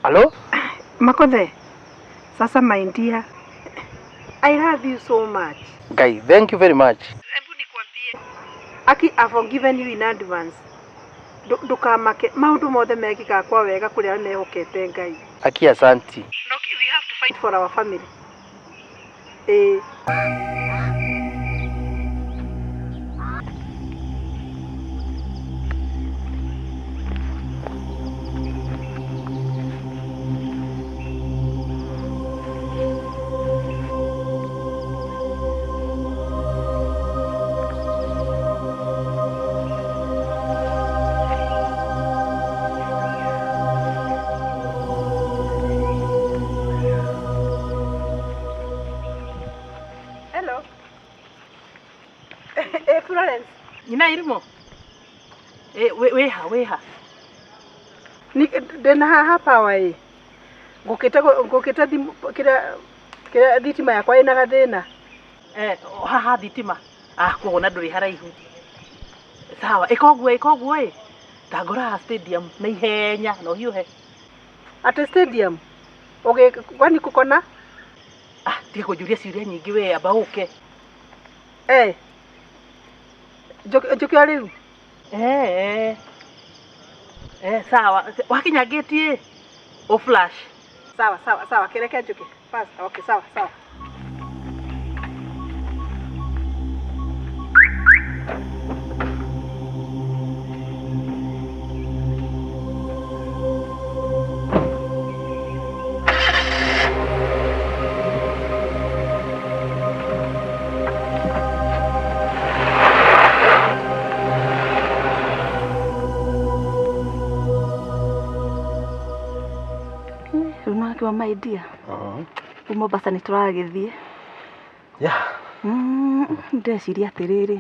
Hello? Makothe. Sasa my dear. I love you so much. Ngai, thank you very much. Hebu nikwambie. Aki I've forgiven you in advance. Ndukamake maundu mothe mekikaga kwa wega kuri aria mehokete Ngai. Aki asanti. No, we have to fight for our family. Eh. Hello. Eh, Florence. Nyina irimo. Eh, wĩha wĩha. Ni ndĩna haha power ĩ. Ngũkĩte ngũkĩte thimũ kĩrĩa kĩrĩa thitima yakwa ĩna gathĩna. Eh, haha thitima. Ah, koguo na ndũrĩ haraihu. Sawa, ĩka ũguo ĩka ũguo ĩ. Tangora haha stadium na ihenya na ũhiũhe. Atĩ stadium. Ũgĩ kwani kũkona? Ah, tiga kũnjũria ciũria nyingĩ we amba ũke. Eh. Njũke o rĩu. Eh, eh. Eh, sawa. Wakinya gate ĩ, ũ flash. Sawa sawa sawa kĩreke njũke. Fast. Okay, sawa sawa. Rĩu nĩwakiuga my dear, rĩu Mombasa nĩ tũragĩthiĩ. Yeah. Ndĩreciria atĩrĩrĩ,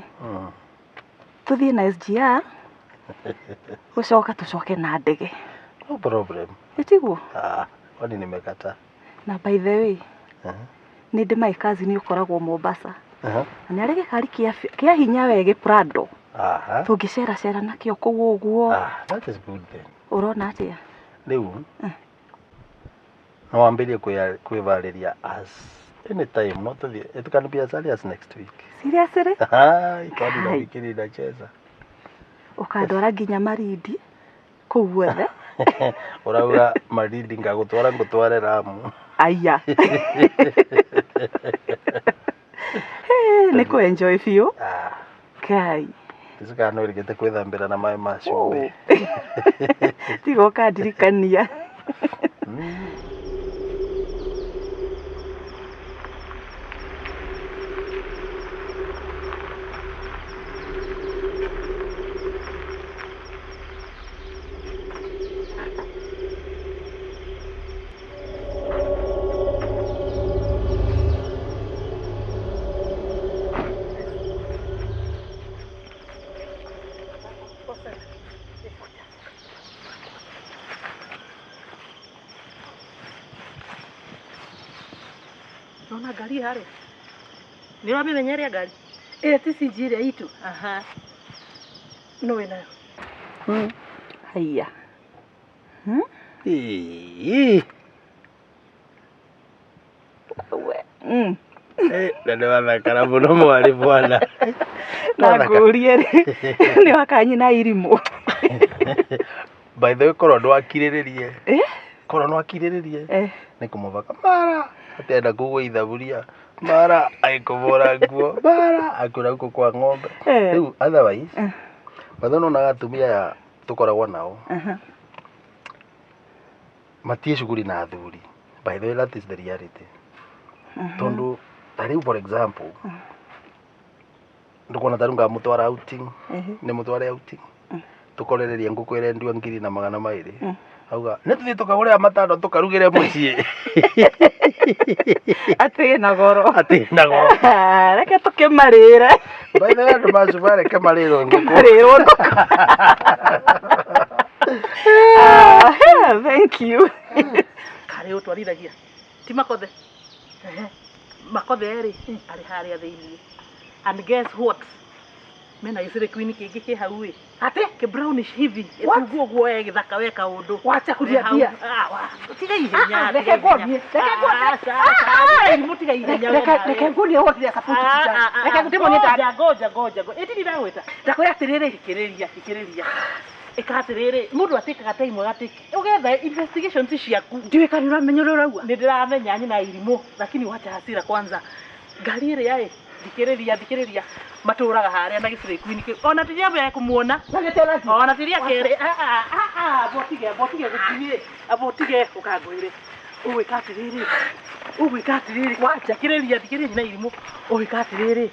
tũthiĩ na SGR gũcoka tũcoke na ndege. No problem. Ĩtiguo? Ah, kwani nimekataa? Na by the way, nĩ ndĩ my cousin ũkoragwo Mombasa. Na nĩ arĩ gĩkari kĩa hinya we gĩ Prado. Aha. Tũngĩceracera nakĩo kũu ũguo. Ah, that is good then. Ũrona atĩa? Rĩu no wambĩrĩrie kwĩharĩria as anytime no tũthiĩ. It can be as early as next week. Seriously? Ai, kwani Hai. nafikiri inacheza. Ũkandwara nginya Malindi kũu guothe. Ũrauga Malindi ngagũtwara ngũtware Lamu. Aya. Nĩ kũ enjoy biũ. Ah, Kai. ndici kana nĩ ũrĩgĩte kwĩthambĩra na maĩ ma cumbĩ. Tiga ũkandirikania. Nona ngari harĩa. Nĩ ũramĩmenya ĩrĩa ngari? Ĩrĩa ti CG ĩrĩa itũ. Aha. No wĩnayo. Haiya. Ĩĩ. We. Eh, na nĩ wathakara mũno mwarĩ bwana. Na ngũrie rĩ, nĩ wakanyina irimũ. By the way, korwo ndwakirĩrĩrie. Eh? Korwo nĩwakirĩrĩrie. Eh. Nĩ kũmũbaka mara atenda kũgũa ithaburia mara agĩkũbũra nguo mara akwĩra gũkũ kwa ng'ombe. Eh. Rĩu otherwise Eh. by the way nĩwonaga atumia aya tũkoragwo nao Aha. matirĩ cuguri na athuri. By the way that is the reality. Tondũ ta rĩu for example ndũkuona ta rĩu ngamũtwara outing nĩ mũtware outing tũkorererie ngũkũ ĩrendio ngiri na magana maĩrĩ auga nĩ tũthiĩ tũkagũre matano tũkarugĩre mũciĩ Atĩ na goro. atĩ na goro. Reke tũkĩmarĩre. By the way andũ macuba reke marĩrwo ngũkũ. Marĩrwo ngũkũ. Ah, thank you. Karĩ ũtwarithagia. Ti Makothe. Ehe. Makothe rĩ, arĩ harĩa thĩiniĩ. And guess what? Mena gĩcĩrĩ queen kĩngĩ kĩ hau ĩ. Atĩ? Kĩ brownish hivi. What? Ĩtungu ũguo we gĩthaka we kaũndũ. Wacha kuniambia. Tiga ihenya. Ah, ah, reke nguonie, reke nguonie. nguonie. Irimũ tiga ihenya we Reke nawe. reke nguonie what they are supposed to be done. Reke ndĩmuonie Ngoja ngoja ngoja ngoja. Ĩti ndagwĩta. Ndakwĩra atĩrĩrĩ, Thikĩrĩria thikĩrĩria. Ĩka atĩrĩrĩ, mũndũ atĩkaga time agatĩki. Ũgetha investigations ciaku. ndiũĩ kana nĩũramenya ũrĩa ũrauga. Nĩ ndĩramenya nyina irimũ, lakini wacha hasira kwanza. Ngari ĩrĩa ĩ, thikĩrĩria thikĩrĩria matũraga harĩa na gĩcirĩ queen kĩu. Ona ti rĩa mbere kũmuona. Na gĩte rangi. Ona ti rĩa kerĩ. Ah, ah, ah, ah, amba ũtige, amba ũtige gũthiĩ. Amba ũtige ũkangwĩre. Ũgwĩka atĩrĩrĩ. Ũgwĩka atĩrĩrĩ. Wacha. Thikĩrĩria thikĩrĩria nyina irimũ. Ũgwĩka atĩrĩrĩ.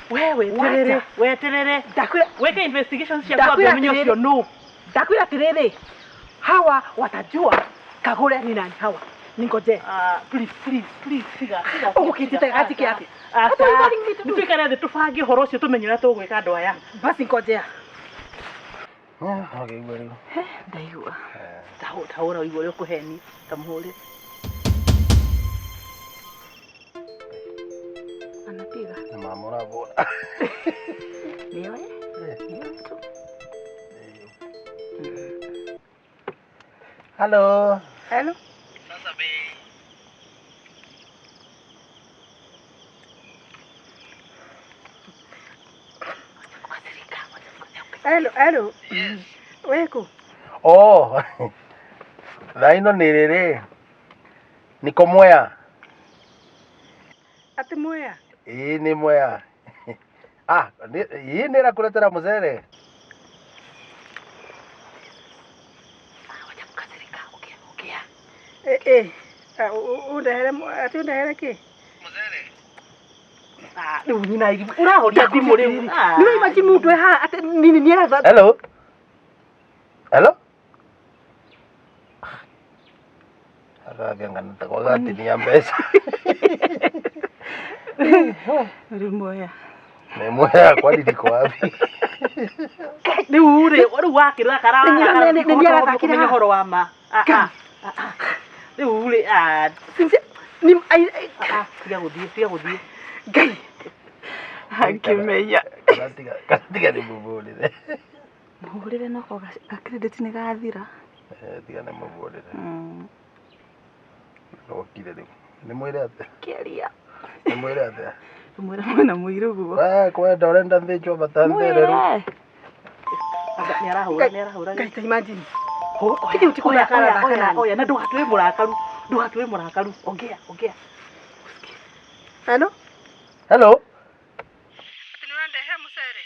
We weterere, Wacha. weterere. Ndakwĩra Weke investigations ciaku Ndakwĩra ambe ũmenye atĩrĩrĩ. ũcio nũ. Ndakwĩra atĩrĩrĩ, hawa watajua Kagure ni nani hawa. Ningoje. Ah, please, please, please, tiga, tiga. Ũgũkĩnjĩta gajike atĩa? Aca. What are you telling me to do? Nĩ tũikare thĩ tũbange ũhoro ũcio tũmenye ũrĩa tũgwĩka andũ aya. Basi ngojea. Ũkĩigua rĩu. Ndaigua. Tahũra ũigua ũrĩa ũkũheni, tamũhũrĩre. Anapiga. Nĩ mama ũrabũra. Nĩoe? Nĩoe tu. Hello. Hello. Hello, hello. Yes. Weko. Oh. Thaa ino nĩ rĩrĩ. Niko Mwea. Ati Mwea. Ĩĩ nĩ Mwea. Ah, ĩĩ nĩ ĩrakũretera mũcere. Wacha kukasirika, ongea, ongea. Eh eh. Undehere ati undehere kĩ? Ah, rĩu nyina irimũ, ũrahoria thimũ rĩu. Ah. Nĩ imagine mũndũ e haha atĩ nini nĩ aratha. Hello. Hello. Agathia ngana gwagatinia mbeca. Rĩ Mwea. Nĩ Mwea kwani niko wapi? Rĩu rĩ, rĩu wakĩrakara Nĩ nĩ arathakĩra kũmenya haha. ũhoro wa ma. Ah, ah, ah, ah. Rĩu rĩ, ah, Since ni ai ah, tiga gũthiĩ, tiga gũthiĩ. Ngai. Angĩmenya. Kana tiga kana tiga nĩ mũbũrĩre. Mũhũrĩre nako ga credit nĩ gathira. Eh, tiga nĩ mũbũrĩre. Mm. Okire rĩu. Nĩ mwĩre atĩa? Kĩaria. Nĩ mwĩre atĩa? Mwĩra mwena mũirũ guo. We kwenda ũrenda thĩnjwo bata nthĩrĩru. Mwĩre. Anga nĩ arahũra, nĩ arahũra. Ngai ta imagine. Oya, Kĩndĩ ũtikũthaka oya, arathaka oya, nani? oya, na ndũgatue mũrakaru, ndũgatue mũrakaru. Ongea, ongea. Hello. Hello. Ati nĩ ũrandehere mũcere?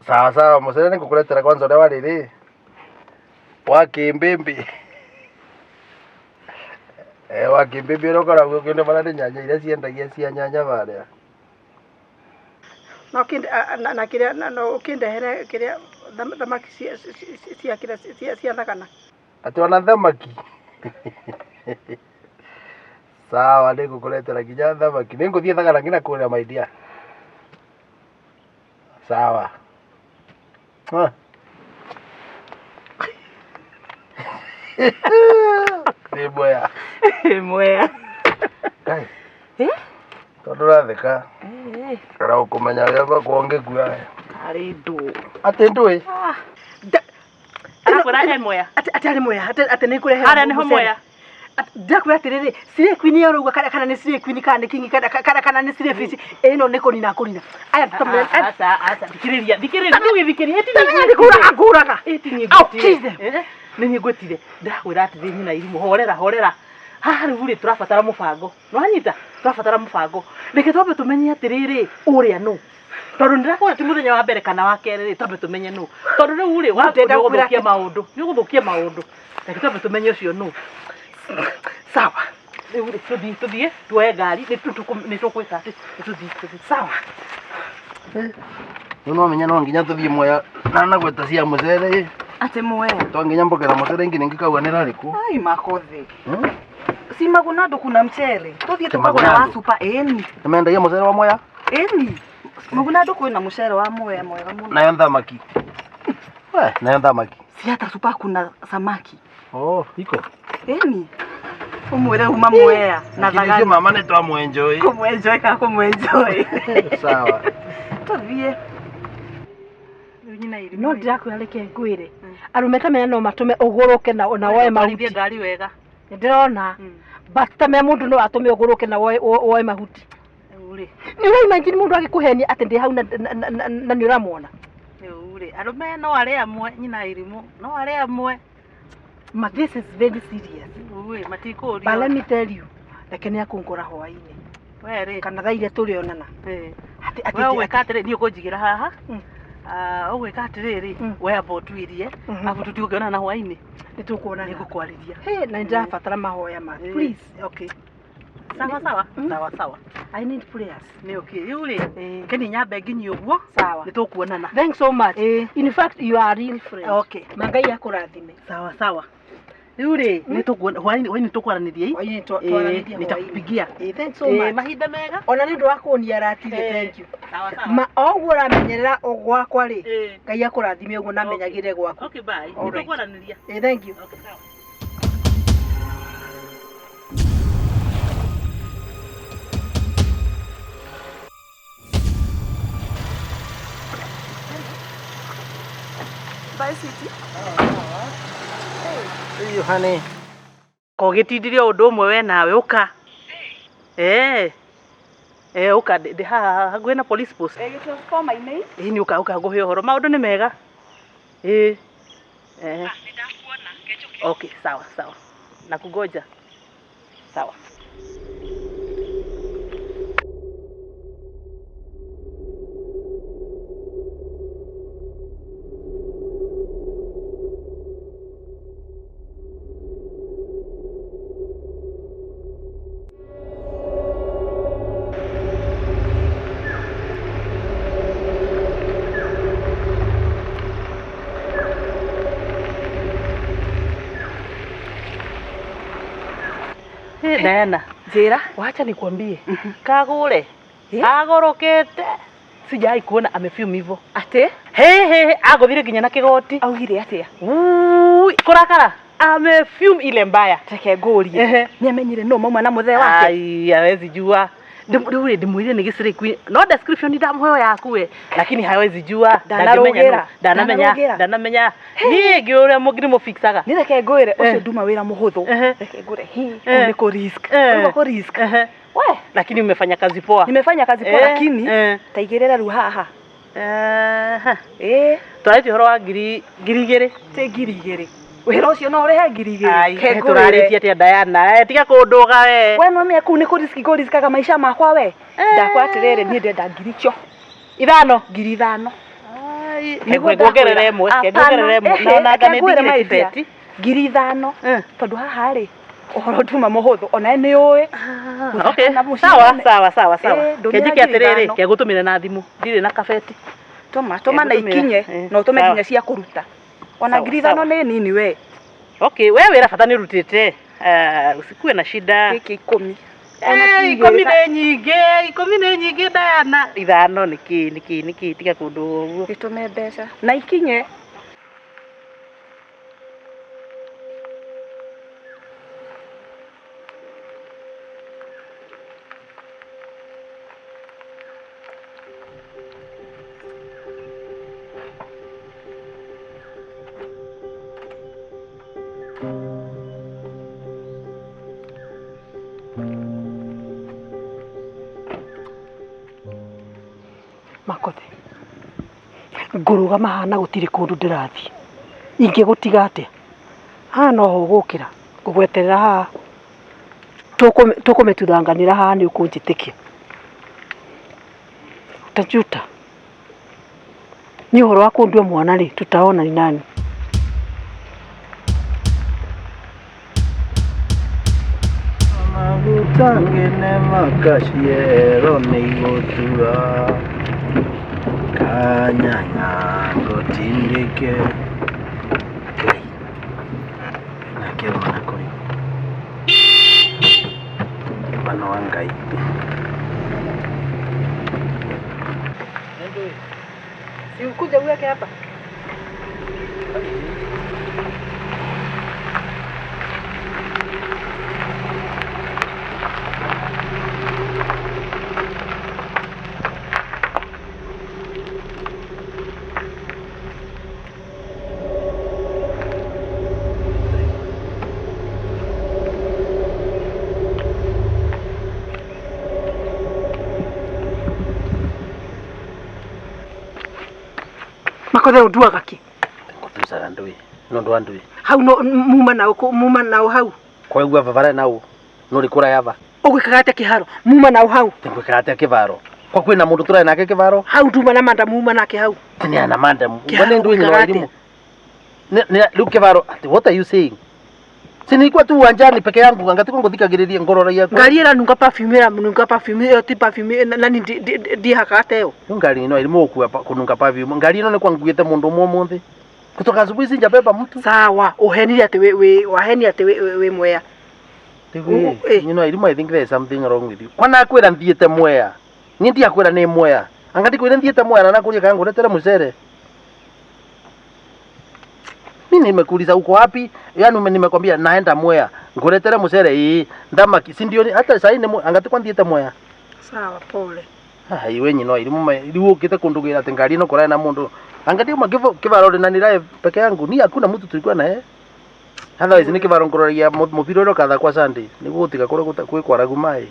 Sawa sawa, mũcere nĩ ngũkũretera kwanza ũrĩa wa rĩrĩ. Wa kĩmbĩmbĩ. Eh, wa kĩmbĩmbĩ ũrĩa ũkoragwo ũkĩona bara nĩ nyanya iria ciendagia cia nyanya barĩa. Na ũkĩnde na kĩrĩa na no ũkĩndehere kĩrĩa thamaki cia cia kĩrĩa cia cia thagana. Atĩ ona thamaki. Sawa, nĩ ngũkũretera nginya thamaki. Nĩ ngũthiĩ thagana nginya kũrĩa my dear. Sawa. Ah. Nĩ Mwea. Mwea. Ngai, Eh? tondũ ũratheka. Eh, Kana ũkũmenya ũrĩa kwongĩkua. arĩ ndũ. Atĩ ndũĩ? Ah. Arakwĩra e Mwea. Atĩ atĩ arĩ Mwea, atĩ atĩ nĩ ngũrehere Harĩa nĩho mũcere. Mwea. Ndakwĩra atĩrĩrĩ, Slay Queen ĩyo ũrauga kana kana nĩ Slay Queen kana nĩ King kana kana kana nĩ Slay Fish ĩno nĩ kũnina kũnina. Aya tũtamenya. Aca, aca, thikĩrĩria, thikĩrĩria, ndũgĩthikĩrĩrie, ĩti Tamenya nĩ kũraga ngũraga. Ĩti niĩ I'll kill them. ngwĩtire. Nĩ niĩ ngwĩtire. Ndĩrakwĩra atĩrĩ nyina irimũ, horera, horera. Haha rĩu rĩ tũrabatara mũbango. Nĩwanyita? Tũrabatara mũbango. Reke twambe tũmenye atĩrĩrĩ, ũrĩa nũ. Tondũ ndĩrakwĩra ti mũthenya wa mbere kana wa kerĩ rĩ, twambe tũmenye nũ. Tondũ rĩu rĩ, Ndĩrenda gũkwĩra nĩũgũthũkia maũndũ. Nĩũgũthũkia maũndũ. Reke twambe tũmenye ũcio nũ. Sawa. Rĩu rĩ, tũthiĩ, tũthiĩ, tuoe ngari, nĩ tũkwĩka atĩ, tũthiĩ, tũthiĩ. Sawa. Rĩu no menya no nginya tũthiĩ Mwea na nagweta cia mũcere. Atĩ Mwea. To nginya mbokera mũcere nginya ngĩkauga nĩ rarĩkũ. Ai makothi. Hmm? Si Magunado kuna mchere. Tuthiĩ Ti tũkagũra wa Magunado? super ĩni. Nĩ mendagia mũcere wa Mwea? Ĩni. Magunado kwĩna mũcere wa Mwea mwega mũno. Nayo thamaki. We, nayo thamaki. Si hata super kuna samaki. Oh, iko. Ĩni. Ũmwĩre uma Mwea na Lakini thagana. mama nĩ twamwenjoy. Kũmwenjoy kana kũmwenjoy. Sawa. Tũthiĩ. No ndĩrakwĩra reke ngwĩre. Arũme ta maya no matũme ũgũrũke na na woe mahuti. Ngari wega. Nĩndĩrona. But ta maya mũndũ no atũme ũgũrũke na woe mahuti. Rĩu rĩ. Nĩ ũra imagine mũndũ agĩkũhenia atĩ ndĩ hau na nĩ ũramwona. Rĩu rĩ, arũme no arĩa amwe nyina irimũ, no arĩa amwe. Ma this is very serious. Rĩu matikũrio. But let me tell you, reke nĩ akũngora hwaĩ-inĩ. We rĩ. Kana thaa iria tũrĩonana. Atĩ we ũgwĩka atĩrĩ, niĩ ũkũnjigĩra haha. Ũgwĩka atĩrĩrĩ, we amba ũtuirie, abu tũtigũkĩonana hwaĩ-inĩ. Nĩ tũkuonana. Nĩ ngũkwarĩria. Hey, na nĩndĩrabatara mahoya ma. Please. Okay. Sawa sawa. Sawa sawa. I need prayers. Nĩ okay. Rĩu rĩ, keni nyambe nginyie ũguo. Sawa. Nĩ tũkuonana. Thanks so much. In fact, you are a real friend. Okay. Mangai akũrathime. Sawa sawa. Rĩu rĩ, nĩ tũkuona hwaĩ-inĩ tũkwaranĩria. Hwaĩ-inĩ twaranĩria. Nitakupigia. Thanks so much. Mahinda mega. Ona nĩ ũndũ wa kũnia ratiri, thank you. Sawa sawa. Ma oguo ũramenyerera gwakwa rĩ, Ngai akũrathime ũguo na amenyagĩre gwaku. Okay, bye. Nĩ tũkwaranĩria. Thank you. Okay, sawa. Bye, sweetie. See you, honey. Kogĩtindirie ũndũ ũmwe we nawe ũka. Ũka ndĩ haha hakuhĩ na police post. Transformer-inĩ. Ĩĩ nĩ ũka ũka ngũhe ũhoro. Maũndũ nĩ mega. Ĩĩ. Nĩndakuona. Okay, sawa sawa. Nakungoja. Sawa. Diana, Njĩra. Wacha nikwambie. Kagure. Agorokete. Sijai kuona amefume hivyo. Atĩ? He he, agothire nginya na kigoti. Augire atĩa? Ui, kurakara. Amefume ile mbaya. Reke ngũrie. Nĩ amenyire no mauma na mũthee wake. Ai, hawezi jua. Rĩu rĩ ndĩmwĩrire nĩ gĩcirĩ queen. No description ndamũheo yaku we, lakini hawezi jua. Ndanarũgĩra. Ndanamenya. Ndanamenya. Niĩ ngĩũria mũngĩ mũfixaga. Nĩ reke ngwĩre ũcio nduma wĩra mũhũthũ. Reke ngwĩre hi, kũu nĩ kũ risk. Kũu kũ risk. We, lakini umefanya kazi poa. Nimefanya kazi poa lakini taigĩrĩra rĩu haha. Twarĩtie ũhoro wa ngiri igĩrĩ. Ti ngiri igĩrĩ. Wĩra ũcio no ũrĩhe ngiri igĩrĩ. Tũrarĩtie atĩa Diana? Tiga kũndũga we. We no menya kũu nĩ kũ risk maica makwa we. Ndakwa atĩrĩrĩ niĩ ndenda ngiri cio. Ithano. Ngiri ithano. Nguongerere ĩmwe, nguongerere ĩmwe. Na nanga nĩ ndigire kibeti. Ngiri ithano. Tondũ haha rĩ ũhoro nduma mũhũthũ ona nĩ ũĩ. Okay. Sawa sawa sawa sawa. Kenjike atĩrĩrĩ, kegũtũmĩra na thimũ. Ndirĩ na kabeti. Tũma tũma na ikinye na ũtũme nginya cia kũruta. Ona ngiri ithano nĩ nini we. Okay, we wĩra bata nĩ ũrutĩte. Usikuwe na shida. Gĩkĩ ikũmi. Ikũmi nĩ nyingĩ, ikũmi nĩ nyingĩ Diana. Ithano nĩkĩ nĩkĩ nĩkĩ tiga kũndũ ũguo. Gĩtũme mbeca na ikinye. Makothe ngũrũgama haha na gũtirĩ kũndũ ndĩrathiĩ ingĩgũtiga atĩa haha no ho ũgũkĩra ngũgweterera haha tũkũmĩtuthanganĩra haha nĩ ũkũnjĩtĩkia utajuta nĩ ũhoro wa kũndua mwana rĩ tutaona ni nani. Maguta ngene makaciero nĩ igũtura kanyanya ngũtindĩke Ngai nake mwana kũrĩ mwana wa Ngai. Si ukuje uweke hapa. Makothero nduaga kĩ? Ngũtucaga ndũĩ. No ndwa ndũĩ. Hau no muma nao muma nao hau. Kwaigua baba nau. No rĩ kũraya ba. Ũgwĩkaga atĩa kĩharo? Muma nao hau. Ngwĩkaga atĩa kĩbaro? Kwa kwĩna mũndũ tũrarĩ nake kĩbaro? Hau nduma na manda muma nake hau. Tini ana madam. Kĩharo Mbona ndũĩ nyina ũgwĩkaga wa atĩa? irimũ? Rĩu kĩbaro ati what are you saying? Si nilikuwa tu uwanjani peke yangu angatiko nguthikagiriria ngororagia kwa. Ngari ĩranunga perfume ĩranunga perfume ĩyo ti perfume nani ndihakaga ta ĩyo. Rĩu ngari ĩno irimũ gũkua kũnunga perfume. Ngari ĩno nĩ kwanguĩte mũndũ ũmwe ũmũthĩ. Kutoka asubuhi sijabeba mtu. Sawa, ũhenire atĩ wĩ waheni atĩ wĩ Mwea. Rĩu Eh. you know, irimũ I think there is something wrong with you. Kwana akwĩra nthiĩte Mwea. Niĩ ndiakwĩra nĩ Mwea. Anga ndikwĩra nthiĩte Mwea na nakũria kana ngũretere mũcere. Mimi nimekuuliza uko wapi? Yaani nimekwambia naenda Mwea. Nguretere mũcere ĩĩ, ndamaki si ndio hata sasa ni angatikwa nthiĩte Mwea. Sawa, pole. Ah, iwe nyino irimũ rĩu ũkĩte kũndũgĩra atĩ ngari ĩno kũraya na mũndũ. Anga ndiuma kĩbaro na nirae peke yangu. Ni hakuna mtu tulikuwa naye. Otherwise nĩ kĩbaro ngũroragia mũbira ũrĩa ũkathakwa Sunday. Nĩguo gũtiga kũrĩa kwĩ kwaragu maĩ.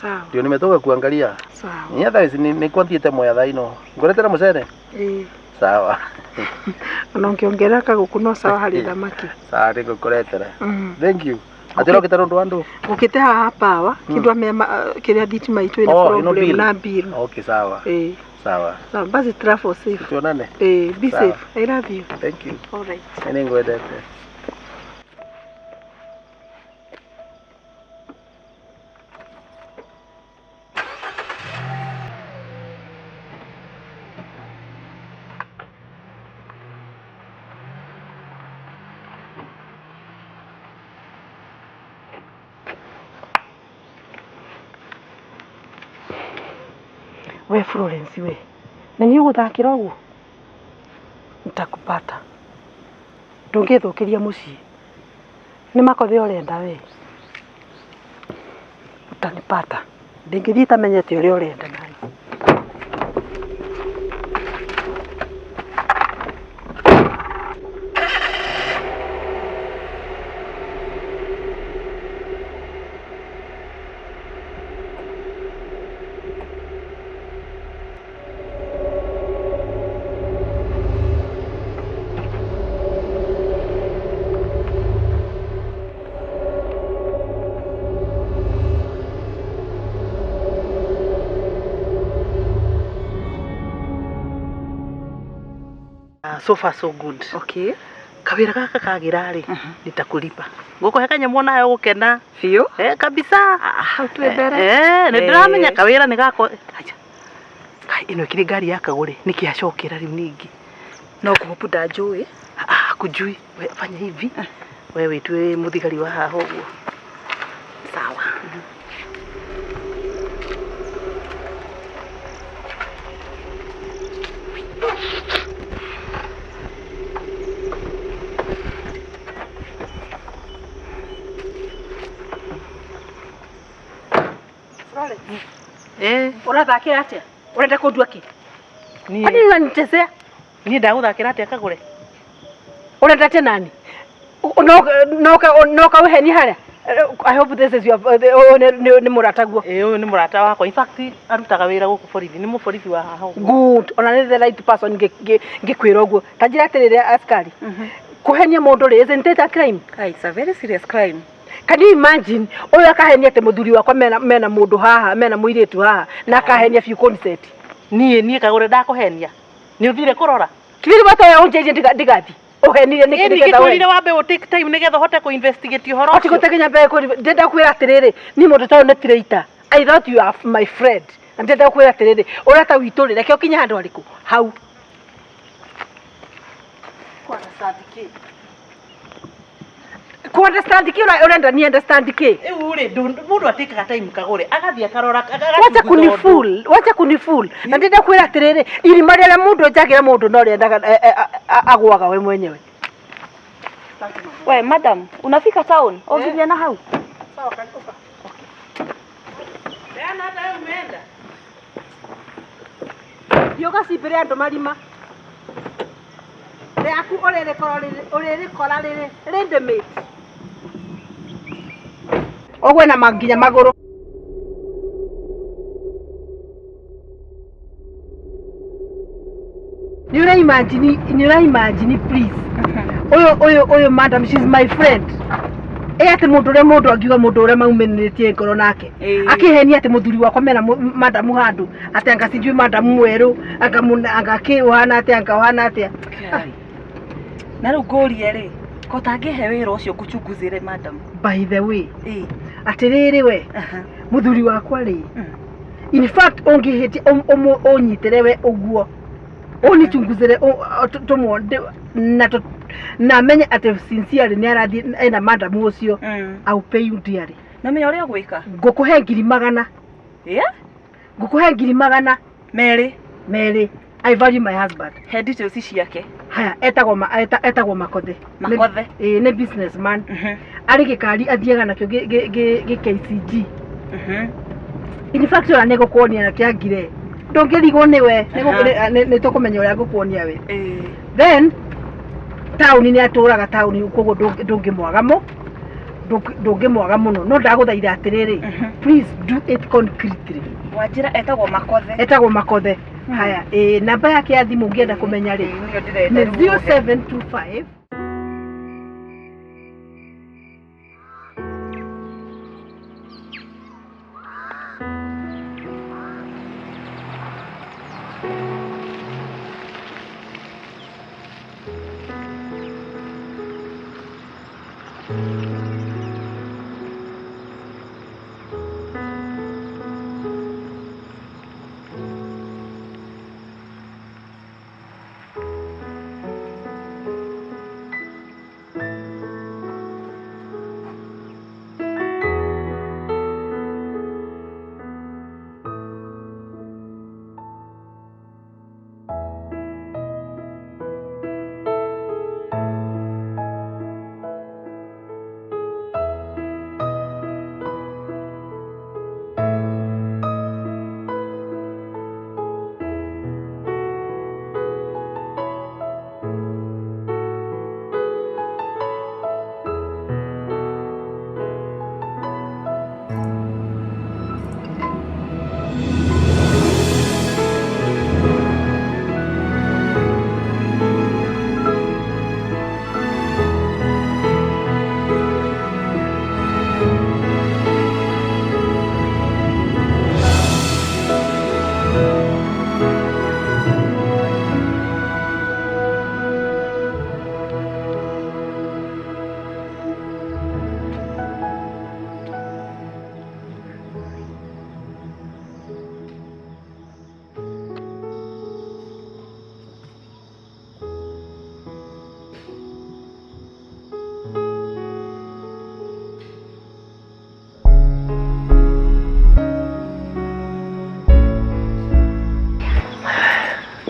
Sawa. Ndio nimetoka kuangalia. Sawa. Ni otherwise ni nĩkuo thiĩte Mwea thaa ino. Ngũretera mũcere? Ĩĩ. Sawa. Ona ũngĩongerera kagũkũ no sawa harĩ thamaki. Sawa nĩngũkũretera. Mm. Thank you. Atĩ ũrokĩte rũndũ wa ndũ? Ngũkĩte haha power kĩndũ amea kĩrĩa thitima itũ ĩna Oh, ĩno problem bill. na bill. Okay, sawa. Ĩĩ. Sawa. Sawa, basi travel safe. Tuonane. Ĩĩ, be Sawa. safe. I love you. Thank you. All right. Nĩ nĩngwendete. We Florence we. Na nĩ ũgũthakĩra ũguo? Nitakupata. Ndũngĩthũkĩria mũciĩ. Nĩ makothe ũrenda we. Utanipata. Ndingĩthiĩ itamenyete ũrĩa ũrenda nani. So far so good. Okay. Kawĩra gaka kagĩra rĩ, nitakulipa. Ngũkũhe kanyamũ nawe ũgũkena. Biũ. Eh, kabisa. Hau twĩ mbere. Eh, nĩ ndĩramenya Eh. kawĩra nĩ gako. Aja. Kai ĩno ĩkĩrĩ ngari ya kagũre, nĩkĩ acokera rĩu ningĩ? No kũhopu ndanjũĩ. Ah, kujui. We, fanya hivi. Wewe wĩtue mũthigari wa haha ũguo. Sawa. Eh, Ũrathakĩra atĩa? Ũrenda kũndua kĩ? niĩ Kwani unanichezea? niĩ ndagũthakĩra atĩa kagũre? Ũrenda atĩa nani? No ũheni harĩa? I hope this is your nĩ mũrataguo. Ĩĩ ũyũ nĩ mũrata wakwa. In fact, arutaga wĩra gũkũ borithi. Nĩ mũborithi wa haha ũguo. Good. Ona nĩ the right person ngĩkwĩra ũguo. Ta njĩra atĩrĩrĩ askari. Kũhenia mũndũ rĩ, isn't it a crime? Ah, it's a very serious crime. Can you imagine ũyũ akahenia atĩ mũthuri wakwa mena mũndũ haha, mena mũirĩtu haha, na akahenia biũ consent. Niĩ kagũre ndakũhenia. Nĩ ũthire kũrora? Kibiri watoya ũnjĩrie ndigathi. Ũhenire nĩkĩ Ĩĩ nĩgetha ngĩkwĩrire ũhenie? wambe ũ take time nĩgetha ũhote kũ investigate ũhoro Oti ũcio. gũtekinya mbere kũri ndenda kwĩra atĩrĩrĩ, niĩ mũndũ ta ũyũ nĩ traitor. I thought you are my friend. Na ndenda kwĩra atĩrĩrĩ, ũrata witũ rĩ, reke ũkinye handũ harĩkũ? Hau. Ku understand kĩ ũrenda ni understand kĩ? Rĩu rĩ, mũndũ atĩkaga time kagũre, agathiĩ akarora, Wacha agachunguza ũndũ. kuniful, wacha kuniful. Na ndenda kwĩra atĩrĩrĩ, irima rĩrĩa mũndũ enjagĩra mũndũ no rĩendaga agũaga we mwenyewe. We madam, unafika town? Ũnginyia na hau. Diana, hata wewe umeenda? Thiĩ ũgacimbĩre andũ marima. Rĩaku ũrĩrĩkora rĩrĩ rĩndĩmĩte. Ũgwe na nginya magũrũ. Nĩ ũreima imagine nĩ ũra imagine please ũyũ ũyũ ũyũ madam, she's my friend. Ĩ atĩ mũndũ ũrĩa mũndũ angiuga mũndũ ũrĩa maumanĩrĩtie ngoro nake akĩhenia atĩ mũthuri wakwa mena madamu handũ atĩ anga sijui madamu mwerũ anga anga kĩ ũhana atĩa anga ũhana atĩa. Kai. Na rĩu ngũrie rĩ, ko tangĩhe wĩra ũcio ngũchunguzĩre madam? By the way, atĩrĩrĩ we, mũthuri wakwa rĩ, in fact ũngĩhĩtia ũnyitĩre we ũguo ũnichunguzĩre na na menye atĩ sincerely nĩ arathiĩ ena madamu ũcio, I will pay you dearly. Na menya ũrĩa ũgwĩka. Ngũkũhe 100,000. Yeah? Ngũkũhe 200,000. Merĩ. Merĩ. I value my husband. He details ciake. Haya, etagwo etagwo Makothe. Makothe. Ĩĩ, nĩ businessman. Arĩ gĩkari athiaga nakĩo gĩ KCG. In fact ona nĩ gũkuonia na kĩangire ndũngĩrigwo nĩwe. Nĩ tũkũmenya ũrĩa ngũkuonia we. Then taũni nĩ atũraga taũni, koguo ndũngĩmwaga mo ndũngĩmwaga mũno, no ndagũthaitha atĩrĩrĩ, please do it concretely. Wanjĩra etagwo Makothe. Etagwo Makothe. Haya, ĩĩ, namba yake ya thimũ ũngĩenda kũmenya rĩ, Nĩyo ndĩrenda nĩ rĩu ũhe. 0725.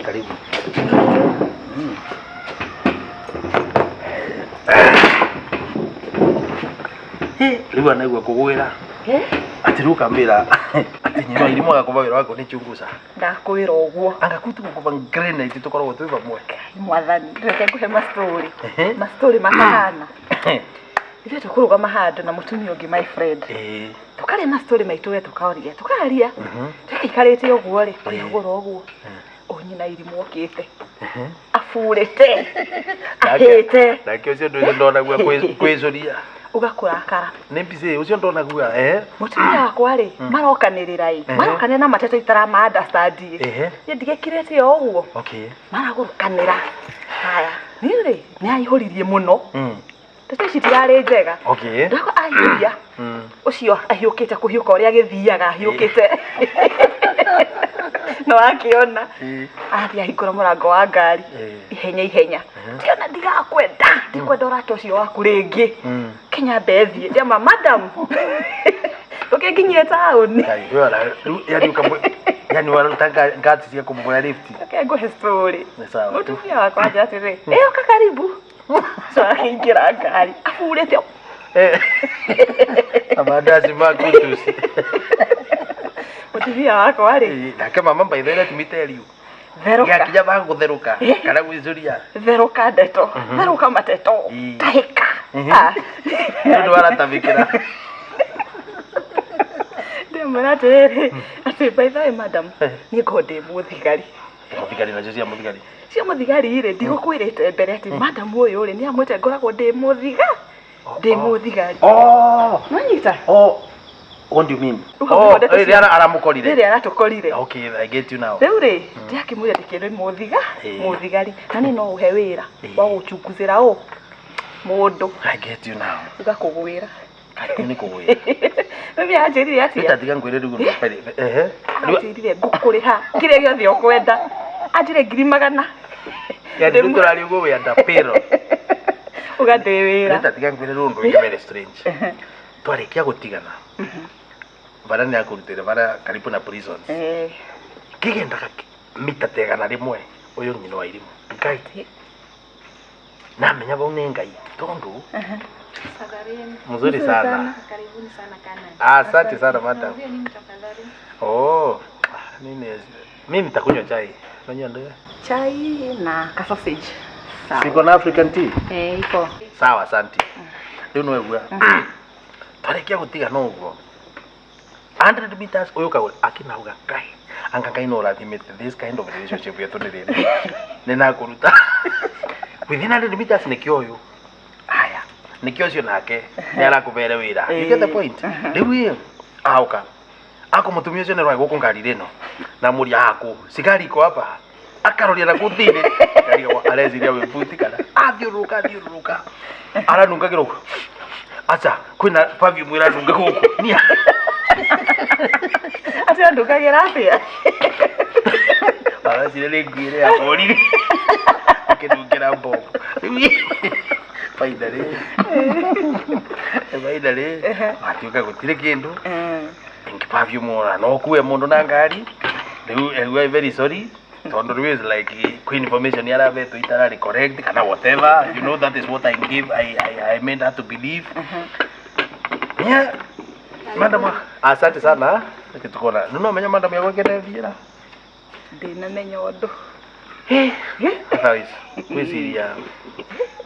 Karibu. Rĩu anaigua kũgwĩra atĩ rĩu ũkambĩra atĩ nyina irimũ agakuba wĩra waku nĩ chunguza. Ndakwĩra ũguo. Anga kuu tũgũkuba granite tũkoragwo twĩ vamwe. Mwathani, reke ngũhe mastori. Mastori matahana. Ithuĩ tũkũrũgama handũ na mũtumia ũngĩ, my friend. Tũkarĩa mastori maitũ we, tũkaria tũkaria tũkaikarĩte ũguo rĩ, ũrĩa ũguo ũnyina irimũ okĩte aburĩte ahĩte. Nake ũcio ndũ ũcio ndonagua kwĩcũria. Ũgakũrakara. Nĩ mbica ũcio ndonagua Mũtumia wakwa rĩ, marokanĩrĩra ĩ, marokanĩrĩra na mateto itarama understand ĩ. Niĩ ndigĩkirĩte o ũguo. Maragũrũkanĩra. Haya, niĩ rĩ, nĩ aihũririe mũno. Ndeto ici tirarĩ njega. Ndakwa aihũria ũcio ahiũkĩte kũhiũka ũrĩa agĩthiaga ahiũkĩte no akĩona athiĩ ahingũra mũrango wa ngari ihenya ihenya, tiona ndigakwenda, ndikwenda ũrata ũcio waku rĩngĩ. Kenya mbethiĩ ndĩama madam ũkĩnginyie taũni. Yani waruta ngati cia kũmũgũra lift. Reke ngũhe story. Nĩ sawa. Mũtumia wakwa anjĩra atĩrĩ, ĩ ũka karibu. So akĩingĩra ngari aburĩte. Amandazi makutusi. Mũtumia wakwa rĩ, Nake mama by the way let me tell you, therũka. Gĩakinya ba gũtherũka kana gwĩcũria. Therũka ndeto, therũka mateto, tahĩka. Ah. Nĩ ũndũ waratabĩkĩra. Ndĩmwĩra atĩrĩrĩ, atĩ by the way madam, niĩ ngorwo ndĩ mũthigari. Muthigari nacio cia muthigari. Cia muthigari rĩ ndigũkwĩrĩte mbere atĩ madam ũyũ rĩ nĩamwĩte ngoragwo ndĩ mũthiga. Ndĩ mũthigari. Oh. Nĩwanyita? Oh. What do you mean? Rĩu hau Oh, nĩho ndeto rĩrĩa aramũkorire. Rĩrĩa aratũkorire. Okay, I get you now. Rĩu rĩ ndĩrakĩmwĩra ndĩkĩrĩ mũthiga mũthigari na niĩ no ũhe wĩra wa gũchunguzĩra ũ mũndũ. I get you now. Ũgakũgwĩra. Kau nĩ kũgwĩra. Rĩu anjĩrire atĩa? Rita tiga ngwĩre rĩu ndũbere. Ehe. Anjĩrire ngũkũrĩha kĩrĩa gĩothe ũkwenda. Anjĩre 100,000. Yani rĩu tũraria ũguo wĩ under payroll. Ũga ndĩ wĩra. Rita tiga ngwĩre rĩu ũndũ ũngĩ very strange. Twarĩkia gũtigana. Bara nĩ akũrutĩre bara karibu na prisons. Kĩgendaga mita ta 100 ũyũ nyina wa irimũ. Ngai. Namenya vau nĩ Ngai tondu mzuri sana. Karibuni sana Canaan. Asante sana madam. Oh, mimi nitakunywa chai. Unanywa ndio? Chai na ka sausage. Sawa. Siko na African tea? Eh, iko. Sawa, asante. Rĩu no wegua. Twarĩkia gũtigana ũguo. 100 meters ũyũ kagũra akinauga Ngai. Anga Ngai no ũrathimĩte this kind of relationship yetu nĩ rĩrĩ. Nĩ nakũruta. Within 100 meters nĩkĩo ũyũ. Aya. Nĩkĩo ũcio nake nĩ arakũbere wĩra. You get the point? Rĩu ĩ auka. Ako mũtumia ũcio nĩ gũkũ ngari ĩno. Na mũria aku. Cigari iko hapa. Akaroria na kũu thĩinĩ. Ngarigagwo areciria wĩ buti kana athiũrũrũka athiũrũrũka. Aranungagĩra ũguo. Acha kwĩna perfume ĩranunga gũkũ. Nia. Atĩ andungagĩra atĩa? Areciria nĩ ngui ĩrĩa yaborire. Akĩnungĩra mbomu. Rĩu finally. Finally. Matuĩka gũtirĩ kĩndũ. Perfume ora no kuwe mũndũ na ngari. Rĩu I'm very sorry. Tondu rĩu is like kwĩ information yarahetwo itararĩ correct kana whatever. You know that is what I gave I made her to believe. Yeah. Madam, asante sana. Tukona. Nĩ menya madam yakwa kĩndethiĩra. Ndinamenya ũndũ. Otherwise, gwĩciria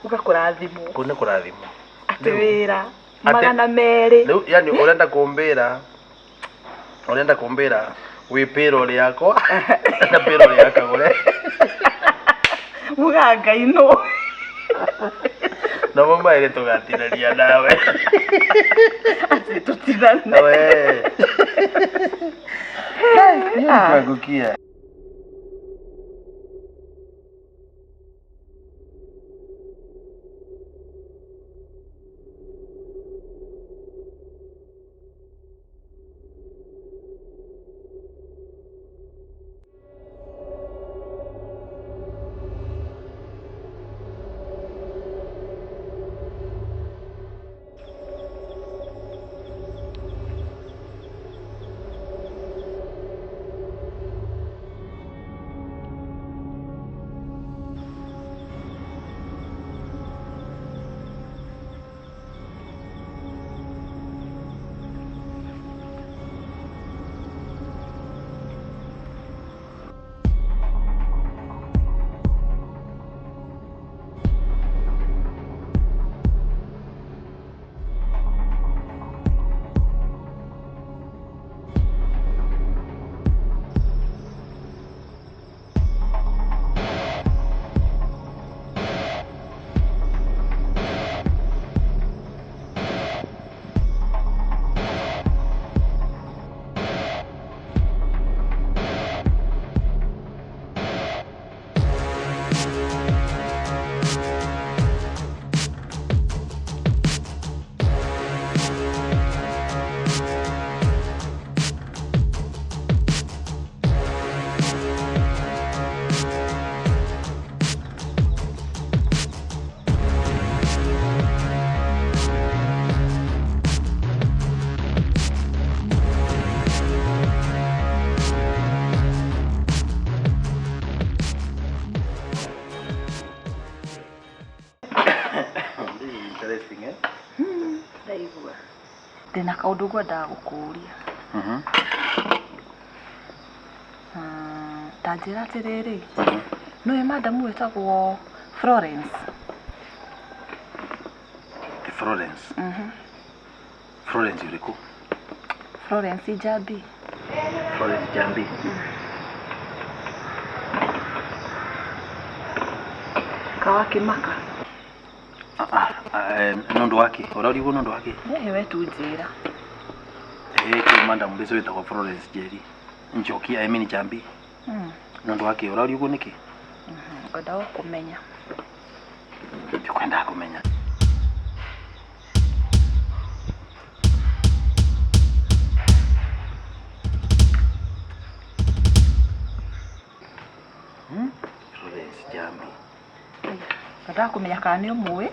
Ũgakũrathimwo. kũ nĩ kũrathimwo. Atĩ wĩra 200. Rĩu yani ũrenda kũmbĩra wĩ payroll yakwa na payroll ya Kagũre. Mũganga inũ. Na mama ĩrĩ tũgatinania nawe. Atĩ tũtinane. We. Nĩngũkia. Interesting, eh? Ndaigua. Ndĩna kaũndũ ngwendaga gũkũũria. Ta njĩra atĩrĩrĩ, nĩũĩ madamu wĩtagwo Florence? Florence? Florence ũrĩkũ? Florence Njambi. Florence Njambi. Wakĩmaka. Nĩ ũndũ wake ũraũria ũguo nĩ ũndũ wake? Ehe, we tu njĩra. Ĩĩ, kwĩ madam ũcio wĩtagwo Florence Njeri Njoki, I mean Njambi. Nĩ ũndũ wake ũraũria ũguo nĩkĩ? Ngwenda o kũmenya. Ndikwendaga kũmenya. Florence Njambi. Ngwendaga kũmenya kana nĩ ũmũĩ.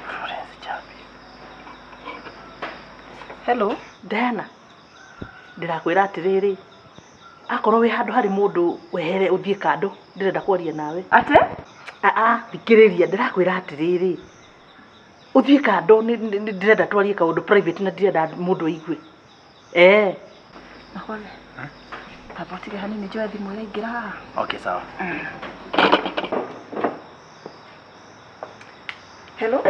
Florence Njambi. Hello. Diana, ndĩrakwĩra atĩrĩrĩ, akorwo wĩ handũ harĩ mũndũ wehere ũthiĩ kando, ndĩrenda kwaria nawe. Ate? Aa, thikĩrĩria, ndĩrakwĩra atĩrĩrĩ, ũthiĩ kando, ndĩrenda twarie kaũndũ private na ndirenda mũndũ aigue. Eh. Makothe. Tamba ũtige hanini njoe thimũ ĩraingĩra haha. Okay, sawa. Hello.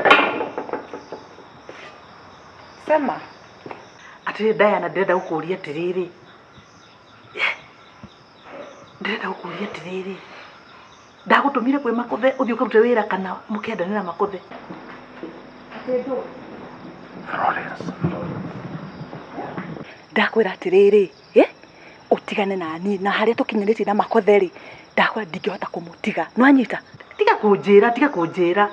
Sema. Atĩrĩrĩ Diana, ndĩrenda gũkũria atĩrĩrĩ, ndĩrenda gũkũria atĩrĩrĩ, ndagũtũmire kwĩ Makothe ũthiĩ ũkarute wĩra kana mũkĩendanĩra Makothe? Florence. Ndakwĩra atĩrĩrĩ, eh? Ũtigane na niĩ na harĩa tũkinyanĩtie na Makothe rĩ, ndakwĩra ndingĩhota kũmũtiga. Nĩwanyita? Tiga kũnjĩra, tiga kũnjĩra.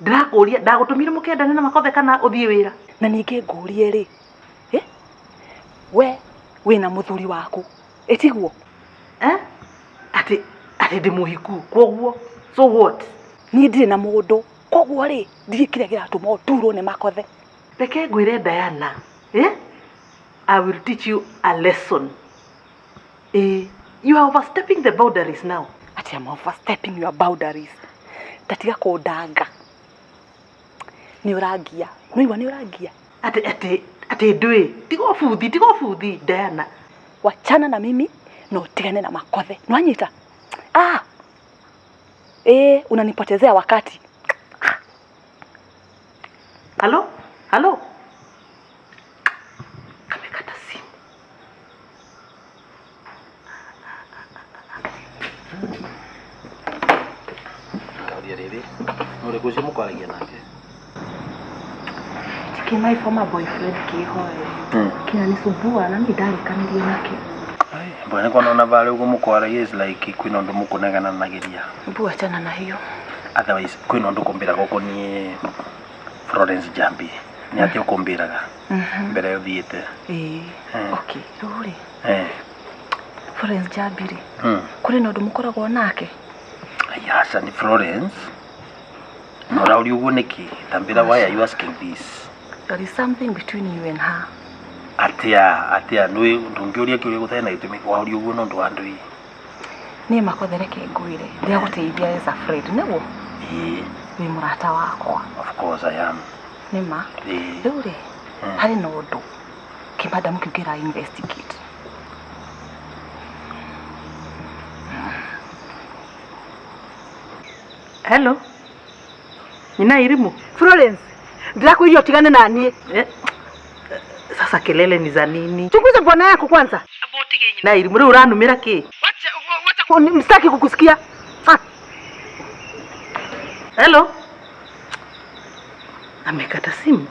Ndĩrakũria, ndagũtũmire mũkendane na Makothe kana ũthiĩ wĩra? Na ningĩ ngũrie rĩ, eh? We wĩna mũthuri waku, ĩtiguo? Eh? Atĩ ndĩ mũhiku, kwoguo so what? Niĩ ndirĩ na mũndũ, kwoguo rĩ, ndirĩ kĩrĩa kĩratũma ũturwo nĩ Makothe. Reke ngwĩre Diana, eh? I will teach you a lesson. Eh, you are overstepping the boundaries now. Ati I'm overstepping your boundaries. Tatiga kũndanga. Nĩ ũrangia. Nĩwaigua nĩ ũrangia? Atĩ ndũĩ, tiga ũbuthi, tiga ũbuthi, Diana. Wachana na mimi na utigane na Makothe. Nĩwanyita? Ah. Eh, unanipotezea wakati. Halo? Halo? Kamekata simu. Ngauria rĩrĩ, nĩ ũrĩkũ ũcio mũkwaragia nake? Tiki my former boyfriend kĩhoe. Kinanisumbua na niĩ ndarĩkanĩria nake. Mbona nĩkuona ona varĩa ũguo mũkwaragia is like kwĩna ũndũ mũkũnegananagĩria. Mbu achana na hiyo. Otherwise kwĩna ũndũ ũkũmbĩraga ũkoniĩ Florence Njambi. Nĩ atĩa ũkũmbĩraga mbere ũthiĩte? Ĩĩ. Okay, rĩu rĩ, Eh. Florence Njambi rĩ, kũrĩ na ũndũ mũkoragwo nake? Ai, aca nĩ Florence. Na ũraũria ũguo nĩkĩ? Tambĩra, why are you asking this? There is something between you and her. Atĩa, atĩa, nĩ ndũngĩũria kĩũria gũtarĩ na gĩtũmi, waũria ũguo nĩ ũndũ wa ndũi. Niĩ Makothe reke ngwĩre, ndĩragũteithia as a friend, nĩguo? Ĩĩ. Wĩ mũrata wakwa. Of course I am. Nĩ ma? Ĩĩ. Rĩu rĩ, harĩ na ũndũ kĩmadamu kĩu kĩra investigate. Hello? Nyina Irimu? Florence, ndĩrakwĩria ũtigane na niĩ. Eh? Sasa kelele ni za nini? Chunguza bwana yako kwanza. Nyina Irimu, rĩu ũranumĩra kĩ? Msitaki kukusikia. Ah. Hello? Amekata simu.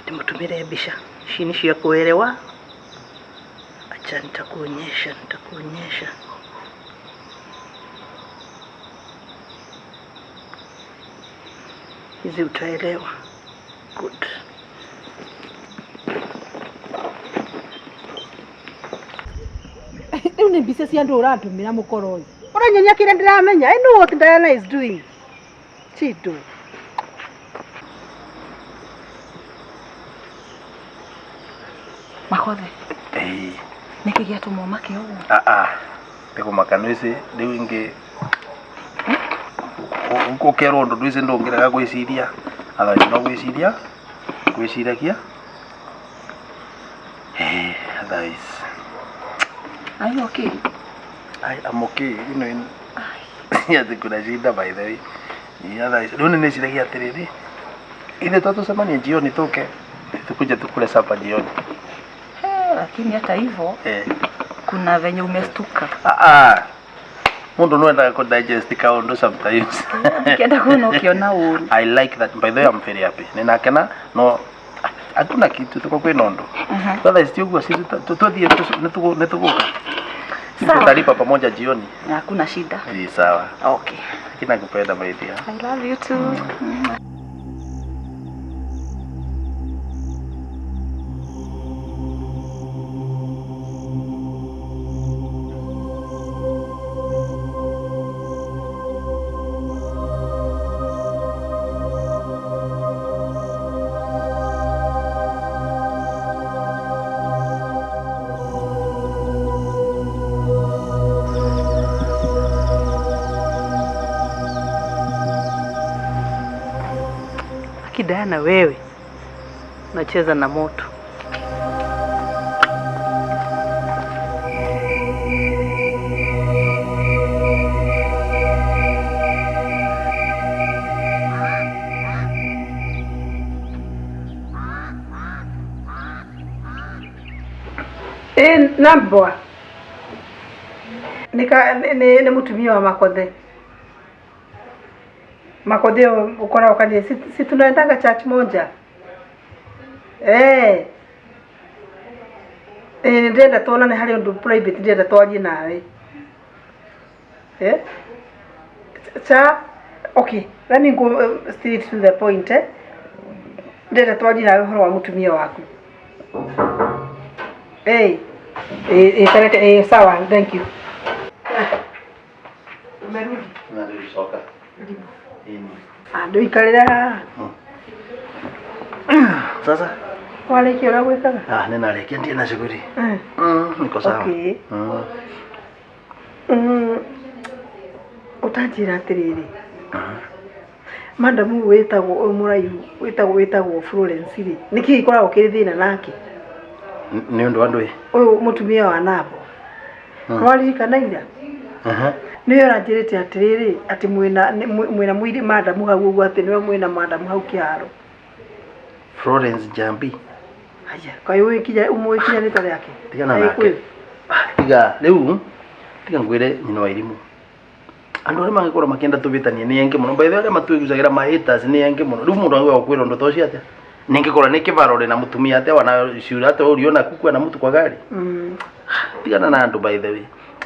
Ndimũtũmĩre mbica. Ici nĩ cia kuelewa. Acha nitakuonyesha, nitakuonyesha. Hizi utaelewa. Good. Rĩu nĩ mbica cia andũ ũrandũmĩra mũkoro ũyũ. Ũranyonia kĩrĩa ndĩramenya. I know what Diana is doing. Chido. Makothe. Ĩĩ. Nĩkĩ gĩatũma ũmake ũguo? Ah ah. Ndĩkũmaka nĩwĩci rĩu ingĩ ũkerwo ũndũ ndwĩci ndũngĩrega gwĩciria. Otherwise no gwĩciria gwĩciragia. Eh, otherwise Are you okay? I am okay. You know, atĩ kuna shida by the way. Otherwise rĩu nĩ nĩciragia atĩrĩrĩ, ithe twatũcemania jioni tũke tukuje tukule supper jioni. Hey, Lakini hata hivyo Eh. kuna venye umestuka. Ah ah. Mundu no endaga ku digest kaundu sometimes. Ukienda kuona ukiona uru. I like that. By the way, I'm very happy. Ninakena no hakuna kitu tuko kwĩ nondo. Sasa sio kwa sisi tuthie nituguka. Sawa. Tutalipa pamoja jioni. Hakuna shida. Ni sawa. Okay. Lakini nakupenda my dear. I love you too. Aki Diana, wewe unacheza na moto. Ĩ nambwa nĩ mũtumia wa Makothe. Makothe ũkoragwo kanitha, si tunaendaga church moja? Eh. Ĩ ndĩrenda tuonane harĩ ũndũ private ndĩrenda twarie nawe. Eh? Cha okay, let me go straight to the point eh. Ndĩrenda twarie nawe ũhoro wa mũtumia waku. Hey, sawa, thank you. Umerudi? Narudi soka. Andũ ikarĩra haha. Sasa Warĩkia ũrĩa gwĩkaga? ah, ninarĩkia ndirĩ na shughuli. Mm. Niko sawa. Okay. Ũtanjĩra atĩrĩrĩ. Madamu wĩtagwo ũyũ mũraihu wĩtagwo Florence rĩ, nĩkĩ gĩkoragwo kĩrĩ thĩna nake? Nĩ ũndũ wa ndũĩ? Ũyũ mũtumia wa Nabo. Nĩwaririkana ira? Nĩwe ũranjĩrĩte atĩrĩrĩ atĩ mwĩna mũirĩ madamu hau ũguo atĩ nĩwe mwĩna madamu hau kĩharo. Florence Jambi. Haya, kaĩ ũĩ ũmũĩ kinya rĩtwa rĩake? Tigana nake. Tiga rĩu tiga ngwĩre nyina wa irimũ. Andũ arĩa mangĩkorwo makĩenda tũvĩtanie nĩ aingĩ mũno. By the way arĩa matwĩgucagĩra ma haters nĩ aingĩ mũno. Rĩu mũndũ angĩgoka gũkwĩra ũndũ ta ũcio atĩa? Ningĩkorwo nĩ kĩvaro rĩ na mũtumia atĩa wana ciũra atĩa ũriona kukua na mũtu kwa gari? Tigana na andũ by the way.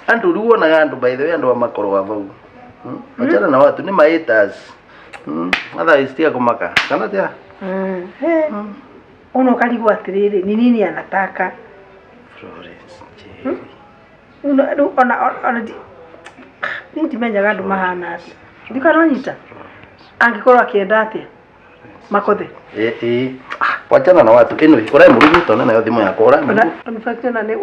Andũ rĩu wonaga andũ by the way andũ a makoragwo vau. Achana na watu nĩ ma haters. Otherwise tiga kũmaka. Kana atĩa? Ona ũkarigwo atĩrĩrĩ ni nini anataka. Florence Njeri. Rĩu ona niĩ ndimenyaga andũ mahana atĩa. Ndikana ũnyita? Angĩkorwo akĩenda atĩa? Makothe. Wachana na watu. Anyway, ũrae mũrugi tondũ nayo thimũ yakwa ũrae mũrugi. In fact ona nĩ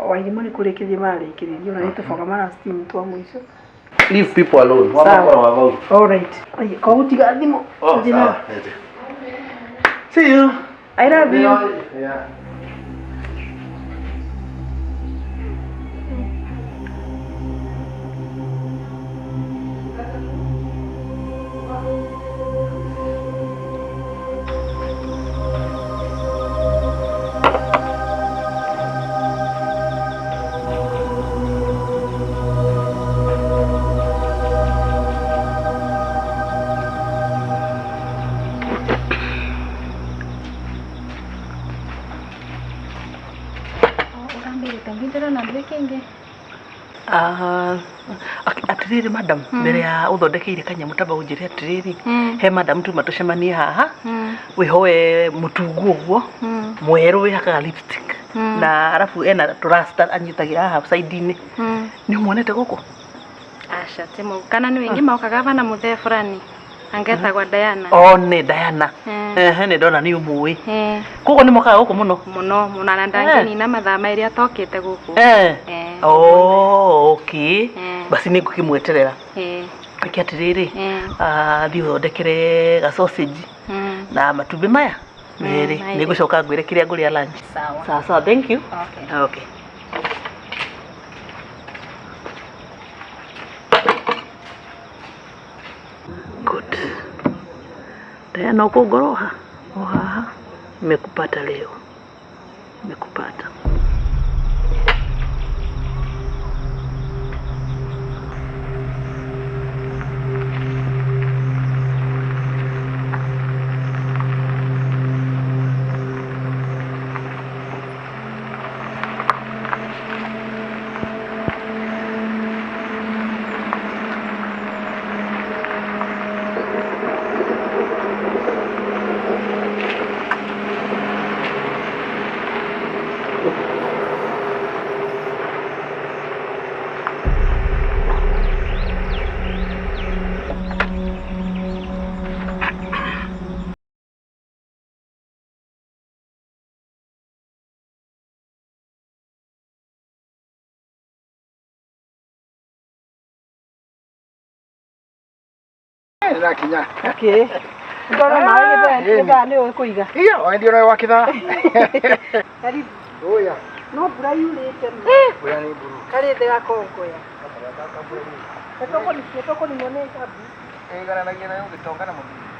Wairimũ nĩ kũrĩkĩria mararĩkĩrĩria ona nĩ tũboga mara steam twa mũico. Leave people alone. Sawa. Wamakorwo vau. All right. Koguo tiga thimũ. Oh, Thiĩ na- sawa. See you. I love you. Yeah. Atiriri madam, mbere ya uthondekeire kanyamũ tamba ũnjĩre atiriri he madam tuma tũcemanie haha wĩhoe mũtungu ũguo mwerũ wĩhakaga lipstick na arabu ena tũrasta anyitagĩra haha side-inĩ. Nĩ ũmuonete gũkũ? Aca ti kana nĩ wĩngĩ mokaga bana mũthee fulani angetagwa Diana. O nĩ Diana. Ehe, nĩ ndona nĩ ũmũĩ. Koguo nĩ mokaga gũkũ mũno? Mũno mũno na ndangĩnina mathaa merĩ atokĩte gũkũ. Oh, okay. Basi nĩ ngũkĩmweterera. Reke atĩrĩrĩ, thiĩ ũthondekere ga sausage na matumbĩ maya merĩ. Nĩ ngũcoka ngwĩre kĩrĩa ngũrĩa lunch. Sawa. Sawa sawa, thank you. Okay. Okay. Good. Diana, uko ngoroha? O haha. Nimekupata leo. Nimekupata. Nĩrakinya. Okay. Ngoro maĩ gĩthaa nĩ ũĩ kũiga. Iya, wendio nawe wa kĩthaa. Karibu. Oya. No mbura yurĩte. Oya nĩ mburu. Karĩ thĩ gakongoya. Nĩtũkũninwo nĩ kambu. Ĩigananagia nayo gĩtonga na mũthii.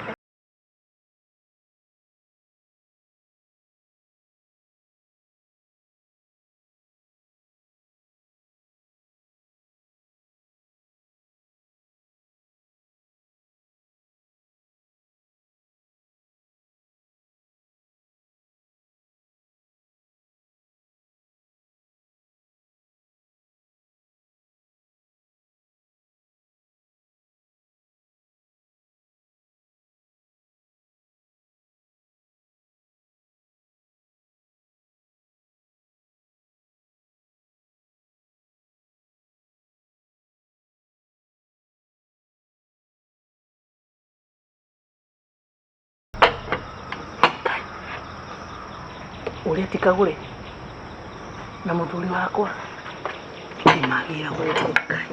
Ũrĩa ti kagũre na mũthuri wakwa nĩmagĩra gũkũ Ngai.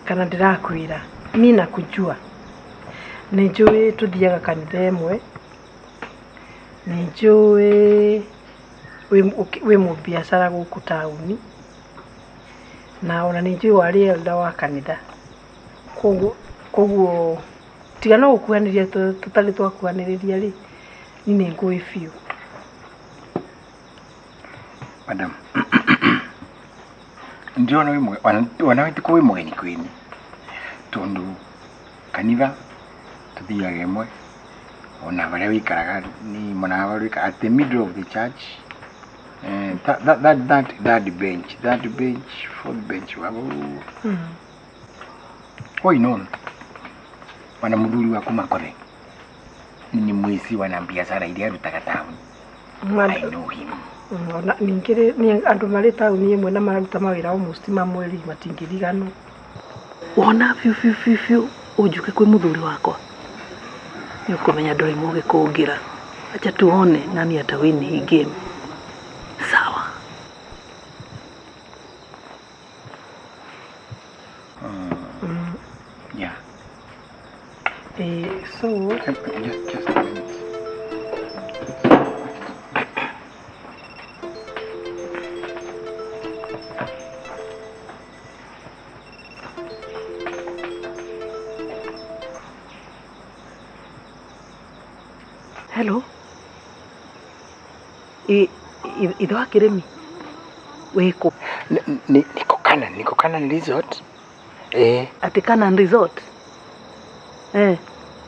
Kana ndĩrakwĩra niĩ nakujua nĩ njũĩ tũthiaga kanitha ĩmwe, nĩ njũĩ wĩ mũbiacara gũkũ taũni, na ona nĩ njũĩ warĩ elder wa kanitha. Koguo tiga no gũkuhanĩrĩria tũtarĩ twakuhanĩrĩria rĩ, niĩ nĩ ngũĩ biũ. Madam, ndĩrona ona wĩ wĩ mũgeni kwĩni tondũ kanitha tũthiaga ĩmwe ona harĩa wĩikaraga ni mwena wa harĩa wĩikaraga at the middle of the church, that third bench fourth bench wabo. All in all, wana mũthuri waku Makothe ni mwici wana biacara iria arutaga taũni. I know him. Ona ningĩ rĩ, nĩ andũ marĩ taũni ĩmwe na mararuta mawĩra almost mamwe rĩ, matingĩriganwo. Wona biũ biũ biũ biũ ũnjuke kwĩ mũthuri wakwa nĩ ũkũmenya ndũrĩ mũgĩ kũngĩra. Acha tuone nani atawin hii game. Sawa. Yeah. So Just a minute. Hello. Ithe wa Kĩrĩmi wĩkũ? Niko Canaan, niko Canaan Resort. Atĩ Canaan Resort?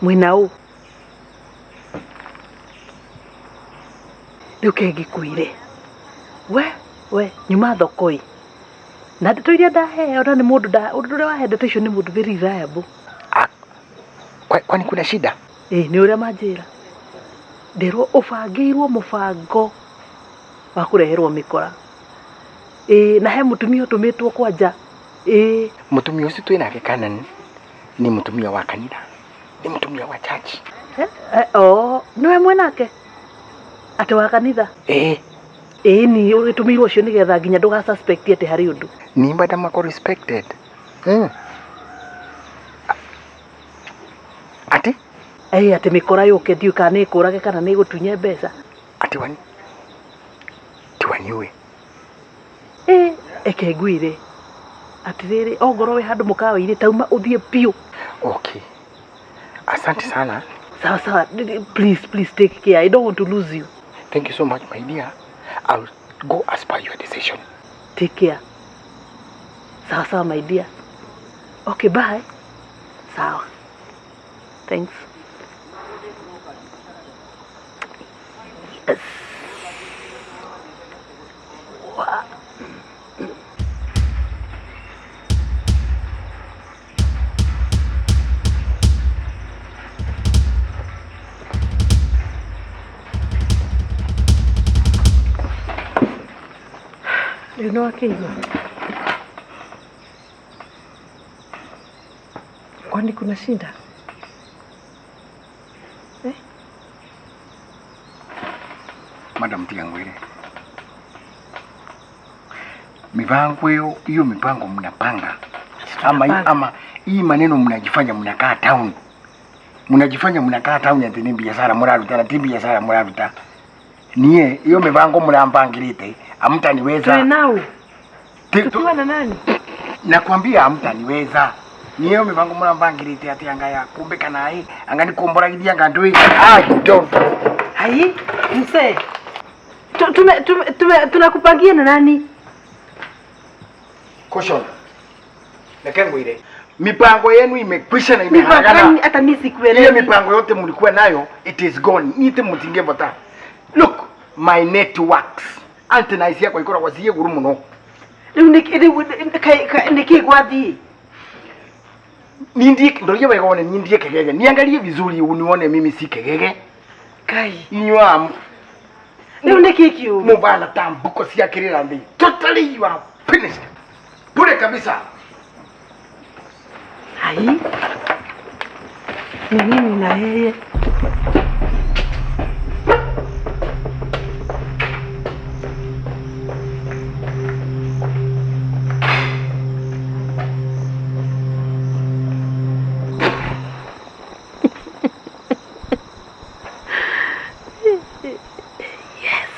Mwĩna ũ? Rĩu ke ngĩkwĩre we nyuma thoko ĩ na ndeto iria ndaheo na nĩ mũndũ ũndũ ũrĩa wahe ndeto icio nĩ mũndũ very reliable. Kwani kuna shida? Nĩ ũrĩa manjĩra nderwo ũbangĩirwo mũbango wa kũreherwo mĩkora. Na he mũtumia ũtũmĩtwo kwanja. Mũtumia ũcio twĩ nake Canaan ni mũtumia wa kanitha, ni mũtumia wa church. Nĩwe mwenake atĩ wa kanitha? Ni ũgĩtũmĩirwo ũcio nĩgetha nginya ndũga suspect atĩ harĩ ũndũ. Ni madam ako respected. Ati? Atĩ mĩkora yũke ndiũĩ kana nĩ ĩkũrage kana nĩ ĩgũtunye mbeca. Ati wani? Ti waniue. Eke ngwĩre atĩrĩrĩ, ongorwo wĩ handũ mũkawa-inĩ tauma ũthiĩ biũ. Okay. Asante sana. Sawa sawa. Please, please take care. I don't want to lose you. Thank you so much, my dear. I'll go as per your decision. Take care. Sawa sawa, my dear. Okay, bye. Sawa. Thanks. Yes. Rĩu nĩ wakĩigua? Kwani kuna shida? Eh? Madam tiga ngwire. Mipango hiyo hiyo mipango mnapanga ama, ama hii maneno mnajifanya mnakaa town, mnajifanya mnakaa town ati ni biashara muraruta na ti biashara muraruta. Nie hiyo mipango mrampangirite amtaniweza. Tuwe nao. Tukiwa na nani? Nakwambia amtaniweza. Ni hiyo mipango mrampangirite ati anga ya kumbe kana hii anga ni kumboragithia anga ndui. I don't. Hai, mzee. Tunakupangia na nani? Caution. Reke ngwire. Mipango yenu imekwisha na imeharagana. Hata mimi sikuelewi. Ile mipango yote mlikuwa nayo it is gone. Nite mutingevota. Look, my networks. Antenna yakwa ikoragwo ciĩ igũrũ mũno. Rĩu nĩkĩ gwathiĩ? Nindie ndoria wega one nindie kegege. Niangalie vizuri unione mimi si kegege. Kai. Inywa Rĩu nĩkĩ kĩũru? Mubana ta mbuko cia kirira nthi. Totally you are finished. Bure kabisa. Hai. Ni nini na yeye? Yes.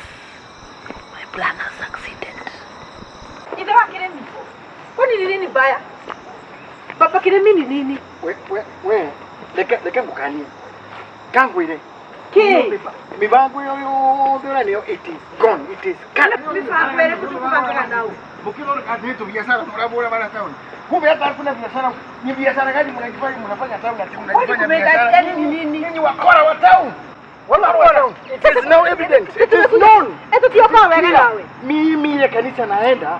My plan has succeeded. Ithe wa Kiremi. Kwani ni nini baya? Baba Kiremi ni nini? We, leke ngukanie. Kangwire. Ki? Mibango yo yothe ũrĩa it is gone. It is gone. Mibango ĩrĩkũ tũkũbangaga nao? Mukirora kazi yetu biashara murabura bara town. Kumbe hata hakuna biashara. Ni biashara gani mnajifanya mnafanya town ati mnajifanya biashara? Yaani ni nini? Ninyi wakora wa town. Wakora. It is now evident. It is known. Eto tioka wega nawe. Mimi ile kanisa naenda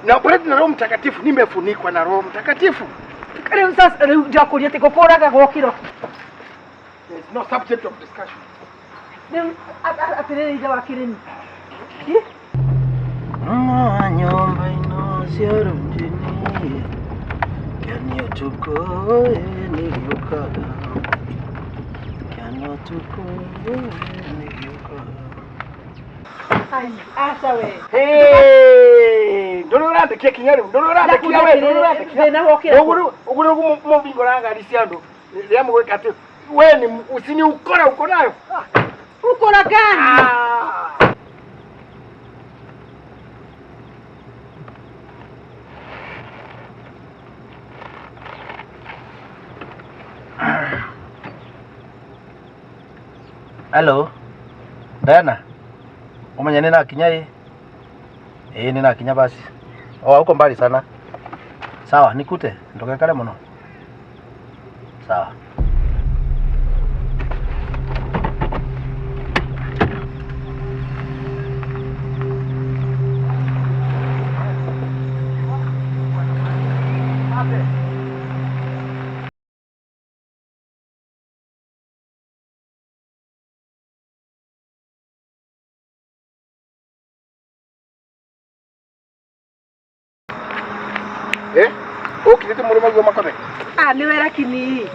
na operate na Roho Mtakatifu, nimefunikwa na Roho Mtakatifu. Rĩu sasa rĩu ndakũria atĩ ngũkũraga gwokĩro. There is no subject of discussion. Rĩu atĩrĩrĩ ithe wa Kiremi. Nyumba ino ciarundini Kani utuko nĩgĩũkaga Kani utuko nĩgĩũkaga. Ai, aca we. Hey, ndũrĩ ũrandekia kinya rĩu, ndũrĩ ũrandekia we, ndũrĩ ũrandekia. Thĩna wokĩra. Ũguo nĩguo mũbingũraga ngari cia andũ. Rĩrĩa mũgwĩka atĩ we ni usini ukora uko nayo. Ukora gani? Hello. Diana. Umenya nina kinya ĩ? Ĩ nina kinya basi. Oh, uko mbali sana. Sawa, nikute. Ndugekare muno. Sawa. Eh? Ukirite mũrũme guo makothe? Ah, nĩ we lakini.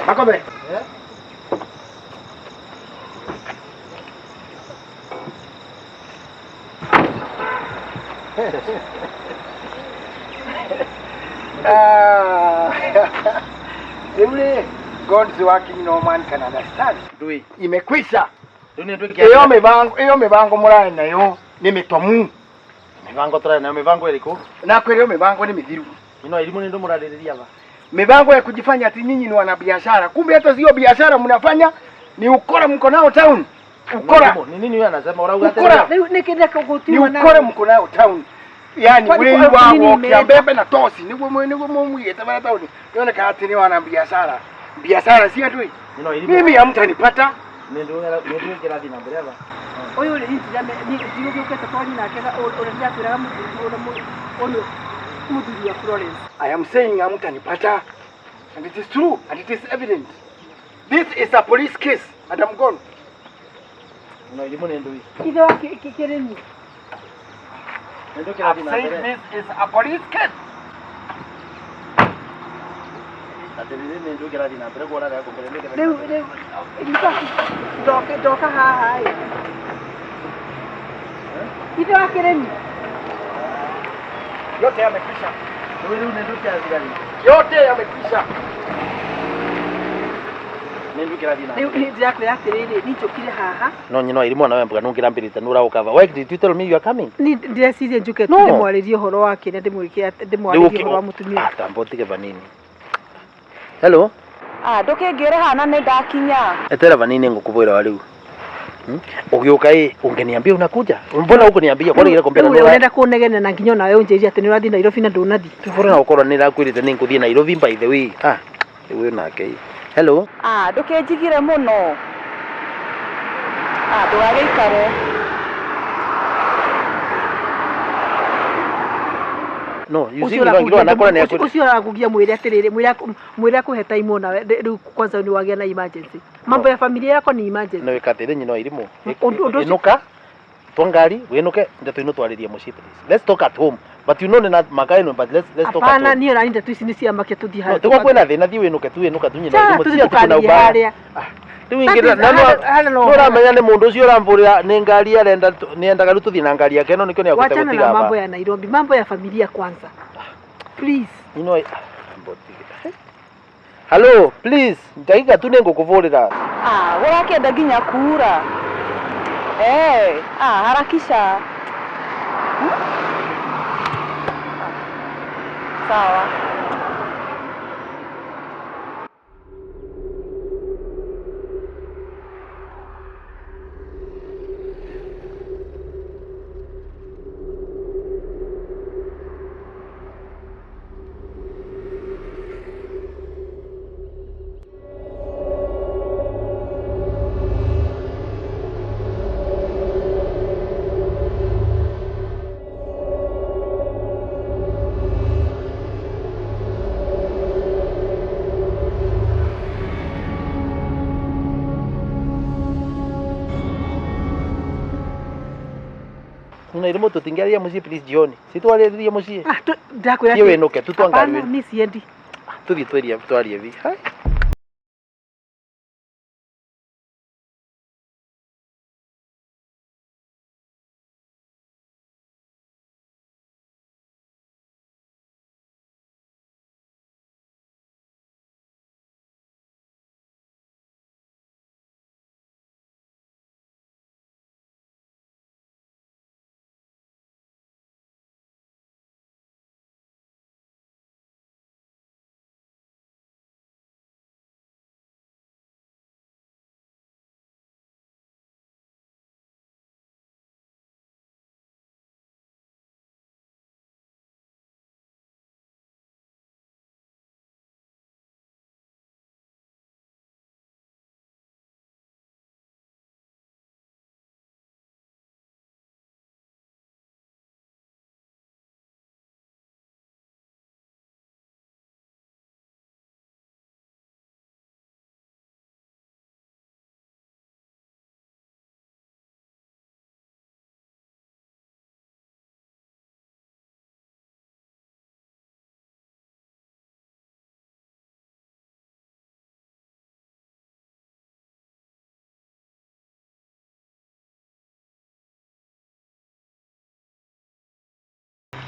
Makothe. Eh? Ah. Rĩu rĩ, God's working no man can understand. Ndui. Imekwisha. Rĩu nĩ ndwĩke. Ĩyo mĩbango mũrarĩ nayo nĩ mĩtomu. Mibango tũrarĩ nayo mibango ĩrĩkũ? Na kwĩrĩo mĩbango nĩ mĩthiru. Ino elimu ni ndo mũrarĩrĩria ba. Mibango ya kujifanya ati nyinyi ni wanabiashara, kumbe hata sio biashara mnafanya, ni ukora mko nao town. Ukora. Ni nini huyo anasema urauga Ukora. Rĩu nĩkĩ Ni ukora mko nao town. Yaani wewe wa wokia mbembe na tosi niguo niguo mumwigĩte bara town. Yoneka ati ni wanabiashara. Biashara si atui. Mimi hamtanipata. Nĩ ndũĩ na mbere ba. Ũyũ rĩ ndigũgĩũkĩte twari nake ũrĩa ndĩrakwĩraga mũthuri mũthuri wa Florence. I am saying hamtanipata. And it is true and it is evident. This is a police case and I'm gone. No irimũ nĩ ndũi. Ithe wa kĩrĩmi. Nĩ ndũĩ kĩrathiĩ na mbere. This is a police case. Atĩrĩrĩ nĩ ndũĩ kĩrathiĩ na mbere kuona rĩa kũmbere nĩ kĩrathiĩ Rĩu na mbere. rĩu in fact, ndoka haha ĩ. Ithe wa kĩrĩmi. Yote yamekwisha. Rĩu rĩu nĩ ndũĩ kĩrathiĩ na mbere. Yote yamekwisha. Nĩ ndũĩ kĩrathiĩ na Rĩu mbere. niĩ ndĩrakwĩra atĩrĩrĩ, niĩ njũkire haha. No nyina wa irimũ nawe mbuga nũngĩrambĩrĩte nũraũkava. Why did you tell me you are coming? Niĩ ndĩreciria njuke No. ndĩmwarĩrie ũhoro wa kĩrĩa ndĩmwĩke ndĩmwarĩrie ũhoro wa mũtumia. Ah, tamba ũtige vanini. Hello. Ah, ndũkĩngĩre hana nĩ ndakinya. Etera vanini ngũkũbwĩra wa rĩu. Ũgĩũka ĩ ungeniambia unakuja. Mbona hukuniambia? Kwani ile kompyuta Rĩu nĩ ũrenda kũnegena na nginya onawe ũnjĩrire atĩ nĩ ũrathiĩ Nairobi na ndũnathiĩ. Tũbũra na gũkorwo nĩ ndakwĩrĩte nĩ ngũthiĩ Nairobi by the way. Ah, rĩu ũyũ nake ĩ. Hello. Ah, ndũkĩnjigire mũno. Ah, ndũgagĩikare. No, you see Ũcio ndio nakora nĩ akwĩrĩte. ũcio ũrakugia mwĩre atĩrĩrĩ mwĩre akũhe time onawe rĩu kwanza nĩ wagĩa na emergency. Mambo ya familia yako ni emergency. No ĩkatĩrĩ nyina wa irimũ. Ũndũ ũcio- Ĩnũka twa ngari wĩnũke ndeto ino twarĩrie mũciĩ please. Let's talk at home. But you know nĩ makaino but let's talk at Hapana home. niĩ ona ndeto ici nĩ ciamakia tũthiĩ No, harĩa. tigwa kwĩna thĩna thiĩ wĩnũke tu wĩnũka tu nyina wa Cha, irimũ. tũthiĩ Ti atĩ kwĩna tũkarĩrie ubaya. harĩa. Rĩu That ingĩra is- na no harĩa no ũramenya nĩ mũndũ ũcio ũrambũrĩra nĩ ngari arenda nĩendaga rĩu tũthiĩ na ngari yake no nĩkĩo nĩagũte Wachana na gũtiga mambo aba. ya Nairobi, mambo ya familia kwanza. Please. You know, Hello, please, ndagĩka tu nĩngũkũbũrĩra. Ah, ũrakĩenda nginya kuura. Eh, ah, harakisha. Hmm? Ah, sawa. Na irimũ tũtingĩaria mũciĩ please jioni. Si twarĩrie mũciĩ. Ah, ndakwĩra Thiĩ atĩ- wĩnũke tu twa ngari Hapana, wĩnũke. mi siendi. Tũthiĩ twarie twarie vi. Hai.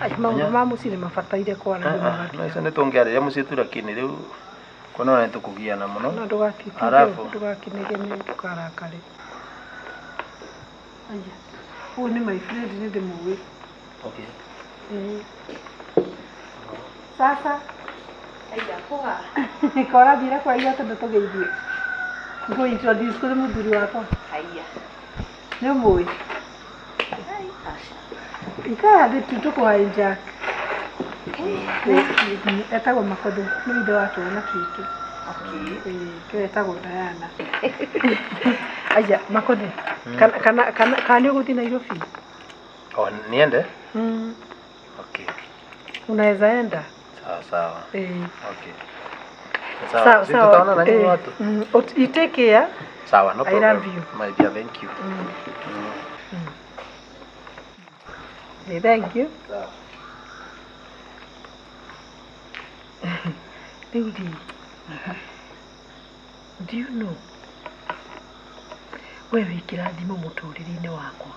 Ai, maũndũ ma mũciĩ nĩ mabataire kwaranio No icio nĩ tũngĩarĩria mũciĩ tu lakini rĩu kuona nĩ tũkũgiana mũno. No ndũgatitinde, Alafu. ndũgakinege ndũkarakare. Aya, ũyũ nĩ my friend nĩ ndĩmũĩ. Okay. Eh. Sasa Aya, poa. korathiire kũraihu atĩ ndũtũgeithie. Ngũ introduce kũrĩ mũthuri wakwa. Haiya. Nĩ ũmũĩ? Aca. Ikara thĩ tu tũkũhijack. Etagwo Makondo, nĩ ithe wa twana twitũ. Okay. Ĩĩ, kĩo etagwo Diana. Aya, Makondo, kana kana kana kana nĩ ũgũthiĩ Nairobi? Oh, niende? Mm. Okay. Unaweza enda? Sawa sawa. Eh. Okay. Sawa. Sawa Si sawa. tutaona na nyinyi Eh, watu. You take care. Sawa, no I problem. love you. My dear, thank you. Thank you. Rĩu rĩ, do you know we wĩ kĩrathimo mũtũrĩre-inĩ wakwa.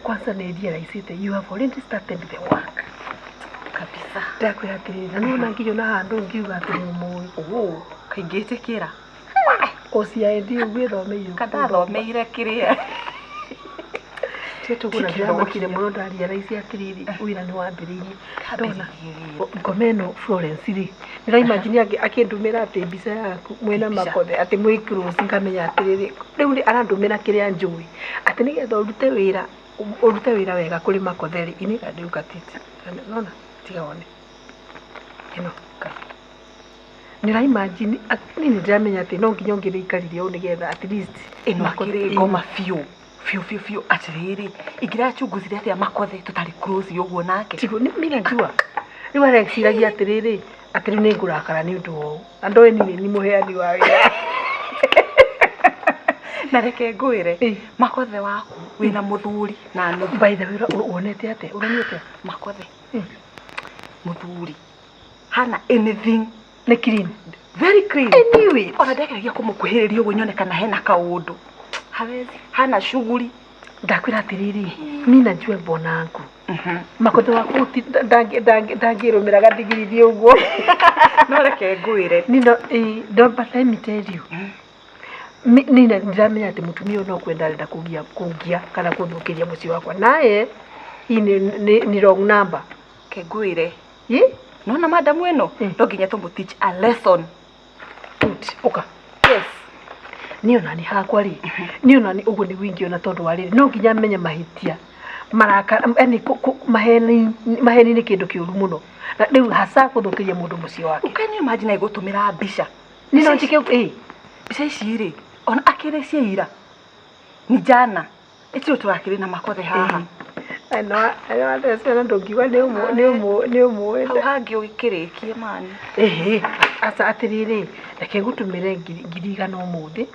Kwanza nĩ realize you have already started the work. Kabisa. Ndakwĩra atĩrĩrĩ, na nĩwona nginya ona handũ ngiuga atĩ nĩ ũmũĩ. Oo, kaingĩtĩkĩra. OCID ũguo ĩthomeire. Kandathomeire kĩrĩa. Tiga tũguo ndĩramakire mũno ndarealize atĩrĩrĩ, wĩra nĩ wambĩrĩirie. Ndona ngoma ĩno Florence rĩ, ndĩraimagine akĩndũmĩra atĩ mbica yaku mwĩna Mbica. Makothe atĩ mwĩ close, ngamenya atĩrĩrĩ, rĩu rĩ arandũmĩra kĩrĩa njũĩ atĩ nĩgetha ũrute wĩra wega kũrĩ Makothe rĩ, inĩka rĩu gatiti nona tiga wone ĩno nĩraimagine niĩ nĩndĩramenya atĩ no nginya ũngĩrĩikarire ũũ nĩgetha at least Ĩno Makothe- akĩrĩ ngoma biũ. Biũ biũ biũ atĩrĩrĩ, ingĩrachunguzire atĩa Makothe tũtarĩ close ũguo nake. Tigo nĩ mi najua rĩu areciragia atĩrĩrĩ, atĩ rĩu nĩngũrakara nĩ ũndũ wa ũũ na ndoĩ niĩ nĩ mũheani wa wĩra. Na reke ngwĩre, Ĩ. Makothe waku wĩna mũthuri na nuthu. By the way, wonete atĩa, ũronete atĩa? Makothe. Mũthuri. Hana anything. Nĩ clean. Very clean. Anyway. Ona ndageragia kũmũkuhĩrĩria ũguo nyone kana hena kaũndũ. Hawezi. Hana shughuli. Ndakwĩra atĩrĩrĩ, mi najua bwanangu Makothe waku ndangĩrũmĩra gathigirithie ũguo. No reke ngwĩre. Nino no, but let me tell you, nina ndiramenya atĩ mũtumia ũyũ no kwenda arenda kũngia kana kũthũkĩria mũciĩ wakwa naye hii ni wrong number. Reke ngwĩre. Ĩ? Nona madamu ĩno no nginya tũmũ teach a lesson. Good. Ũka. Yes. Niĩ ona nĩ hakwa rĩ, niĩ ona nĩ ũguo nĩguo ingĩona tondũ wa rĩrĩ, no nginya menye mahĩtia maraka, yani maheni, maheni nĩ kĩndũ kĩũru mũno na rĩu hasa gũthũkĩria mũndũ mũciĩ wake. Can you imagine agũtũmĩra mbica? Niĩ no njĩke ĩ. Mbica ici rĩ, ona akĩrĩ cia ira. Ni jana. Ĩtio tũrakĩrĩ na Makothe haha. Ciana ndũngiuga nĩ ũmũĩ. Hau hangĩ ũgĩkĩrĩkie mani. Ĩhĩ, aca atĩrĩrĩ, reke ngũtũmĩre 100,000 ũmũthĩ.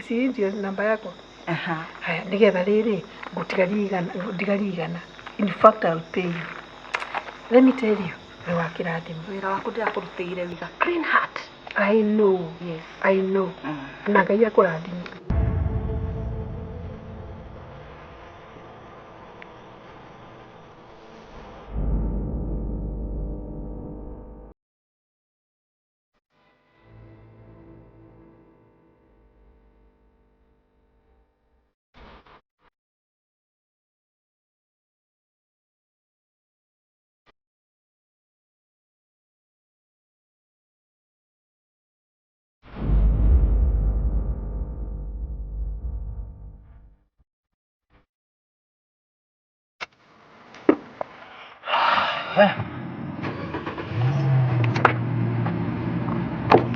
Si ndio namba yakwa? Aha. Haya, nĩgetha rĩrĩ ngũtigarie igana, ngũtigarie igana. In fact, I'll pay you. Let me tell you, wĩ wa kĩrathimo. Wĩra waku ndĩrakũrutĩire with a clean heart. I know. Yes. I know. Na Ngai akũrathime.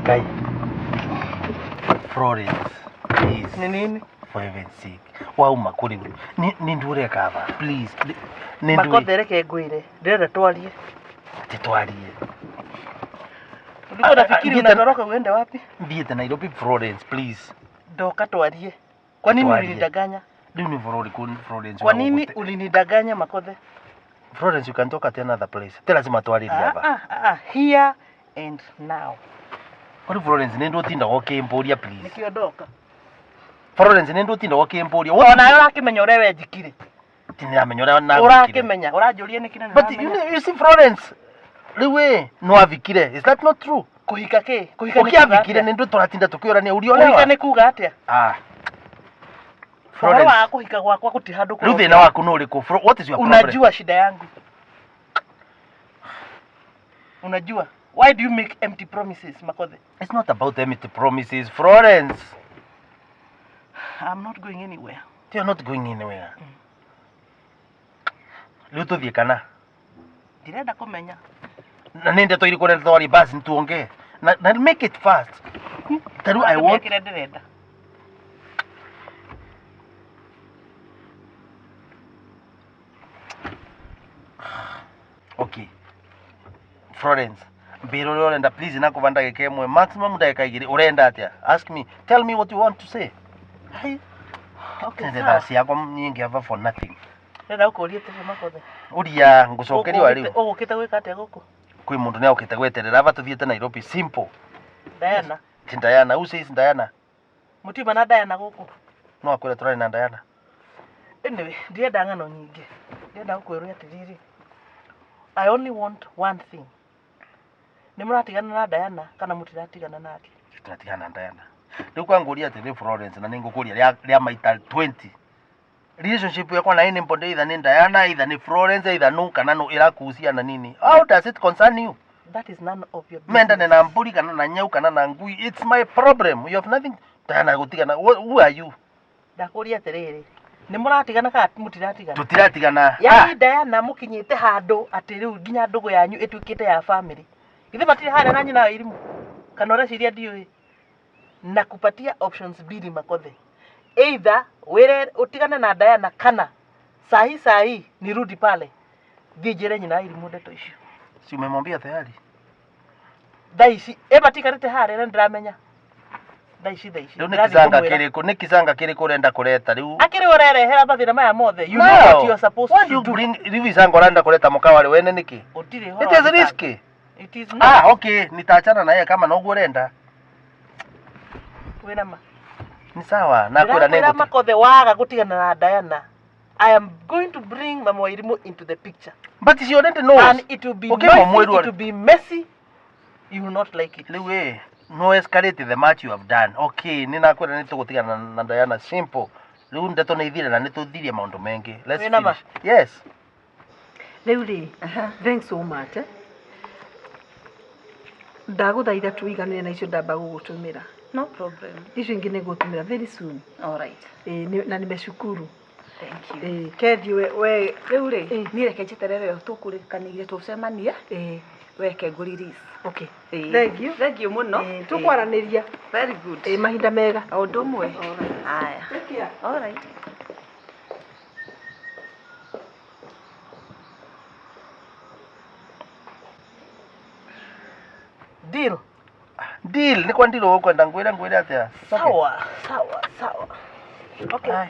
Kai. Florence, please. Nĩ nini? For heaven's sake. Wauma kũrĩ nĩ ndũreka tha, please. Nĩ ndũĩ Makothe reke ngwĩre, ndĩrenda twarie. Atĩ twarie. Ulikuwa unafikiri unatoroka uende wapi? Thiĩte Nairobi, Florence, please. Ndoka twarie. Kwa nini Twarie. ulinidanganya? Rĩu nĩ ũhoro ũrĩkũ, Florence? Kwa nini ulinidanganya, Makothe? Florence, you can talk at another place. Ti lazima twarĩrie Ah, aba. ah, ah, here and now. Kũrĩ Florence, nĩ ndũtindaga ũkĩmbũria, please. Nĩkĩo ndoka. Florence, nĩ ndũtindaga ũkĩmbũria. Onawe ũrakĩmenya ũrĩa wenjikire. Tinamenya ũrĩa nagwĩkire. Ũrakĩmenya, ũranjũria nĩkĩ na But you, know, you see, Florence, rĩu ĩ no avikire. Is that not true? Kũhika kĩ? Kũhika nĩ kuga Ũkĩavikire atĩa? nĩ ndũ tũratinda tũkĩũrania Kũhika ũriolewa. nĩ kuga atĩa? Ah. Ũhoro wa Florence, kũhika gwakwa gũtirĩ handũ rĩu thĩna waku nĩ ũrĩkũ? What is your problem? Unajua shida yangu. Unajua? Why do you make empty promises, Makothe? It's not about empty promises, Florence. I'm not going anywhere. You're not going anywhere. Rĩu tũthiĩ kana? Ndirenda kũmenya. Na nĩ ndeto irĩkũ ũrenda twarie basi nituongee. Na make it fast. Tarĩu I want Kĩrĩa ndĩrenda. Okay. Florence, mbĩra ũrĩa ũrenda please na kũba ndagĩka ĩmwe maximum ndagĩka igĩrĩ ũrenda atĩa? Ask me. Tell me what you want to say. Hai. Okay, Tende sawa. thaa ciakwa nyingĩ hapa for nothing. Ndĩrenda gũkũria atĩrĩrĩ Makothe. Ũria ngũcokeria wa rĩu. Ũgũkĩte gwĩka atĩa gũkũ? Kwĩ mũndũ nĩ okĩte gweterera aba tũthiĩte Nairobi simple. Diana. Ti Diana, who says Diana? Mũtiuma na Diana gũkũ. No akwĩra tũrarĩ na Diana. Anyway, ndirenda ng'ano nyingĩ. Ndĩrenda gũkwĩrwo atĩrĩrĩ. I only want one thing. Nĩ mũratigana na Diana kana mũtiratigana nake? Tũratigana na Diana. Rĩu kwangũria atĩrĩ Florence na nĩngũkũria rĩa maita 20. Relationship yakwa na anybody either nĩ Diana either nĩ Florence either nũ kana nũ ĩrakuhusiana nini? How does it concern you? That is none of your business. Mendane na mbũri kana na nyau kana na ngui. It's my problem. You have nothing. Diana gũtigana. Who are you? Ndakũria atĩrĩrĩ. Nĩ mũratigana kana mũtiratigana? Tũtiratigana. Yaani Diana mũkinyĩte handũ atĩ rĩu nginya ndũgũ yanyu ĩtuĩkĩte ya family. Githĩ matirĩ harĩa na nyina wa irimũ? Kana ũreciria ndiũĩ? Na kupatia options mbili Makothe. Either wĩre ũtigane na Diana kana sahi sahi nirudi pale thiĩ njĩre nyina wa irimũ ndeto icio. Si umemwambia tayari? Thaa ici ĩ matikarĩte harĩa na nĩndĩramenya. Thaa ici thaa ici. Rĩu nĩ Ndĩrathiĩ kicanga kũmwĩra. kĩrĩkũ? Nĩ kicanga kĩrĩkũ ũrenda kũreta rĩu? Akĩrĩ ũrerehera mathĩna maya mothe. You know what you are supposed Why to do you do. bring rĩu icanga ũrenda kũreta mũkawarĩ wene nĩkĩ? Gũtirĩ ũhoro It wa is gĩcanga. risky. It is not. Ah, okay, nitaachana na yeye kama noguo ũrenda. Wĩna ma. Ni sawa, nakwĩra Ndĩrakwĩra nĩngũti. Makothe waga gũtigana na Diana. I am going to bring Mama Wairimu into the picture. But she already knows. And it will be Okay, noisy, mwĩru it will be messy. You will not like it. Rĩu ĩ, no escalate the much you have done. Okay, nĩ nakwĩra nĩ tũgũtigana na Diana simple. Rĩu ndeto nĩ ithire na nĩ tũthirie maũndũ maingĩ. Let's Wĩna ma? finish. Yes. Rĩu rĩ, thanks so much. Eh? Ndagũthaitha tuiganĩre na icio ndamba gũgũtũmĩra. No problem. Icio ingĩ nĩ ngũtũmĩra very soon. All right. Ĩ, na nimeshukuru. Thank you. Ĩ, kethi we Rĩu rĩ, Ĩ. niĩ reke njeterere o tũkũrĩkanĩire tũcemanie, ĩ, weke ngũ release. okay. Ĩ. Thank you. Thank you mũno. Ĩ, tũkwaranĩria. Very good. Ĩ, mahinda mega. O ũndũ ũmwe. Haya. Take care. All right. Deal. Deal, nĩ kwa deal ũkwenda ngwĩre ngwĩre atĩa? It's okay. Sawa, sawa, sawa. Okay. Ai.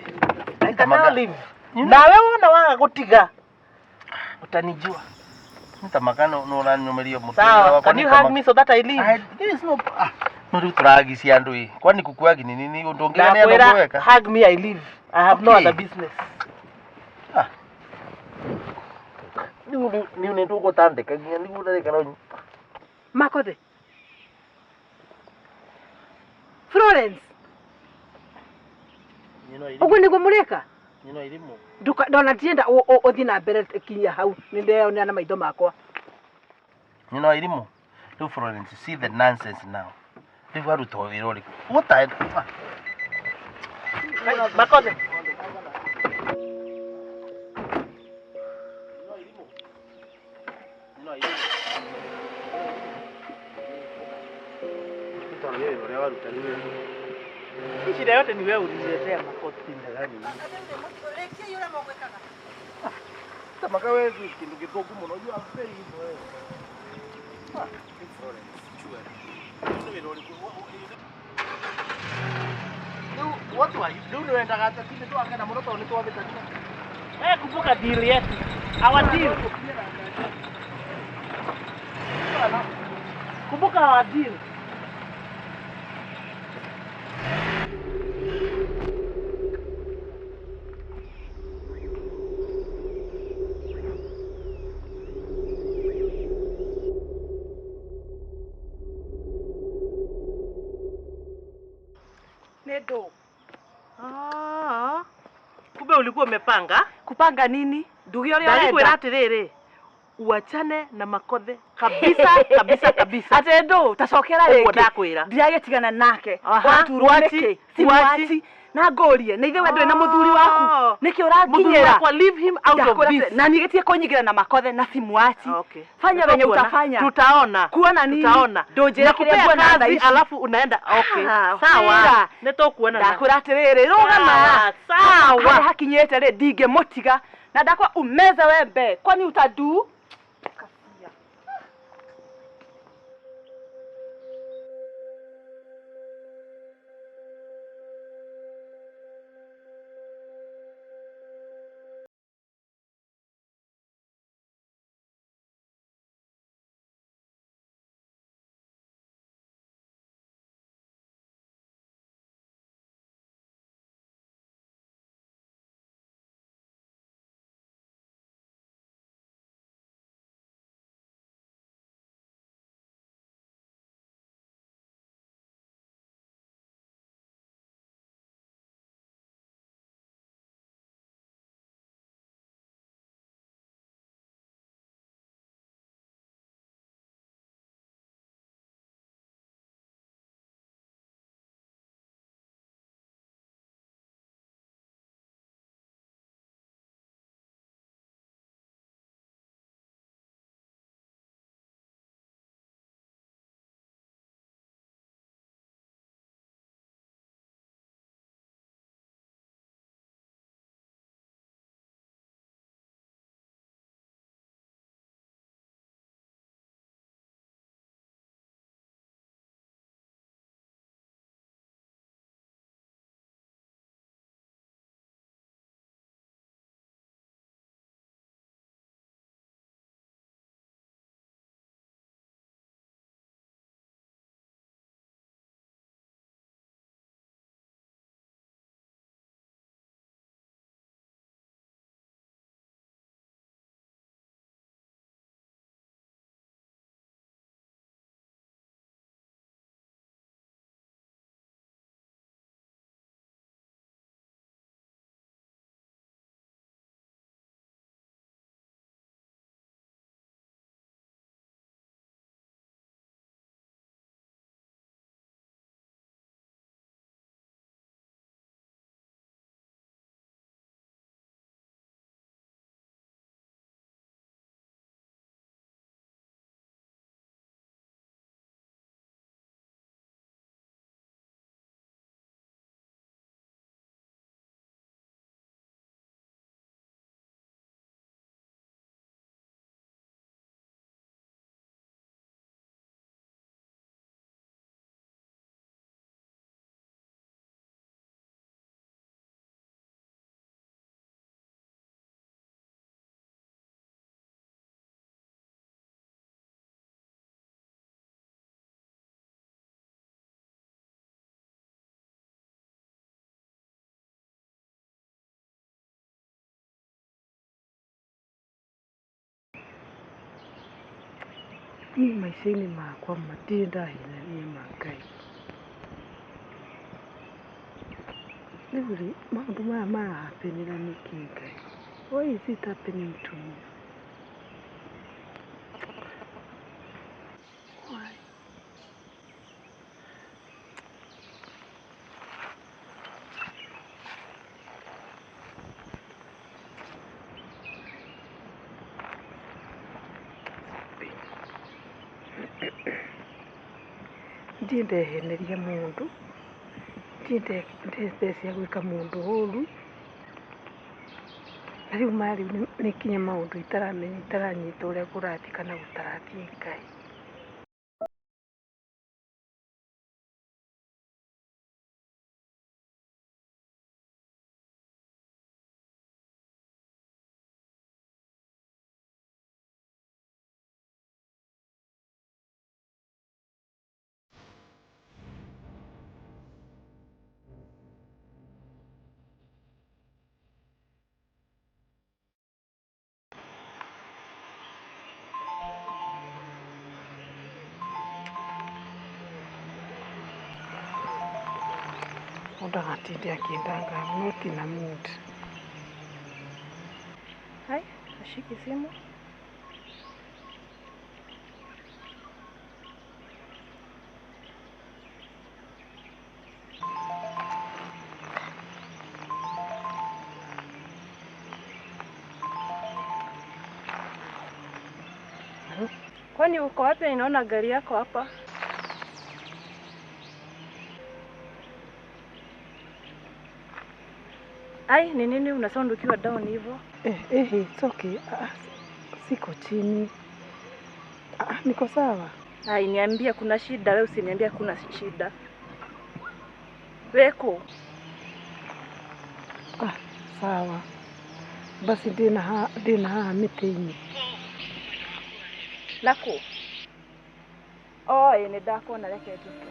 I can now Tamaga. leave. Nawe wona waga gũtiga utanijua. Nĩ tamaka nĩ ũranyũmĩria mũtũrĩre Sawa, wakwa can nĩ you tama- hug me so that I leave? I, there is no ah, no rĩu tũragicia andũ ĩ. Kwani kukuagi ni nini ũndũ ũngĩ nĩ andũ Ndakwĩra gweka? hug me I leave. I have no Okay. other business. Ah. Rĩu rĩu nĩ tũgũtandĩka nginya nĩguo ũrarĩka no Makothe. Florence, ũguo nĩguo mũreka? Nyina irimũ. Nduka ndona ndienda ũthiĩ na mbere kinya hau nĩ ndeyonera na maitho makwa. Nyina wa irimũ. Rĩu Florence, see the nonsense now. Rĩu arutwo wĩra ũrĩkũ? What I Makothe. Hii shida yote ni wewe ulijiletea Makothe. Tamaka wewe kindu gĩthũku mũno. You are very evil wewe. Ah, Florence, sure. Nĩ wĩra ũrĩkũ? Rĩu what were you? Rĩu nĩ wendaga atĩa? Tinde twakena mũno tondũ nĩ twahĩtania. Eh, kumbuka deal yetu. Our deal. Kumbuka our deal. Nĩ ndũ. Ah. Kumbe ulikuwa umepanga? Kupanga nini? Nduge ũrĩa Ndakwĩra ũrenda. atĩrĩrĩ, uachane na Makothe kabisa kabisa kabisa. Atĩ ndũ, tacokera Ũguo rĩngĩ. ndakwĩra. Ndiragĩtigana nake. Aha, Waturwo wachi, nĩkĩ? Si wachi. mwachi. Na ngũrie na ithe we ndũrĩ na mũthuri waku nĩkĩ ũranginyĩra? Wakwa, leave him out of this. Na nigetie kũnyingĩra na makothe na simuachi. Okay. Fanya venye utafanya. Tutaona. Kuona nini? Tutaona. Ndũnjĩre kĩrĩa Nakupea nguona thaa kazi ici. alafu unaenda. Okay. Ah, Sawa. wĩra. Nĩtũkuona. Ndakwĩra atĩrĩrĩ, rũgama. Sawa. Harĩa hakinyĩte rĩ ndingĩmũtiga na ndakwa umeze wembe kwani utadu. Niĩ maica-inĩ makwa ma ndirĩ ndahenania ma Ngai. Rĩu rĩ, maũndũ maya marahapenera nĩkĩ Ngai? Why is it happening to me? Why? Ndirĩ ndeheneria mũndũ, ndirĩ ndecia gwĩka mũndũ ũru, na rĩu ma rĩu nĩ nginya maũndũ itaramenya itaranyita ũrĩa kũrathiĩ kana gũtarathiĩ Ngai. Mũndũ agatinde akĩndanga, I'm not in a mood. Hai, ashiki simu. Kwani uko wapi? Ninaona gari yako hapa. Ai, ni nini unasound ukiwa down hivyo? It's okay. Siko chini. Niko sawa. Ai, niambia kuna shida, wewe usiniambia kuna shida. Weko. Sawa. Basi ndina haha mĩtĩ-inĩ. Nako. Oh, nĩ ndakuona, reke njuke.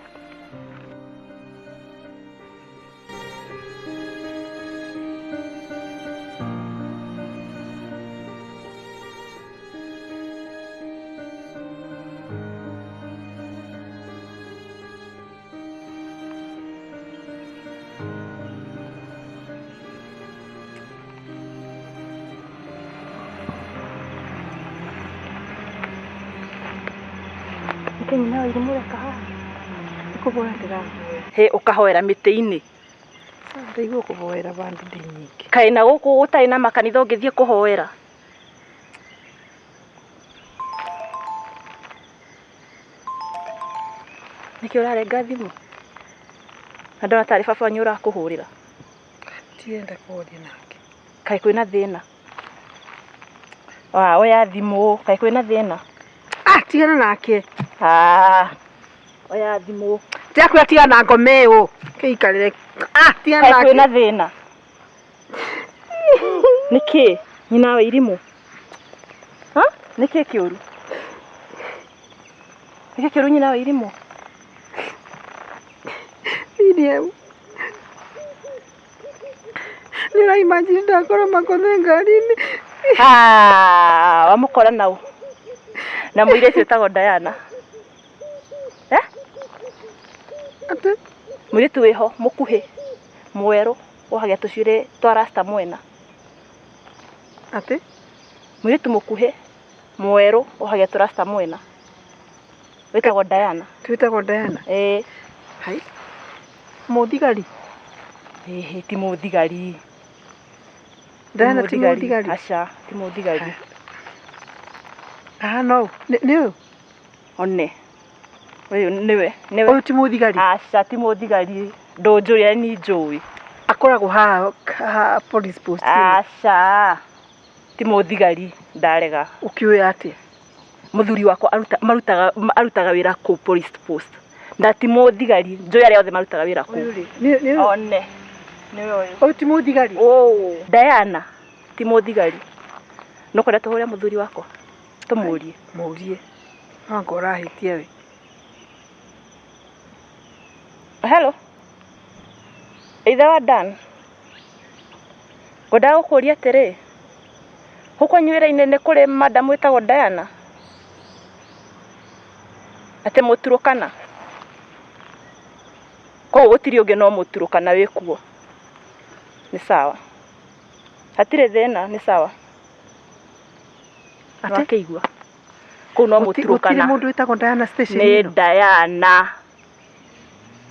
Nyina iri mureka haha Nĩkũhoya ndĩrahoya. He ũkahoera mĩtĩ-inĩ. Ndaigua kũhoera bandũ ndĩ nyingĩ. Kaĩ na gũkũ gũtarĩ na makanitha ũngĩthiĩ kũhoera? Nĩkĩ ũrarenga thimũ? Na ndona tarĩ baba wanyu ũrakũhũrĩra. Ndirenda kwaria nake. Kaĩ kwĩna thĩna? Oya thimũ, kaĩ kwĩna thĩna? Tigana nake. Oya thimũ. Ndiakwĩra tigana na ngoma ĩyo. Kĩikarĩre. Tigana Kaĩ kwĩna nake. thĩna? Nĩkĩ? Nyina wa irimũ? Nĩkĩ kĩũru? Nĩkĩ kĩũru nyina wa irimũ? Miriam. Nĩũra imagine ndakora makothe ngari-inĩ. Wamũkora nau. Na mũirĩtu wĩtagwo Diana. Atĩ? Mũirĩtu wĩho mũkuhĩ mwerũ wohagia tũcuĩrĩ twa rasta mwena. Atĩ? Mũirĩtu mũkuhĩ mwerũ wohagia tũ rasta mwena. Wĩtagwo Diana. Twĩtagwo Diana? Ĩĩ. Hai. Mũthigari? Ĩhĩ, ti mũthigari. Diana ti mũthigari? Aca, ti mũthigari. No, nĩ ũyũ? One. Ũyũ nĩwe, nĩwe. Ũyũ ti mũthigari? Aca, ti mũthigari. Ndũnjũria ni njũĩ. Akoragwo haha police post. Aca. Ti mũthigari, ndarega. Ũkĩũĩ atĩa? Mũthuri wakwa arutaga wĩra kũu police post. Na ti mũthigari, njũĩ arĩa othe marutaga wĩra kũu. Ũyũ rĩ, nĩ ũyũ? One. Nĩwe ũyũ. Ũyũ ti mũthigari? Diana, ti mũthigari. No kwenda tũhũre mũthuri wakwa? Tũmũrie. Mũrie. No anga ũrahĩtia we. Hello. Ithe wa Dan. Ngwendaga gũkũria atĩrĩ, gũkũ wĩra-inĩ nĩ kũrĩ madam wĩtagwo Diana? Atĩ mũturũkana? Koguo gũtirĩ ũngĩ no mũturũkana wĩkuo. Nĩ sawa. Hatirĩ thĩna, nĩ sawa. Atĩ? Nĩwakĩigua? Kũu no mũturũkana. Gũtirĩ mũndũ wĩtagwo Diana station Nĩ ĩno? Diana.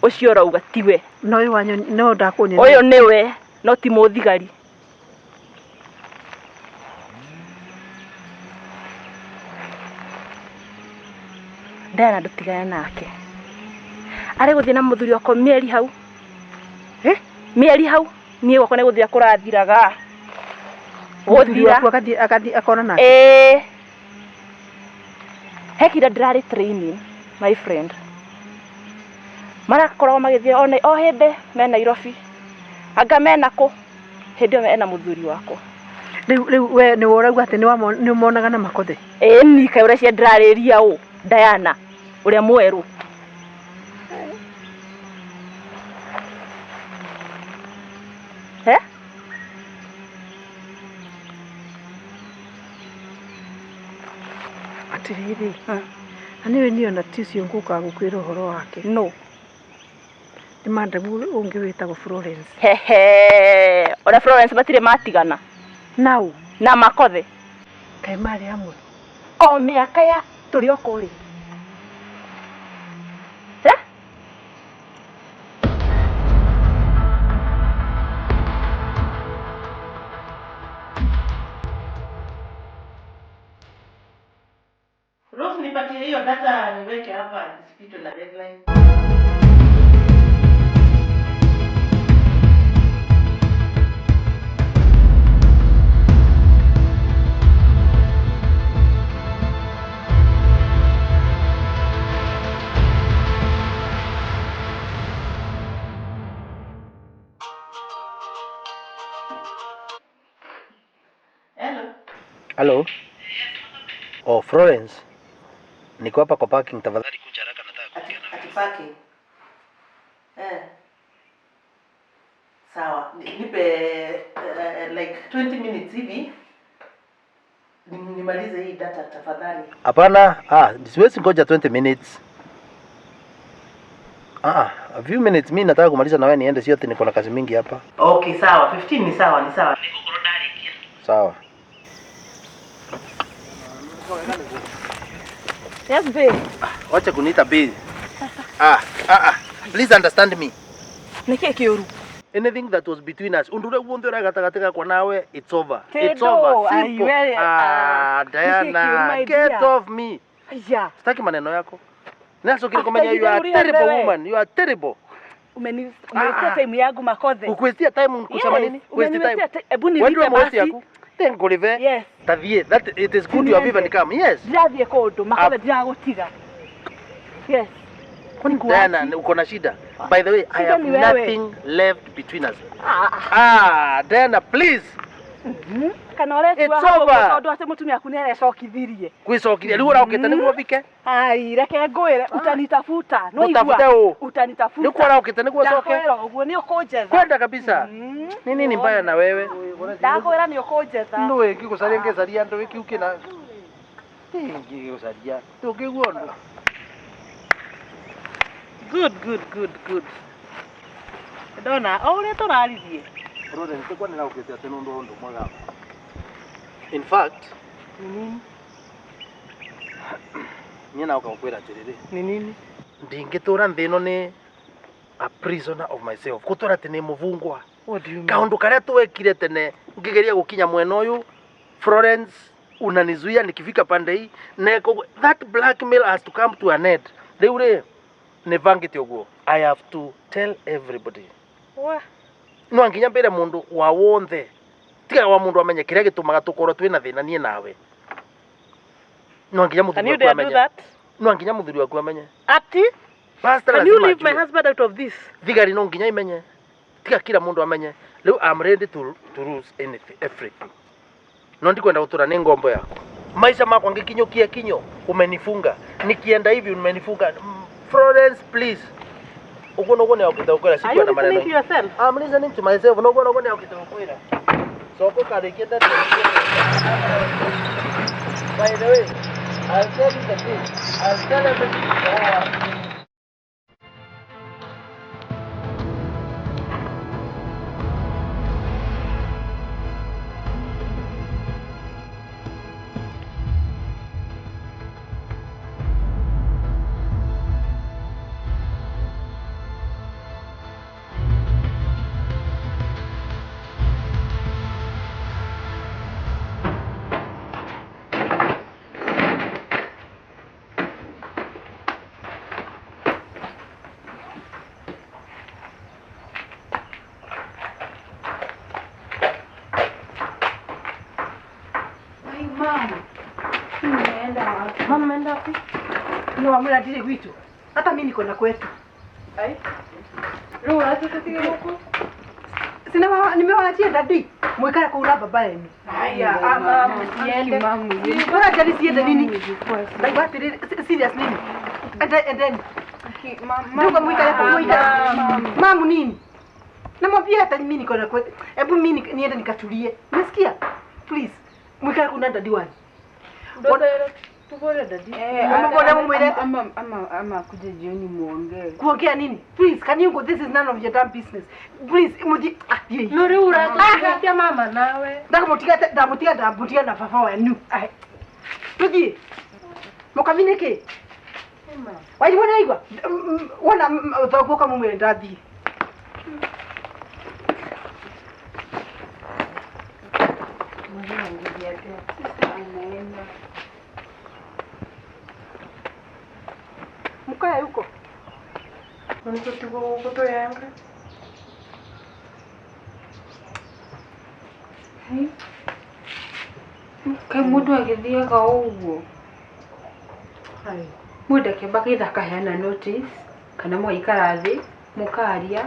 Ũcio ũrauga tiwe. No ũyũ wanyu no ndakuonia. Ũyũ nĩwe, no ti mũthigari. Diana ndũtigane nake. Arĩ gũthiĩ na mũthuri wakwa mĩeri hau. Mĩeri hau niĩ gwakwa nĩ gũthira kũrathiraga. Mũthuri Gũthira. waku agathiĩ akona nake? Ĩĩ. He kira ndĩrarĩ training, my friend. Marakoragwo magĩthiĩ o hĩndĩ me Nairobi. Anga mena kũ? Hĩndĩ ĩyo ena mũthuri wakwa. Rĩu we nĩwe ũrauga atĩ nĩũmonaga na makothe? Ĩĩ ni kaĩ ũreciria ndĩrarĩria ũ? Diana ũrĩa mwerũ. He? Atĩrĩrĩ. Na nĩwe niĩ ona ti ũcio ngũkaga gũkwĩra ũhoro wake. No. Nĩ madam ũngĩ wĩtagwo Florence. Hehe. Ona Florence matirĩ matigana. Nau. Na makothe. Kaĩ marĩ hamwe? O mĩaka ya tũrĩ o kũrĩ. Rose, nipatie Sitwe na deadline. Hello. Oh, Florence. Niko hapa kwa parking, tafadhali kuja haraka, nataka kuongea na Ati parking. Sawa, nipe like 20 minutes hivi. Nimalize hii data tafadhali. Hapana, siwezi ngoja 20 minutes. A few minutes, mimi nataka kumaliza na wewe niende, sio ati niko na kazi mingi hapa. Okay, sawa, 15 ni sawa, ni sawa. Sawa. Yes, babe. Wacha kuniita babe. Please understand me. Niki kiuru. Anything that was between us, undure wonthe ura gatagati gakwa nawe, it's over. It's over. Simple. Diana, get off me. Yeah. Sitaki maneno yako. Nasokire kumenya you are terrible woman. You are terrible. Umeniwestia time yangu makothe. Ukuwestia time kusema nini? Waste time. Ebu nilipe basi. Tengolive. Yes. Tathie. That it is good you have even come. Yes. Ndirathie kundu makothe ndiragutiga. Yes. Diana, uko na shida. By the way, I have nothing left between us. Diana, please. Kana ũretua hau tondu ati mutumia aku nĩarecokithirie. Kwicokithia rĩu ũraũkĩte nĩguo ũthike? Ai, reke ngwĩre utanitafuta. No igua. Utanitafuta. Nĩkuo ũraũkĩte nĩguo ũcoke? Ndakwĩra ũguo nĩ ũkũnjetha. Kwenda kabisa. Ni nini mbaya na wewe? Ndakwĩra nĩ ũkũnjetha. Ndũĩ ngĩgũcaria ngĩcaria ndũĩ kĩu kĩna. Ngĩgũcaria. Ndũngĩigua ũndũ. Good, good, good, good. Ndona o ũrĩa tũraririe. In fact, niĩ na ũkakwĩra atĩrĩrĩ. Ni nini? Ndingĩtũra nthĩ ĩno nĩ a prisoner of myself. Gũtũra atĩ nĩ mũbungwa. What do you mean? Kaũndũ karĩa twekire tene ngĩgeria gũkinya mwena ũyũ, Florence unanizuia nikifika pande hii. Neko, that blackmail has to come to an end. Rĩu rĩ, nĩbangĩte ũguo. I have to tell everybody. No nginya mbere mundu wa wonthe tiga wa mundu amenye kiria gitumaga tukorwo twina thina nie nawe. No nginya muthuri waku amenye. No nginya muthuri waku amenye. Ati? Pastor, can you leave my husband out of this? Thigari no nginya imenye. Tiga kila mundu amenye. Riu I'm ready to lose anything, everything. No ndikwenda gutura ni ngombo yaku. Maisha makwa ngikinyukia kinyo umenifunga. Nikienda hivi umenifunga. Florence, please. Ugo no gone okita ukwira Are you listening to yourself? I'm listening to myself. No go no gone okita ukwira. Soko karikia ndani. By the way, I'll tell you the truth. I'll tell everything. No amwira ndire gwitu. Hata mimi niko na kwetu. Ai. Rĩu ũratũtigire gũkũ? Sina nimewaachia dadi. Mwikare kũu na baba yenu. Haya, ama msiende. Bora jali siende nini? Ndaigua atĩrĩrĩ, serious nini? And then. Nduga mwikare kũu mwikare. Mamu nini? Namwambia hata mimi niko na kwetu. Hebu mimi niende nikatulie. Umesikia? Please. Mwikare kũu na dadi wanyu. Tugore dadi. Ama kuje jioni muongee. Kuongea nini? Please, can you go? This is none of your damn business. Please, muthi. No rĩu ũratũtiga mama nawe. Ndakamũtiga ndamũtiga ndamũtiga na baba wanyu. Tuthiĩ. Mũkami nĩkĩ? Waigua nĩ waigua? Wona thoguo ũkamũmwĩra ndathiĩ. Tukae huko. Nĩtũtigwo gũkũ twĩ Kaĩ mũndũ agĩthiaga ũguo? Mũndũ akĩamba either akaheana notice kana mũgaikara thĩ mũkaria.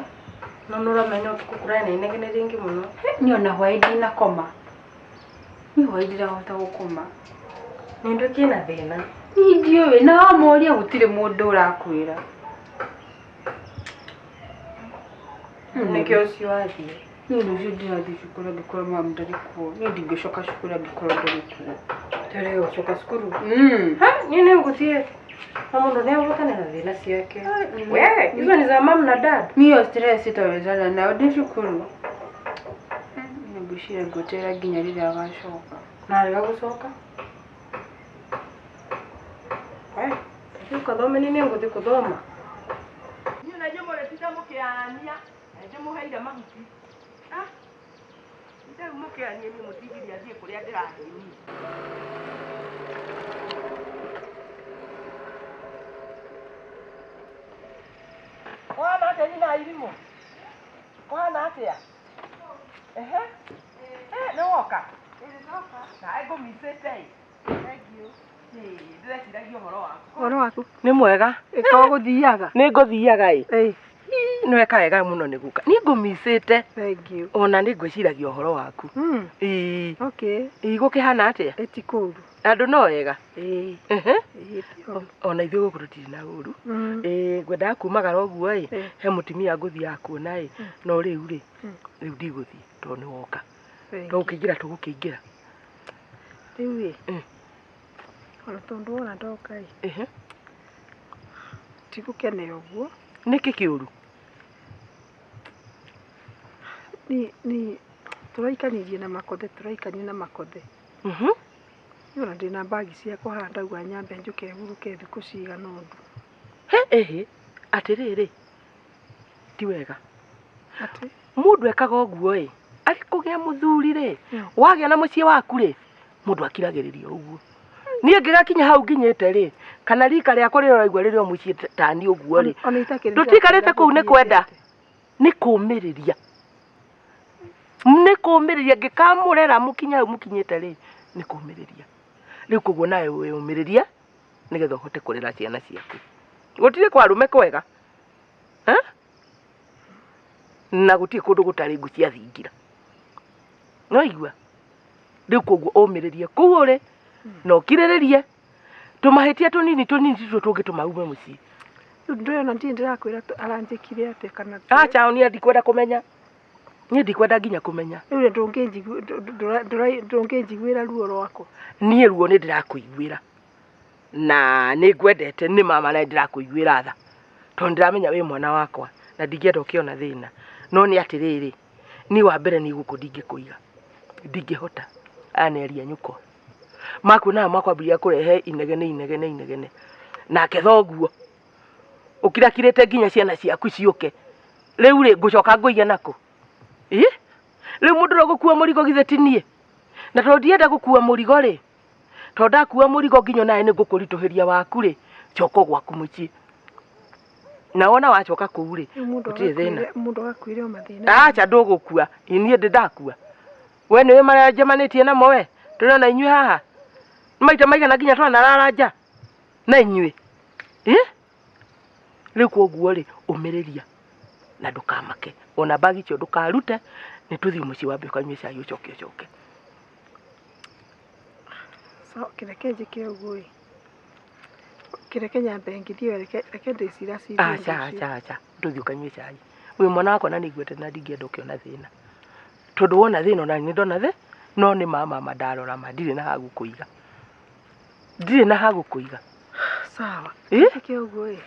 No nĩ ũramenya ũtukũ kũrarĩ na inegene rĩingĩ mũno. Niĩ ona hwaĩ ndinakoma. Niĩ hwaĩ ndirahota gũkoma. Nĩ ũndũ kĩna thĩna. Niĩ ndiũĩ na wamoria gũtirĩ mũndũ ũrakwĩra. Nĩkĩo ũcio wathiĩ. Niĩ rũciũ ndirathiĩ cukuru angĩkorwo mamu ndarĩ kuo. Niĩ ndingĩcoka cukuru angĩkorwo ndarĩ kuo. Tũrĩ gũcoka cukuru. Mm. Ha, niĩ nĩ ngũthiĩ. Na mũndũ nĩ ahotane na thĩna ciake. We, hizo ni za mom na dad. Mi hiyo stress sitawezana nayo ndĩ cukuru. Niĩ ngwĩciria ngweterera nginya rĩrĩa agacoka. Na arega gũcoka. We, thiĩ ũkathome niĩ nĩ ngũthiĩ gũthoma. Niĩ na inyuĩ mũrĩtinda mũkĩania na ndĩmũheire mahuti. Ah, rĩu mũkĩanie niĩ mũtingiria thiĩ kũrĩa ndĩrathiĩ niĩ. Kũhana atĩa nyina irimũ? Kũhana atĩa? Ehe. Nĩ woka? Na ngũmicĩte ĩ. Ndĩreciragia ũhoro waku. Ũhoro waku? Nĩ mwega. Ĩkorwo gũthiaga. Nĩ ngũthiaga ĩ. Ĩĩ. Nĩ weka wega mũno nĩ gũka. Niĩ ngũmicĩte. Thank you. Ona nĩ ngwĩciragia ũhoro waku. Mm. Ĩĩ. Okay. Ĩĩ gũkĩhana atĩa? Ĩti kũũru. Andũ no wega. Ĩĩ. Ehe. Ĩĩ ti ũru. Ona ithuĩ gũkũ tũtirĩ na ũru. Mm. Ĩĩ ngwendaga kumagara ũguo ĩ, Ĩĩ. he mũtumia ngũthiaga kuona ĩ, no rĩu rĩ, Mm. rĩu ndigũthiĩ tondũ nĩ woka. Thank No you. gũkĩingĩra tũgũkĩingĩra. Rĩu ĩ. Mm. Ona tondũ wona ndoka ĩ. Ehe. Ndigũkenera ũguo. Nĩkĩ kĩũru? Ni tũraikanirie na makothe tũraikania na makothe. Mhm. Niĩ ona ndĩna mbagi ciakwa haha ndauga nyambe njũke hurũke thikũ cigana ũndũ. He ĩhĩ, atĩrĩrĩ, ti wega. Atĩ? Mũndũ ekaga ũguo ĩ, arĩ kũgĩa mũthuri rĩ, Mm. wagĩa na mũciĩ waku rĩ, mũndũ akiragĩrĩria ũguo. Niĩ ngĩgakinya hau nginyĩte rĩ, kana rika rĩakwa rĩrĩa ũraigua rĩrĩ o mũciĩ tani ũguo rĩ, Ona itakĩrĩ tũtiikarĩte kũu nĩ kwenda, nĩ kũũmĩrĩria. Nĩ kũũmĩrĩria ngĩkamũrera mũkinye hau mũkinyĩte rĩ, nĩ kũũmĩrĩria. Rĩu koguo nawe wĩyũmĩrĩrie nĩgetha ũhote kũrera ciana ciaku. Gũtirĩ kwa arũme kwega. Eh? Na gũtirĩ kũndũ gũtarĩ ngũ cia thingira. No igua? Rĩu koguo ũmĩrĩrie kũu ũrĩ na ũkirĩrĩrie tũmahĩtia tũnini tũnini tituo tũngĩtũma ume mũciĩ. Rĩu ndĩrona ndirĩ ndĩrakwĩra aranjĩkire atĩa kana Acha niĩ ndikwenda kũmenya. Niĩ ndikwenda nginya kũmenya. Rĩu ndũngĩnjiguĩra ruo rwakwa. Niĩ ruo nĩ ndĩrakũiguĩra. Na nĩ ngwendete nĩ mama na nĩ ndĩrakũiguĩra tha. Tondũ ndĩramenya wĩ mwana wakwa na ndingĩenda ũkĩona thĩna. No nĩ atĩrĩrĩ, niĩ wa mbere niĩ gũkũ ndingĩkũiga. Ndingĩhota. Aya nĩ aria nyũkwa. Makuonaga makwambĩrĩria kũrehe inegene inegene inegene. Nake thoguo ũkirakirĩte nginya ciana ciaku ciũke. Rĩu rĩ ngũcoka ngũige nakũ? Ĩ? Rĩu mũndũ ũrĩa ũgũkua mũrigo githĩ ti niĩ? Na tondũ ndienda gũkua mũrigo rĩ, tondũ ndakua mũrigo nginya nawe nĩ ngũkũritũhĩria waku rĩ, coka gwaku mũciĩ. Na wona wacoka kũu rĩ, Rĩu mũndũ gũtirĩ thĩna. Mũndũ agakuire o mathĩna. Acha ndũgũkua, niĩ ndĩ ndakua. We nĩwe marĩa njemanĩtie namo we, tũrĩ ona inyuĩ haha. Maita maigana nginya twanarara nja na inyuĩ. Ĩ? Rĩu koguo rĩ, ũmĩrĩria na ndũkamake. Ona mbagi icio ndũkarute, nĩ tũthiĩ mũciĩ wambe ũkanyue cai ũcoke ũcoke. So kĩreke njĩke ũguo ĩ. Kĩreke nyambe ngĩthiĩ reke ndĩciracirie ũndũ Acha ũcio. acha acha, tũthiĩ ũkanyue cai. Wĩ mwana wakwa na nĩngwendete na ndingĩenda ũkĩona thĩna. Tondũ wona thĩna ona niĩ ndona thĩ, no nĩ ma mama ndarora ma ndirĩ na ha gũkũiga. Ndirĩ na ha gũkũiga. Sawa. Ĩ? Njĩke ũguo ĩ.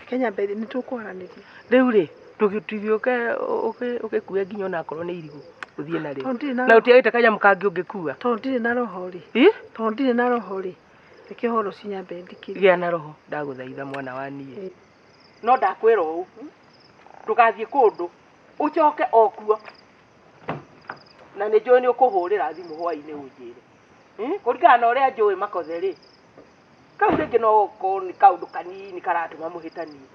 Kenya mbere nĩ tũkwaranĩria. Rĩu rĩ, tũgĩũke ũgĩkue nginya onakorwo nĩ irigũ ũthiĩ narĩo. Tondũ ndirĩ na Na ũtiagĩte kanyamũ kangĩ ũngĩkua. Tondũ ndirĩ na roho rĩ. Ĩ? Tondũ ndirĩ na roho rĩ. Reke ũhoro ũcio nyambe ndikĩrie. Gĩa na roho ndagũthaitha mwana wa niĩ. No ndakwĩra ũũ, ndũgathiĩ kũndũ, ũcoke o kuo. Na nĩ njũĩ nĩ ũkũhũrĩra thimũ hwaĩ-inĩ ũnjĩre. Kũringana na ũrĩa njũĩ makothe rĩ, Kau rĩngĩ no gũkorwo nĩ kaũndũ kanini karatũma mũhĩtanie.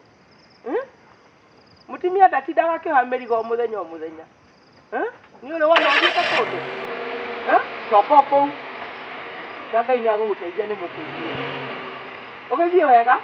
Mũtumia ndatindaga akĩoha mĩrigo o mũthenya o mũthenya. Nĩ ũrĩ wona ũthiĩte kũndũ? Coka o kũu. Na Ngai nĩ agũgũteithia nĩ mũkũigue. Ũgĩthiĩ wega?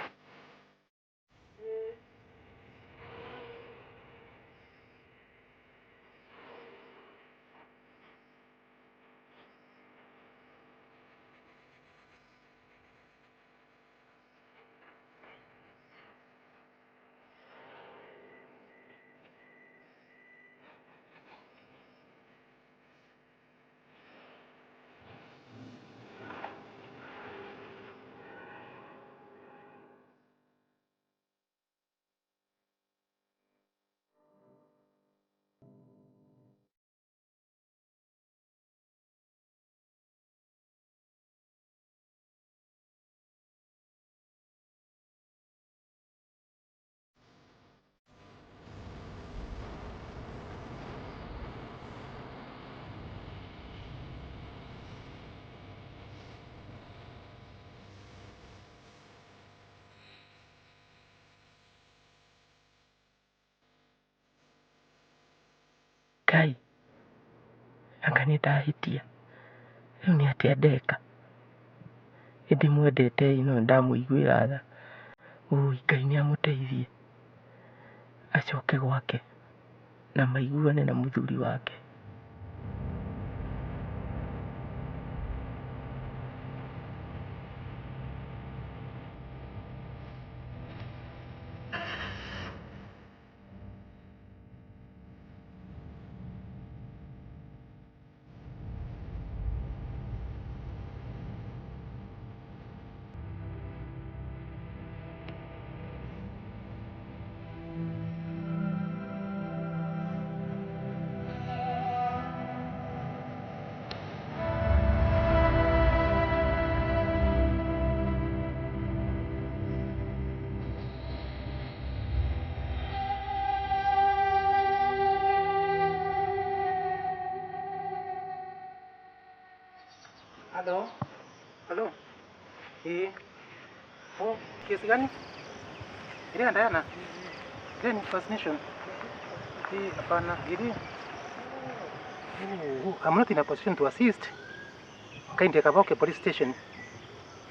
Ngai, anga nĩ ndahĩtia, rĩu nĩ atĩa ndeka? Nĩ ndĩmwendete ĩ no nĩndamũiguĩra tha. Ũi Ngai nĩ amũteithie acoke gwake na maiguane na mũthuri wake. Halo. Halo. Oh, kesi gani? Ile Diana. Ile ni fascination. Hapana, ile. Oh, I'm not in a position to assist. Kindly Kaboke police station.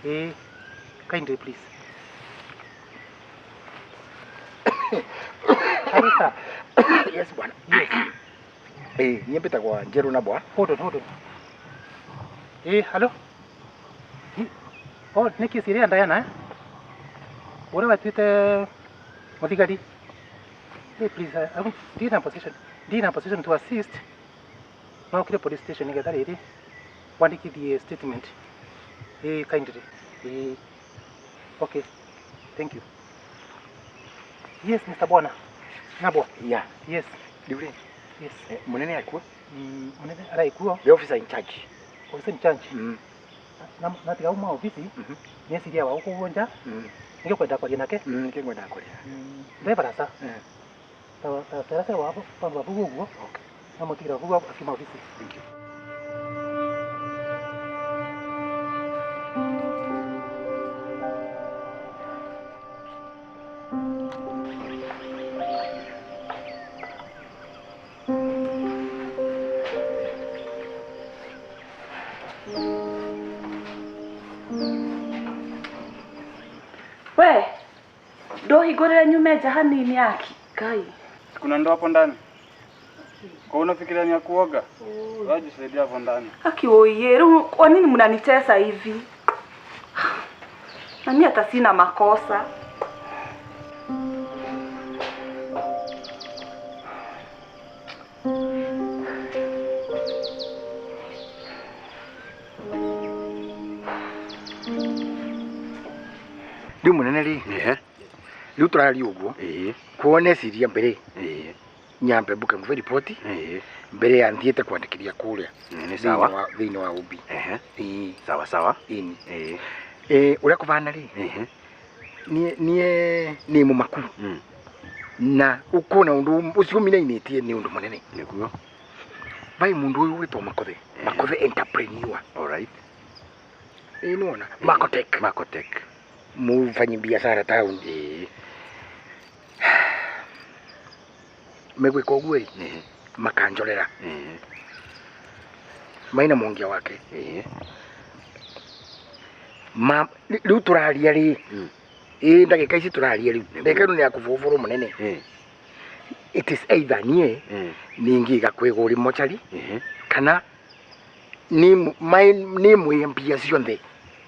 Kindly please. Hello, sir. Yes, bwana. Yes. Niambie kwa Njeru na bwa. Hold on, hold on. Hello. Oh, nĩ kesi ĩrĩa Diana, eh? Ũrĩa watuĩte mũthigari. Hey, please, I'm in a position. In a position to assist. No ũkire police station nĩgetha rĩrĩ wandĩkithie statement. Kindly. Okay. Thank you. Yes, Mr. Bwana. Nabwa. Yeah. Yes. Rĩu rĩ. Yes. Mũnene akuo? Mũnene araikuo. The officer in charge. Officer in charge. Natiga uma ofisi nĩeciria wa gũkũ nja nĩkĩo kwenda kwaria nake. Nĩkĩo ngwenda kwaria. Ndĩ barasa. Ta wa kwamba ũguo. Okay. Na mũtigira ũguo akiuma ofisi. Thank you. We, ndohingũrĩre nyume nja hanini aki. Ngai. Kuna ndo hapo ndani. Kwa unafikiria ni ya kuoga? Wajisaidia hapo ndani. Aki oye, rĩu kwa nini mnanitesa hivi? Na mimi hata sina makosa. Rĩu mũnene rĩ. Rĩu tũraria ũguo. Kuona ciria mbere. Nyambe mbuke nguve ripoti. Mbere ya nthiĩte kwandĩkithia kũrĩa. Nĩ sawa. Thĩinĩ wa OB. Sawa sawa. Ũrĩa kũbana rĩ. Niĩ nĩ mũmaku. Na ũkuona ũndũ ũcio ũminainĩtie nĩ ũndũ mũnene. Nĩguo. Vai mũndũ ũyũ wĩtwo Makothe. Makothe entrepreneur. All right. Nĩwona Makotech. Makotech. Mufanyi biashara town. Ĩĩ. Megwĩka ũguo ĩ makanjorera Ĩĩ. Maina mwongia wake. Ĩĩ. Ma rĩu tũraria rĩ, ĩ ndagĩka ici tũraria rĩu, ndagĩka ĩno nĩ ya kũbũbũrũ mũnene. It is either niĩ ningĩiga kwĩgũri mochari kana nĩ mwĩe mbia cionthe.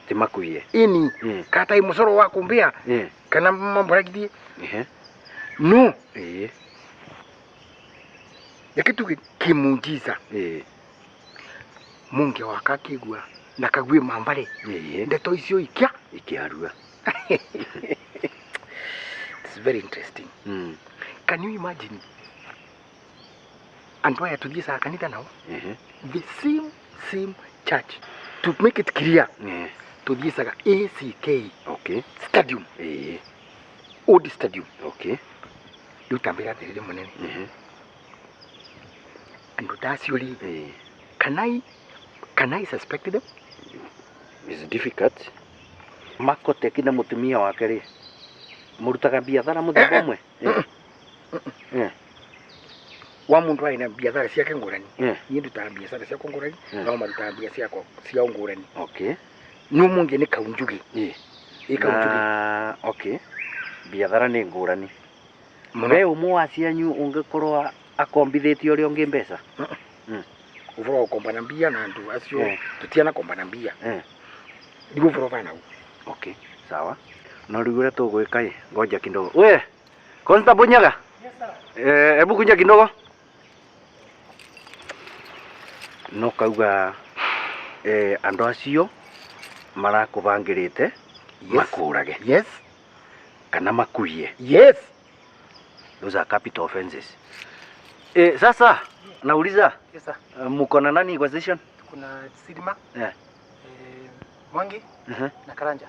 Timakuie. Ini kata mũcoro wa kũmbĩa kana mamboragithie no. Ĩĩ. Reke tuge kimujiza munge waka akĩigua na kague mambare ndeto icio ikia ikiarua. It's very interesting. Can you imagine andũ aya tuthiĩcaga kanitha nao, the same same church? To make it clear, tuthiĩcaga ACK stadium, old stadium. Rĩu tambĩra atĩrĩrĩ mũnene, andũ ta acio rĩ, can I suspect them? It's difficult. Makoteki na mũtumia wake rĩ, mũrutaga biathara mũthemba ũmwe? Wa mundu arĩ na biathara ciake ngũrani, niĩ ndutaga biacara ciakwa ngũrani, nao marutaga bia ciakwa ciao ngũrani. No mũngĩ nĩ kaunjugi ĩ kaunjugi. Na okay, biathara nĩ ngũrani. Mũno. We ũmwe wa cianyu ũngĩkorwo akombithĩtie ũrĩa ũngĩ mbeca? Ũboro wa gũkombana mbia na andũ acio, tũtianakombana mbia. Niguo ũboro ũbana ũguo. Okay, sawa. No rĩu ũrĩa tũgwĩka ĩ, ngoja kidogo. We Constable Nyaga. Eh, hebu kuja kidogo. No kauga andũ acio marakũbangĩrĩte makũrage. Yes. Kana makuie. Yes. Those are capital offenses. Sasa nauliza. Yes, sir. Mko na nani kwa station? Kuna Sidima, Mwangi na Karanja.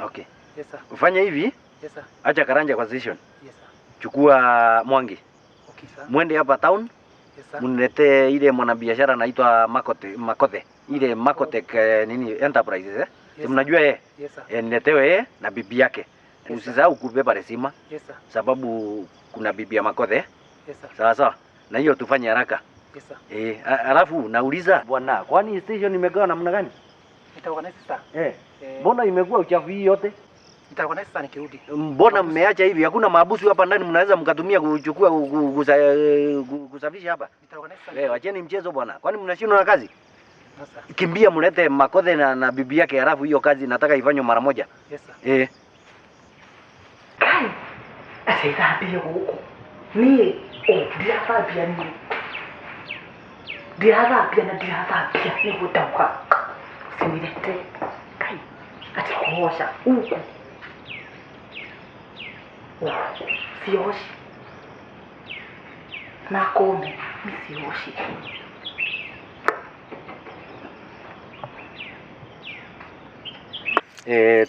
Okay. Yes, sir. Fanya hivi. Yes, sir. Acha Karanja kwa station. Yes, sir. Chukua Mwangi. Okay, sir. Mwende hapa town. Yes, sir. Mniletee ile mwanabiashara anaitwa Makote, Makothe. Ile Makotek nini Enterprises eh? Si Yes, mnajua yeye? Yes, sir. Niletewe yeye na bibi yake. Usisahau kubeba resima. Yes, sir. Sababu kuna bibi ya Makothe. Yes, sir. Sawa sawa. Na hiyo tufanye haraka. Yes, sir. Alafu nauliza bwana, kwani station imegawa namna gani? Nitaorganize sir. Mbona imekuwa uchafu hii yote? Nitaorganize sir nikirudi. Mbona mmeacha hivi? Hakuna maabusu hapa ndani mnaweza mkatumia kuchukua kusafisha hapa? Nitaorganize sir. Wacheni mchezo bwana. Kwani mnashindwa na kazi? No, sir. Kimbia mlete Makothe na bibi yake, halafu hiyo kazi nataka ifanywe mara moja. Yes, sir. Kai, atĩ thambie gũkũ niĩ ũ ndirathambia, niĩ ndirathambia na ndirathambia nĩguo ndauga usinilete. Kai, atĩ kuosha huku sioshi makome mi sioshi.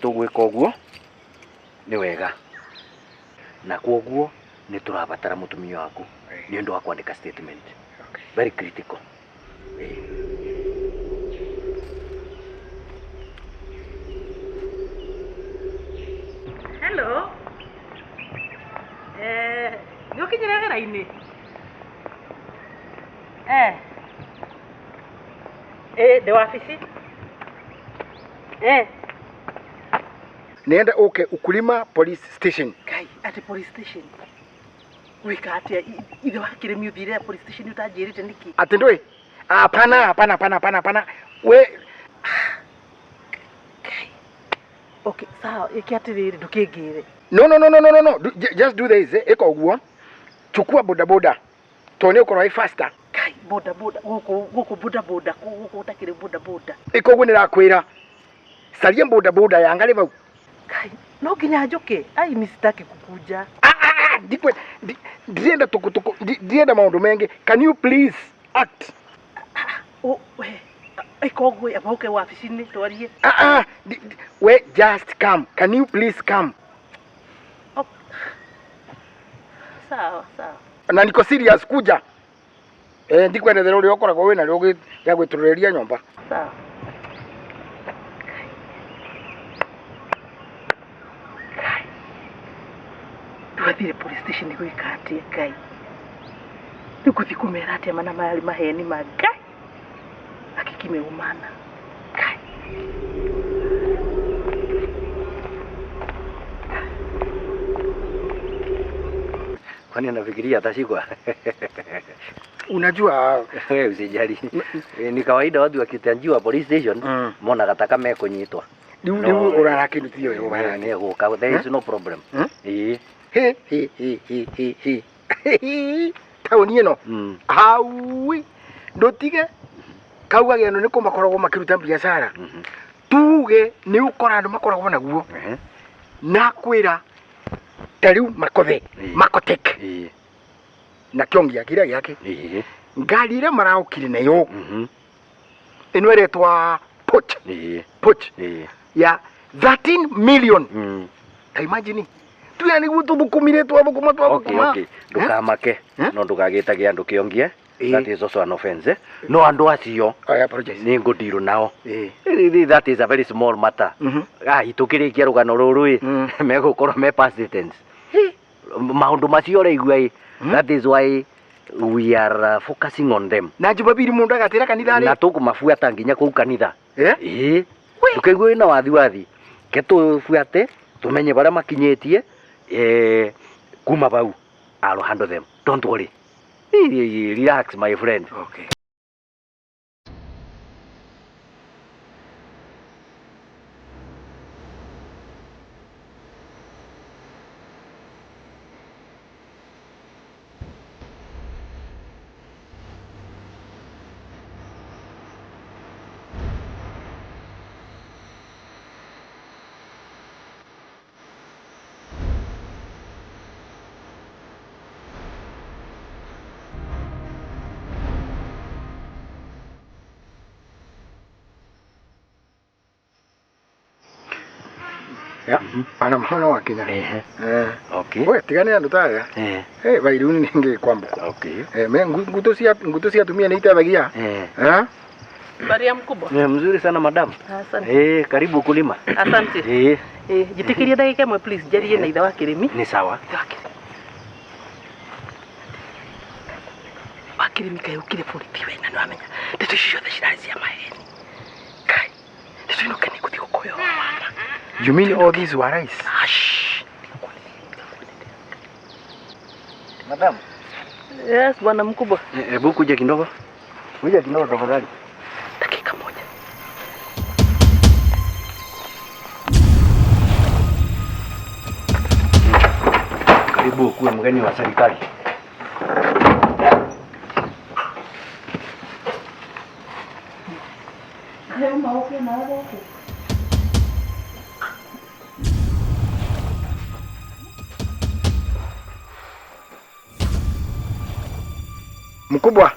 Tũgwĩka ũguo nĩ wega, na kwoguo nĩ tũrabatara mũtumia waku nĩ ũndũ wa kwandĩka statement. Very critical. Hello. Nĩ ũkinyire wĩra-inĩ? Ndĩ wabici. Nienda uke Ukulima police station. Kai, atĩ police station. Wĩka atĩa? Ithe wa kĩrĩmi ũthire police station ũtanjĩrĩte nĩkĩ? Atĩ ndũĩ? Hapana, hapana, hapana, hapana, hapana. We Okay, sawa, ĩke atĩrĩrĩ, ndũkĩngĩre. No, no, no, no, no, no, no. Just do this. Ĩka ũguo. Chukua boda boda. Tondũ nĩ ũkorwo wĩ faster. Kai, boda boda, gũkũ gũkũ boda boda, gũkũ gũtakĩrĩ boda boda. Ĩka ũguo nĩrakwĩra. Caria boda boda ya ngarĩ vau. Kai, no nginya njũke. Ai, mi sitaki kukuja. Ndirenda tukutuku, ndirenda maũndũ mengĩ. Can you please act? Oh, we, ĩka ũguo, amba ũke wabici-inĩ twarie. Ah, ah, we just come. Can you please come? Sawa, sawa. Na niko serious, kuja. Ndikwendethera ũrĩa ũkoragwo wĩna rĩo rĩa gwĩtũrĩrĩria nyũmba. Sawa. Rĩu athire police station gwĩka atĩa Ngai? Rĩu ngũthiĩ kũmera atĩa mana marĩ maheni ma Ngai? Akikimeumana. Ngai. Kwani anafikiria atashikwa? Unajua wewe usijali. Ni kawaida watu wakitanjiwa police station monaga ta kamekunyitwa. Riu riu urara kindu ti yo Nĩ egũka, there is no problem. Ĩĩ. He he he he he he. Taũni ĩno haui ndũtige kaugaga ĩno nĩkũ makoragwo makĩruta biacara tuge nĩ ũkora andũ makoragwo naguo na kwĩra ta rĩu makothe makotek na kĩongia kĩrĩa gĩake ngari ĩrĩa maraũkire nayo ĩno ĩretwa Poch Poch ya 13 million ta imagine tuya nĩguo tũthũkũmire twathũkũma twathũkũma. Okay, ndukamake no ndũgagĩtage andũ kĩongie. That is also an offense, eh? No andũ acio nĩ ngũndirũ nao. Really, that is a very small matter. Ai tũkĩrĩkia rũgano rũrũ ĩ megũkorwo me past tense maũndũ macio ũraigua ĩ. That is why we are focusing on them. Na Jumapili mũndũ agatĩra kanitha rĩ na tũkũmabuata nginya kũu kanitha. Ĩĩ, ndũkaigua wĩna wathiwathi, ke tũbuate tũmenye barĩa makinyĩtie kuma bau. I'll handle them, don't worry. Relax my friend. Okay. Ya, ana mwana wakinya. Okay. We tigane andu taya. Eh, bairuni ningi kwambuka. Okay. Eh, me nguto cia atumia ni itethagia. Eh? Maria mkubwa. Ni mzuri sana madam. Asante. Eh, karibu kulima. Asante. Eh. Eh, jitikiria ndagika ĩmwe please njarie na ithe wa Kĩrĩmi. Ni sawa. Ithe wa Kĩrĩmi. Wa Kĩrĩmi kaĩ ũkire borithi we na nĩwamenya ndeto icio ciothe cirarĩ cia maheni. Kai, ndeto ĩno kaĩ nĩngũthiĩ gũkũhe ũhoro wa ma. You mean all these were lies? Madam. Yes, bwana mkubwa. Hebu kuja kidogo. Kuja kidogo tafadhali. Dakika moja. Karibu kuwe mgeni wa serikali. Mkubwa,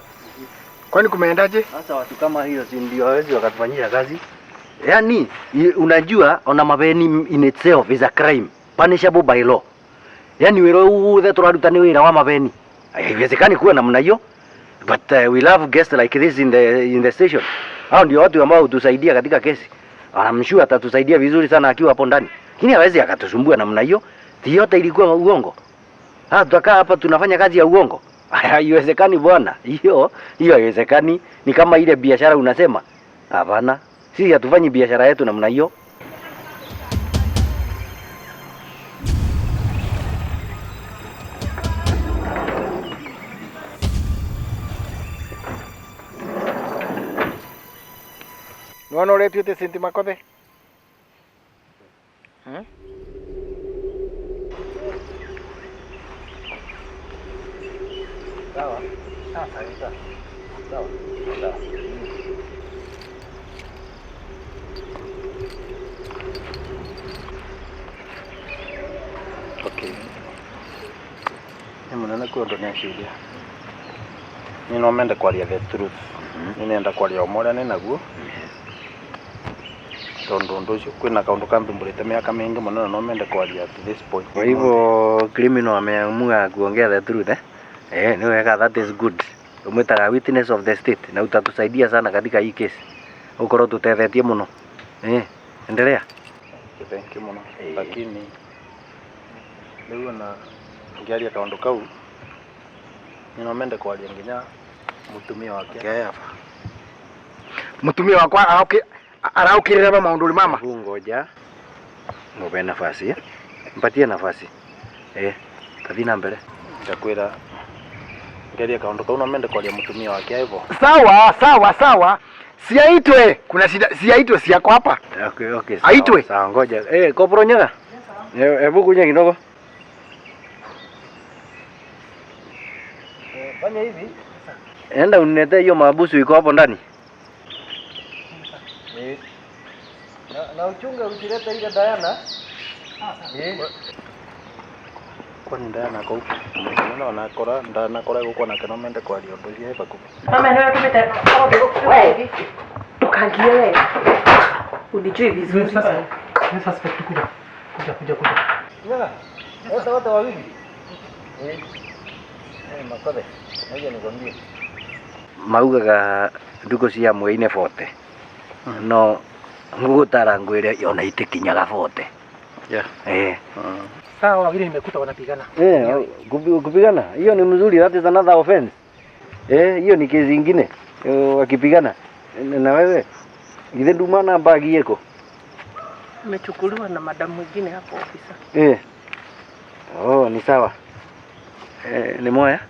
kwani kumeendaje? Sasa watu kama hiyo si ndio hawezi wakatufanyia kazi? Yaani unajua ona mabeni in itself is a crime punishable by law. Yaani wĩra wothe tũraruta nĩ wĩra wa mabeni. Haiwezekani kuwa namna hiyo. But we love guests like this in the station. Hao ndio watu ambao hutusaidia katika kesi. I'm sure atatusaidia vizuri sana akiwa hapo ndani. Lakini hawezi akatusumbua namna hiyo. Yote ilikuwa uongo. Sasa tutakaa hapa tunafanya kazi ya uongo. Haiwezekani bwana. Hiyo haiwezekani. Ni kama ile biashara unasema. Hapana. Sisi hatufanyi biashara yetu namna hiyo. Nĩwona ũrĩa ĩtuĩte Saint Makothe? Sawa. Sawa, sawa. Sawa. Sawa. Okay. Nĩ mũnene kwĩ ũndũ nĩaciria. Niĩ no mende kwaria the truth. Niĩ nenda kwaria ũma ũrĩa nĩnaguo. Tondũ ũndũ ũcio kwĩna kaũndũ kanthumbũrĩte mĩaka mĩingĩ mũno na no mende kwaria to this point. Kwa hivyo criminal ameamua kuongea the truth, eh? Eh, ni wega, that is good. Umwitaga witness of the state na utatusaidia sana katika hii kesi. Ukorwo tutethetie muno. Eh, endelea. Thank you muno. Lakini rĩu ona Ngiaria kaundu kau no mende kwaria nginya mutumia wake aba. Mutumia wakwa araukirira ba maundu mama. Ngoja. Ngobe nafasi. Mpatie nafasi. Tathi na mbere. Ndakwira ngiaria kaundu kau no mende kwaria mutumia wake hivyo. Sawa sawa sawa. Siaitwe, kuna shida siaitwe siako hapa. Okay, okay. Sawa. Aitwe. Sawa, ngoja. Kopro nyaga. Hebu kunya kidogo. Fanya hivi. Enda uniletee hiyo mabusu iko hapo ndani. Na uchunge usilete ile Diana. Kwani Diana ko no na kora ndana kora guko na kana mende kwaria undu cie bakubi. Mama ndio tumeta. Wewe. Tukangie wewe. Unijui vizuri. Sasa ni suspect kuja. Kuja kuja kuja. Ya. Wote wote wawili. Makothe. Ngoja nikwambie. Maugaga nduko cia mwei-inĩ 40. No ngũgũtara ngwĩre ona itikinyaga 40. Yeah. Sawa, wawili nimekuta wanapigana. Kupigana hiyo ni mzuri, that is another offense. Hiyo ni kesi ingine. Wakipigana na wewe githe nduma bagi yeko Imechukuliwa na madamu mwingine hapo ofisa. Oh, ni sawa. Ni moya.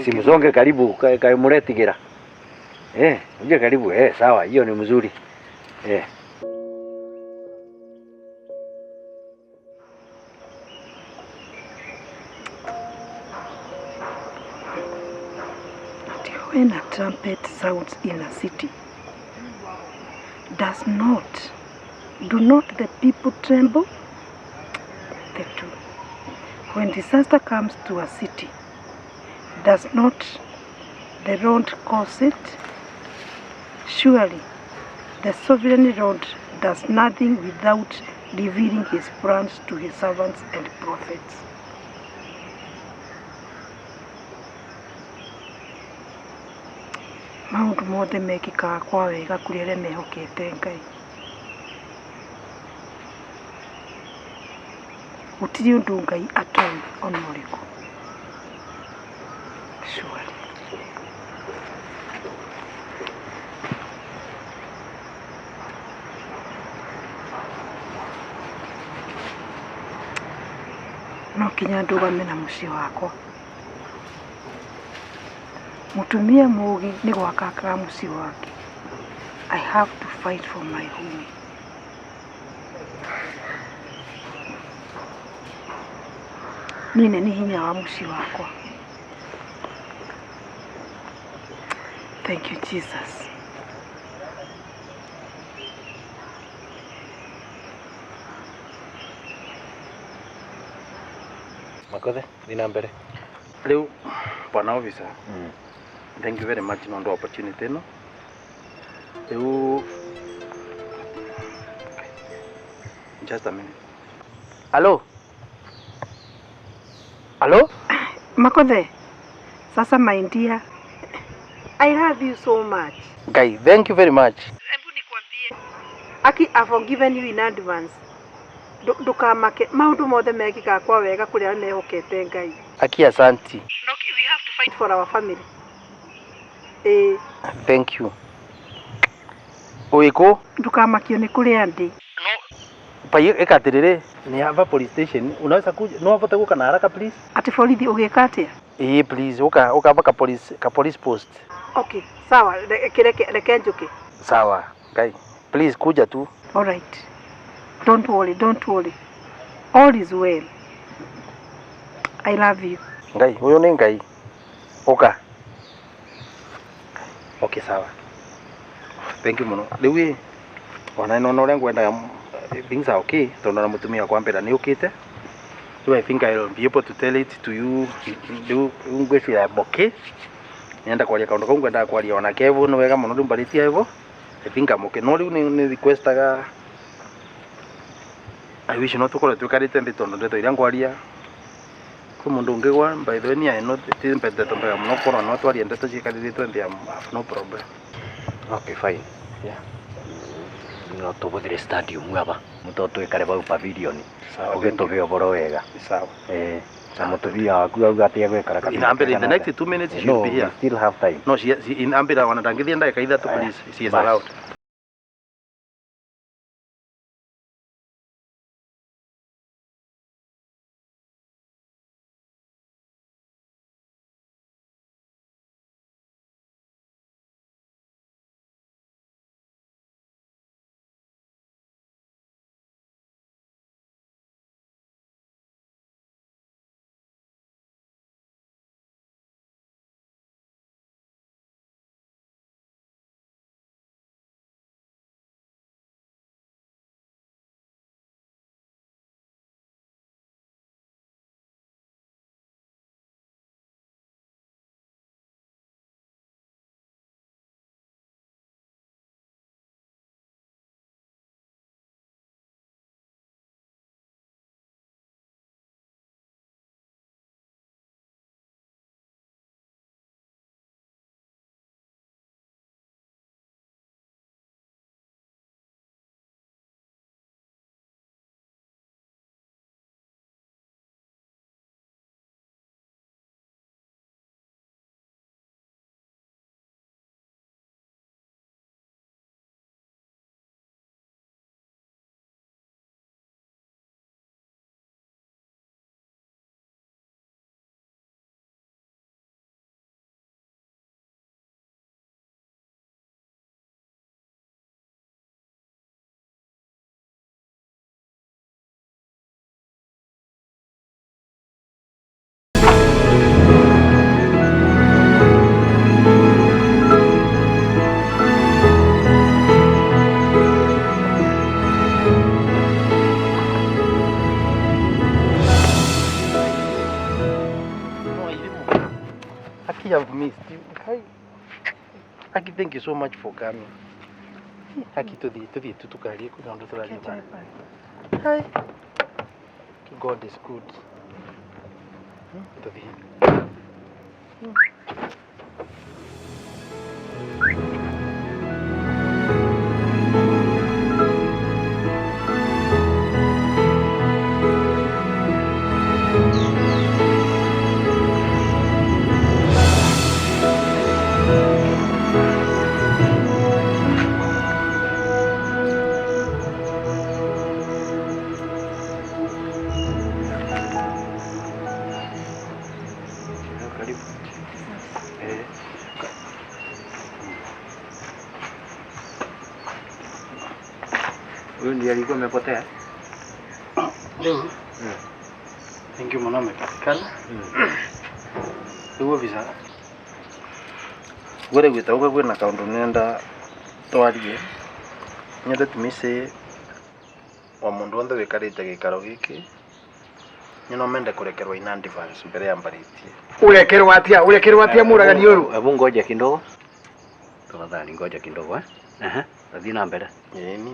Simsonge karibu kaimuretigira. Uje karibu. Sawa, hiyo ni mzuri. When a trumpet sounds in a city, do not the people tremble? They do. When disaster comes to a city, does not the Lord cause it? Surely, the sovereign Lord does nothing without revealing his plans to his servants and prophets. Maundu mothe mekikaga kwa wega kuri aria mehokete Ngai. Gutiri undu Ngai atoĩ ona ũrĩkũ. Surely. No kinya ndũgame na mũciĩ wakwa. Mutumia mũũgĩ nĩ gwaka akaga mũciĩ wake. I have to fight for my home. Niĩ nĩ hinya wa mũciĩ wakwa. Thank you, Jesus. Makothe, thina mbere. Riu bwana officer. Thank you very much no opportunity no. Riu just a minute. Hello? Hello? Makothe. Sasa my dear, I love you so much. Guy, thank you very much. Hebu nikwambie. Aki, I've forgiven you in advance. Ndukamake maundu mothe mekikaga kwa wega kuri aria mehokete Ngai. Aki, asanti. No, we have to fight for our family. Thank you. Uiku? Ndukamakio ni kuria ndi. Pai ekatirire ni hapa police station. Unaweza kuja? No avote guka na haraka please. Ati borithi ugika atia? Please uka uka hapa ka police post. Okay, sawa, reke njuke. Sawa, Ngai. Please kuja tu. All right. Don't worry, don't worry. All is well. I love you. Ngai, huyo ni Ngai. Uka. Okay, sawa. Thank you muno. Riu ona no no ngwendaga things are okay tondu na mutumia kwa mbera ni ukite. Do I think I'll be able to tell it to you? Riu ngwiciria okay. Nenda kwaria kaundu kau ngwendaga kwaria ona kevu ni wega muno riu mbaritie ivo. I think I'm okay. No riu ni requestaga I wish no tukorwo twikarite nthi tondu ndeto iria ngwaria kwi mundu ungi gwa by the way ni I no ti ndeto mbega muno korwo no twarie ndeto ciikarirĩtwe nthi I have no problem. Okay, fine. Yeah. No tũbũthĩre stadium aba mũto twĩkare bau pavilion ũgĩtũbe ũboro wega. Sawa. Eh, na mũtumia waku auga atĩ egwĩkara In Ambira, in the next 2 minutes she No, should be here. we still have time. No, she in Ambira wana ndangĩthiĩ ndagĩka 3, please. She is Bas. allowed. No, Irimo. Aki, I've missed you. Hi. Aki, thank you so much for coming. Aki, tuthi tu tukarie kuna undu turarie bana. Hi. God is good. Tuthi. Karibu. Eh. Huyu ndiye alikuwa amepotea. Leo. Thank you mũno amepatikana. Rĩu officer gwere gwĩta ũka kwĩna kaũndũ nenda twarie nyende tumise o mũndũ wothe wĩkarĩte gĩikaro gĩkĩ nyino mende kũrekerwo in advance mbere ya mbarĩtie. Urekerwo atia? Urekerwo atia mũragani ũyũ? Hebu ngoja kidogo. Tafadhali ngoja kidogo eh. Aha, thiĩ na mbere. Ĩĩ ni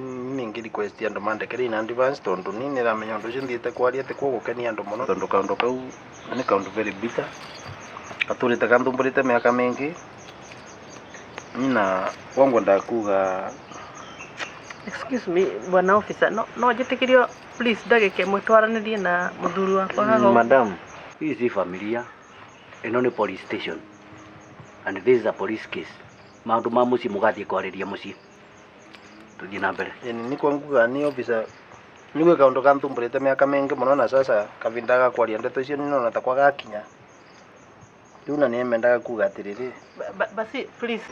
ningĩ request andũ mandekere in advance tondũ niĩ nĩramenya ũndũ ũcio thiĩte kwaria ti gũgũkenia andũ mũno tondũ kaũndũ kau nĩ kaũndũ very bitter gatũrĩte ganthumbũrĩte mĩaka mĩingĩ nina wangu ndakuga. Excuse me, bwana officer, no njĩtĩkĩrio please ndagĩka ĩmwe twaranĩrie na mũthuri wakwa haha ũguo? Madam, hii si familia. Ĩno nĩ police station. And this is a police case. Maũndũ ma mũciĩ mũgathiĩ kwarĩria mũciĩ. Tũthiĩ na mbere. Ĩni nĩ kwanguga ni officer nĩguo kaũndũ ganthumbũrĩte mĩaka mĩingĩ mũno na sasa kavinda ga kwaria ndeto icio nĩnona takwa gakinya rĩu na nĩmendaga kuga atĩrĩrĩ. Basi please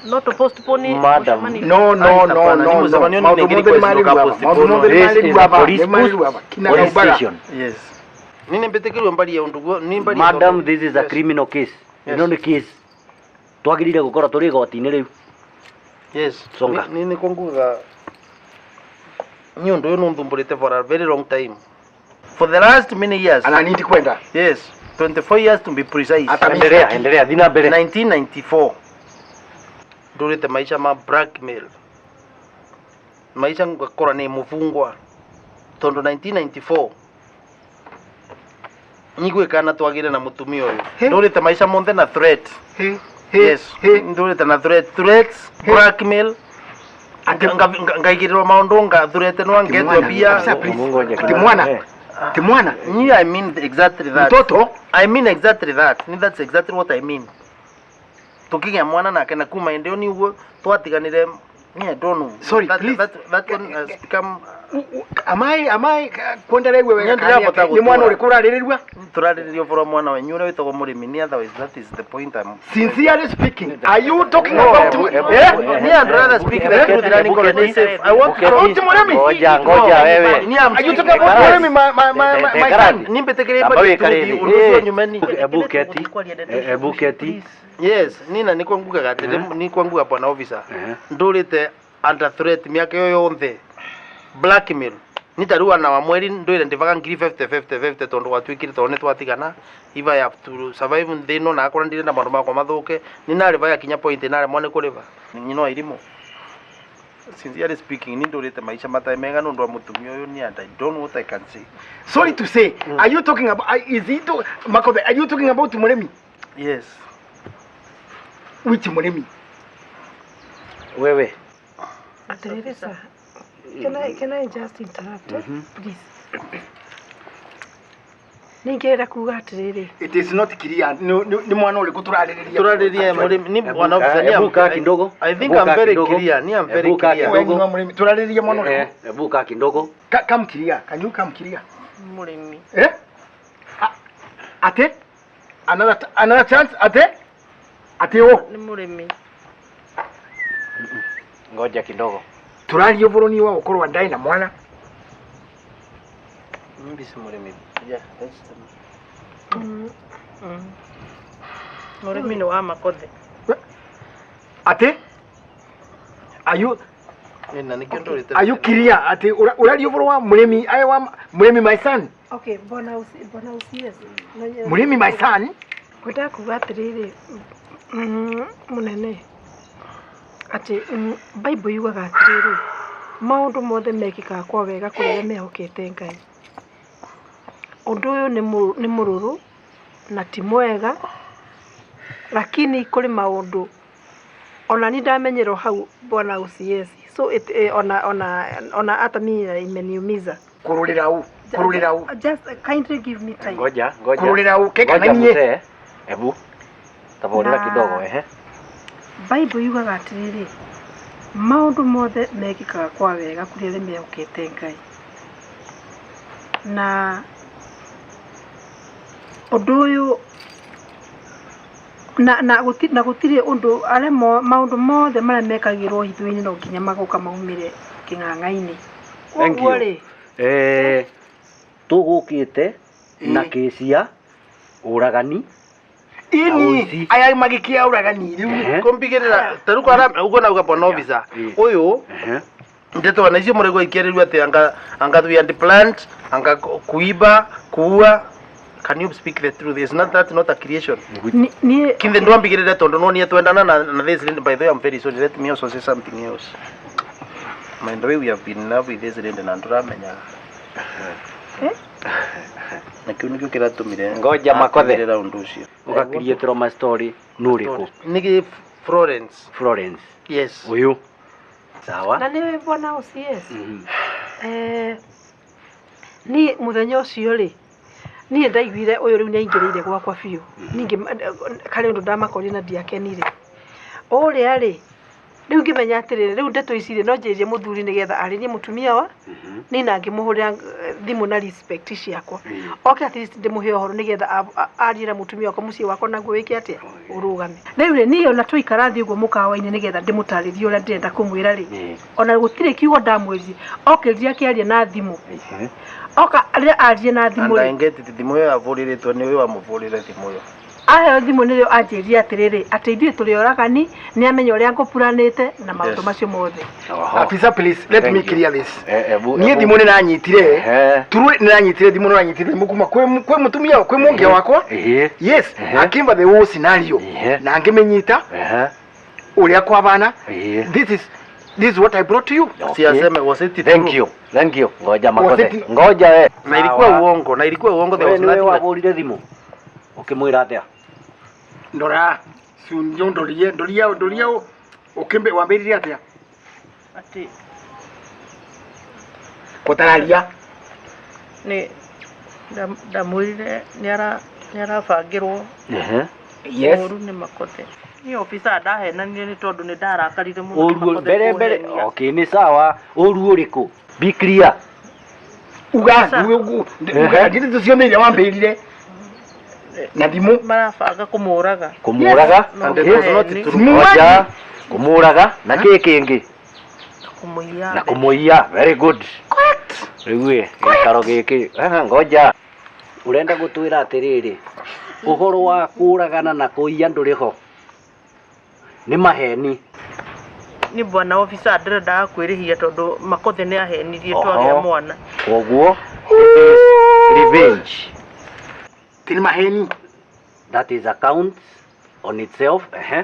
not to postpone Madam. mũcemanio. No, no, no, no, no. Maũndũ mothe nĩ marĩ aba. Maũndũ mothe nĩ marĩ aba. Nĩ marĩ aba. Kinagaubaga. Yes. Nini mbĩtĩkĩrwo mbarie ũndũ guo ni mbarie. Madam, this is a criminal case. Yes. Ĩno nĩ case. Twagĩrĩire gũkorwo tũrĩ igoti-inĩ rĩu. Yes. Songa. Ni nĩ kwanguga ni ũndũ ũyũ nũnthumbũrĩte for a very long time. For the last many years. Ana nindi kwenda. Yes. 24 years to be precise. Endelea, endelea, thiĩ na mbere. 1994. Ndũrĩte maisha ma blackmail. Maisha ngakora nĩ mũbungwa. Tondũ 1994 nyigwĩkana twagĩre na mũtumia ũyũ. Ndũrĩte maisha monthe na threat. Yes. Ndũrĩte na threat, threats, blackmail. Ngaigĩrĩrwo maũndũ ngathurete no ngetwo mbia. Ati mwana. Ati mwana. Ni I mean exactly that. Mtoto? I mean exactly that. Ni that's exactly what I mean. Tukigĩa mwana nake na kuma ĩndĩ ni ũguo twatiganire. Ni I don't know. Sorry, that, please. That one has become Am I kwendera igwe wega Niĩ ndĩrabota nĩ mwana gũtũra. ũrĩkũ ũrarĩrĩrua? Turarĩrĩria ũboro wa mwana wanyu ũrĩa wĩtagwo mũrĩmi ni otherwise that is the point I'm Sincerely speaking, are you talking No, about eh? Ni I'd rather speak the truth than niko ni safe. I want to About Muremi? Ngoja, ngoja wewe. Ni I'm Are you talking about Muremi, my son? Ni mbetekereire Amba wĩkare truth thĩ. ũndũ ũcio nyumeni. Ebu keti. Ebu keti. Yes, nina niko ngugaga atĩrĩ niko nguga bwana officer. Ndũrĩte under threat mĩaka ĩyo yonthe. Blackmail. Ni ta rĩu ana wa mweri ndwire ndivaga ngiri 50 50 50 tondu gwatuĩkire tondũ nĩ twatigana. If I have to survive nthĩ ĩno na akorwo ndirenda maũndũ makwa mathũke nĩ narĩva yakinya point naremwo nĩ kũrĩva. Nyina wa irimũ. Sincerely speaking, ni ndũrĩte maica matarĩ mega nĩ ũndũ wa mũtumia ũyũ ni and I don't know what I can say. Sorry to say, are you talking about is it Makothe, are you talking about Muremi? Yes. Which Muremi? Wewe. Atĩrĩrĩ sir, can I just interrupt, please? Ningĩrenda kuga atĩrĩrĩ. It is not clear. Ni mwana ũrĩkũ tũrarĩrĩria? Tũrarĩrĩria mũrĩmi ni bwana officer ni Ebu kaa kidogo. I think Ebu I'm kaa very kidogo. clear. Ni I'm very Ebu kaa clear. kidogo. Wewe Muremi, tũrarĩrĩria mwana ũrĩkũ? Ebu kaa kidogo. Come clear. Can you come clear? Mũrĩmi. Eh? Ate? Another chance ate? Ate o. Nĩ mũrĩmi. Ngoja kidogo. Tũraria ũboro ni wa gũkorwo ndaĩ na mwana. Mimi si mũrĩmi. Yeah, that's the Mũrĩmi nĩ wa Makothe. Ate? Are you Na nĩkĩo ndũrĩte. Are you clear? Ate ũraria ũboro wa mũrĩmi aya wa mũrĩmi my son? Okay, bwana usiezi. Mũrĩmi my son? Ngwendaga kuga atĩrĩrĩ, mũnene, atĩ Bible yugaga atĩrĩrĩ, maũndũ mothe mekĩkaga kwa wega kũrĩ arĩa mehokete Ngai. Ũndũ ũyũ nĩ mũrũrũ na ti mwega, lakini kũrĩ maũndũ ona ni ndamenyerwo hau bwana usiezi. So it, ona hata mimi imeniumiza. Kũrũrĩra ũ? Kũrũrĩra ũ? Just kindly give me time. Ngoja, ngoja. Kũrũrĩra ũ? Keka Ngoja na niĩ. mzee. Ebu. Taborera kidogo ehe. Bible yugaga atĩrĩrĩ, maũndũ mothe mekĩkaga kwa wega kũrĩ arĩa mehokete Ngai. Na ũndũ ũyũ na gũtirĩ ũndũ arĩa maũndũ mothe marĩa mekagĩrwo hitho-inĩ no nginya magoka maumĩre kĩng'ang'a-inĩ. Thank Koguo you. rĩ, Tũgũkĩte na kesi ya ũragani. Ini aya magĩkia ũragani rĩu. Kumbigirira taru kwa ugo na uga bwana officer. Uyu ndeto na icio mũrĩguo ikĩarĩrio atĩ anga we and plant anga kuiba kuua. Can you speak the truth? Is not that not a creation? Ni kinde ndwambigirire tondu no nie twendana na this lady. By the way, I'm very sorry. Let me also say something else. By the way, we have been in love with this lady na nduramenyaga. Na kĩu nĩkĩo kĩratũmire Ngoja Makothe. atũmĩrĩra ũndũ ũcio. Ũgakiriĩtĩrwo ma story nũ ũrĩkũ? Nĩ Florence. Florence. Yes. Ũyũ. Sawa. Na nĩwe bwana OCS. Niĩ mũthenya ũcio rĩ, niĩ ndaiguire ũyũ rĩu nĩaingĩrĩire gwakwa biũ. Ningĩ karĩ ũndũ ndamakorire na ndiakenire. Ũrĩa rĩ, rĩu ngĩmenya atĩrĩrĩ, rĩu ndeto ici rĩ, no njĩrĩrie mũthuri nĩgetha arĩrie mũtumia wa niĩ na ngĩmũhũrĩra thimũ na respect ciakwa. Oke at least ndĩmũhe ũhoro nĩgetha arie na mũtumia wakwa mũciĩ wakwa naguo wĩke atĩa ũrũgame. Rĩu rĩ, niĩ ona twaikara thĩ ũguo mũkawa-inĩ nĩgetha ndĩmũtarĩrie ũrĩa ndĩrenda kũmwĩra rĩ, ona gũtirĩ kiugo ndamwĩrire, okĩrire akĩaria na thimũ. Oka rĩrĩa arie na thimũ And I rĩ, get it, thimũ ĩyo yahũrĩrĩtwo nĩ ũyũ wamũhũrĩre thimũ ĩyo. Aheo thimũ nĩrĩo anjĩrire atĩrĩrĩ, atĩ ithuĩ tũrĩ oragani, nĩ amenya ũrĩa ngũpuranĩte na maũndũ macio mothe. Afisa, please let me clear this. Niĩ thimũ nĩ nanyitire. Turu nĩ nanyitire thimũ, nĩ nanyitire thimũ kuma kwĩ mũtumia kwĩ mũngia wakwa. Yes, akimba the whole scenario. Na ngĩmĩnyita ũrĩa kwabana. This is what I brought to you. Si aseme was it Thank you. Thank you. Ngoja Makothe. Ngoja we. Na ilikuwa uongo, na ilikuwa uongo, there was Wewe nothing. wahũrire thimũ. Ũkĩmwĩra atĩa? Ndora, si ndio ndorie ndoria ndoria ukimbe wambĩrire atĩa? Atĩ Kũtararia. Nĩ ndamwĩrire nĩ arabangĩrwo Ehe. Yes. ũru nĩ Makothe. Niĩ officer ndahenanire nĩ tondũ nĩ ndarakarire mũno nĩ Ũru Makothe mbere mbere. kũhenia. Okay, nĩ sawa. Ũru ũrĩkũ? Be clear. Uga, uga, ndiri tucioneire wambĩrire na thimũ. Marabanga kũmũraga. Kũmũraga. No Okay. maheni. Ngoja. Kũmũraga na kĩ kĩngĩ? Kũmũiya. Na kũmũiya. Very good. Rĩu ĩ, gĩikaro gĩkĩ. Aha, ngoja. Ũrenda gũtwĩra atĩrĩrĩ, ũhoro wa kũragana na kũiya ndũrĩ ho. Nĩ maheni. Nĩ bwana officer ndĩrendaga kwĩrĩhia tondũ Makothe nĩ ahenirie twagĩa Oho. mwana. Koguo it is revenge. Ti nĩ maheni. That is account on itself. Ehe.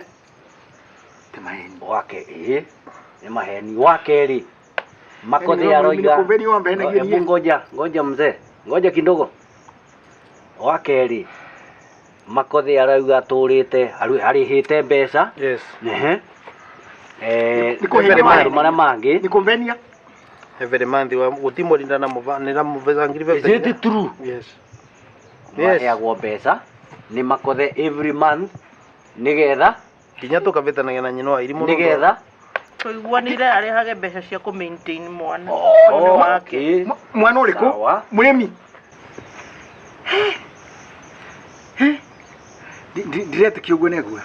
Ti maheni. Wake ĩ nĩ maheni. Wa kerĩ Makothe Yaani aroiga nĩ kũmbenio wambenagia Hebu niĩ. ngoja, ngoja mzee, ngoja kidogo. Wa kerĩ Makothe arauga atũrĩte arĩhĩte mbeca. Yes. Ehe. Eh, Nĩ kũhenia maũndũ maheni. marĩa mangĩ. Nĩ kũmbenia. Every month wa gũtimũrinda na nĩramũvecangiri. Is it true? Yes. Yes. Maheagwo mbeca nĩ Makothe every month nĩgetha Nginya tũkavĩtanagia na nyina wa irimũ. nĩgetha Tũiguanĩire arehage mbeca cia kũ maintain mwana. Oh, okay. Mwana ũrĩkũ? Sawa. Mũrĩmi. Ndiretĩkia ũguo negua.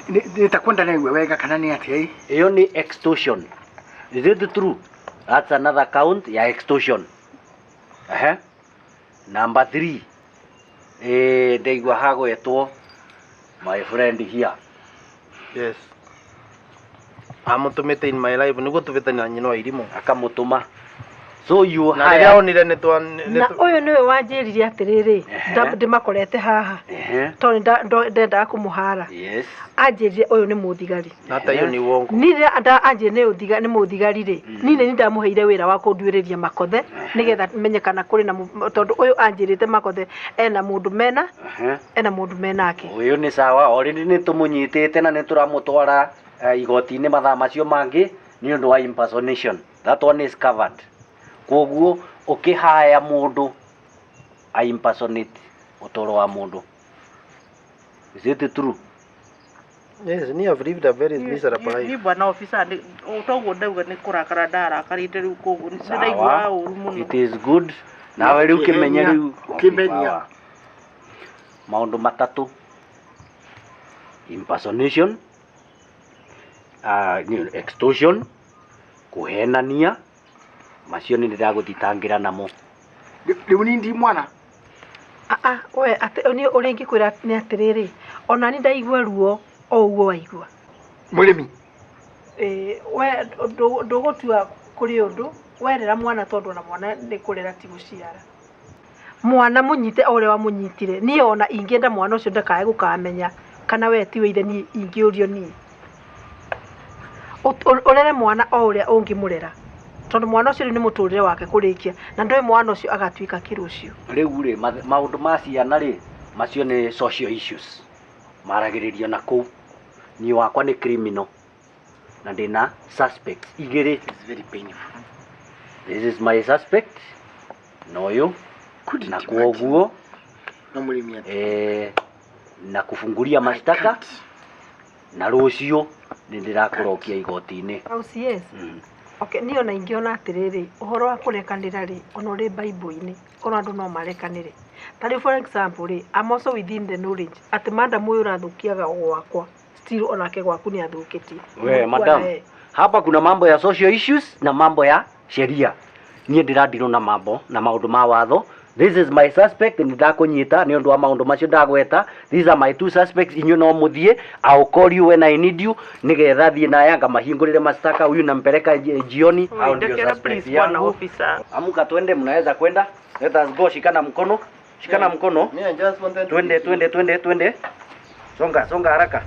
Nĩ ta kwenda negua wega kana nĩ atĩa ĩ? Ĩyo nĩ extortion. Is it true? That's another count ya extortion. Ehe. Number 3. Eh, ndaigua hagwetwo my friend here. Yes. Amũtũmĩte in my life nĩguo tũvĩtania na nyina wa irimũ. Akamũtũma. So you Na rĩrĩa hire. onire nĩ twa Na ũyũ nĩwe wanjĩrire atĩrĩrĩ, Ehe. ndĩmakorete haha Ehe. tondũ ndendaga kũmũhara. Yes. Anjĩrire ũyũ nĩ mũthigari. Hata hiyo ni uongo. Niĩ rĩrĩa anjĩrire nĩ mũthigari rĩ, niĩ nĩ ndamũheire wĩra wa kũnduĩrĩria Makothe nĩgetha menye kana kũrĩ na tondũ ũyũ anjĩrĩte Makothe ena mũndũ mena Ehe. ena mũndũ menake. Ũyũ nĩ sawa, already nĩ tũmũnyitĩte na nĩ tũramũtwara igoti-inĩ mathaa macio mangĩ nĩ ũndũ wa impersonation. That one is covered. Koguo ũkĩhaya mũndũ a impersonate ũtũũro wa mũndũ. Is it true? Yes, ni have lived a very miserable Niĩ life. bwana officer toguo ndauga nĩ kũrakara ndarakarĩte rĩu koguo nĩ ndaigua Sawa. ũru mũno. It is good. Nawe rĩu kĩmenye rĩu. Ũkĩmenia. Sawa. Maũndũ matatũ. Impersonation, extortion, kũhenania, macio nĩ ndĩragũthitangĩra namo. Rĩu ni ndi mwana. Ah, we atĩ niĩ ũrĩa ingĩkwĩra nĩ atĩrĩrĩ, ona niĩ ndaigua ruo o ũguo waigua. Mũrĩmi. Ĩĩ, we ndũgũtua kũrĩ ũndũ werera mwana tondũ ona mwana nĩ kũrera ti gũciara. Mwana mũnyite o ũrĩa wamũnyitire. Niĩ ona ingĩenda mwana ũcio ndakae gũkamenya kana we tiwe ithe niĩ ingĩũrio niĩ. Ũrere mwana o ũrĩa ũngĩmũrera. Tondũ mwana ũcio rĩu nĩ mũtũrĩre wake kũrĩkia na ndũĩ mwana ũcio agatuĩka kĩ rũciũ. Rĩu rĩ maũndũ ma ciana rĩ macio nĩ social issues maragĩrĩrio na kũu. Niĩ wakwa nĩ criminal na ndĩna suspects igĩrĩ. It's very painful. This is my suspect na ũyũ na kwoguo No mũrĩmi atĩ. na kufungulia mashtaka na rũciũ nĩ ndĩrakũrokia igoti-inĩ. OCS. Okay, niĩ ona ingĩona atĩrĩrĩ, ũhoro wa kũrekanĩra rĩ, ona ũrĩ Bible-inĩ, korwo andũ no marekanĩre. Ta rĩu for example rĩ, I'm also within the knowledge atĩ madam ũyũ ũrathũkiaga gwakwa, still onake gwaku nĩ athũkĩtie. We madam, hapa kuna mambo ya social issues na mambo ya sheria. Niĩ ndĩradirwo na mambo na maũndũ ma watho. This is my suspect, nĩ ndakũnyita nĩ ũndũ wa maũndũ macio ndagweta. These are my two suspects, inyuĩ no mũthiĩ. I'll call you when I need you nĩgetha thiĩ naya ngamahingũrĩre mashtaka, huyu nampeleka jioni. Hao ndio Ndekera suspects please bwana yangu. officer. Amuka twende, mnaweza kwenda. Let us go, shikana mkono. Shikana mkono. Me, I just wanted to Twende, twende, twende, twende. Songa, songa haraka.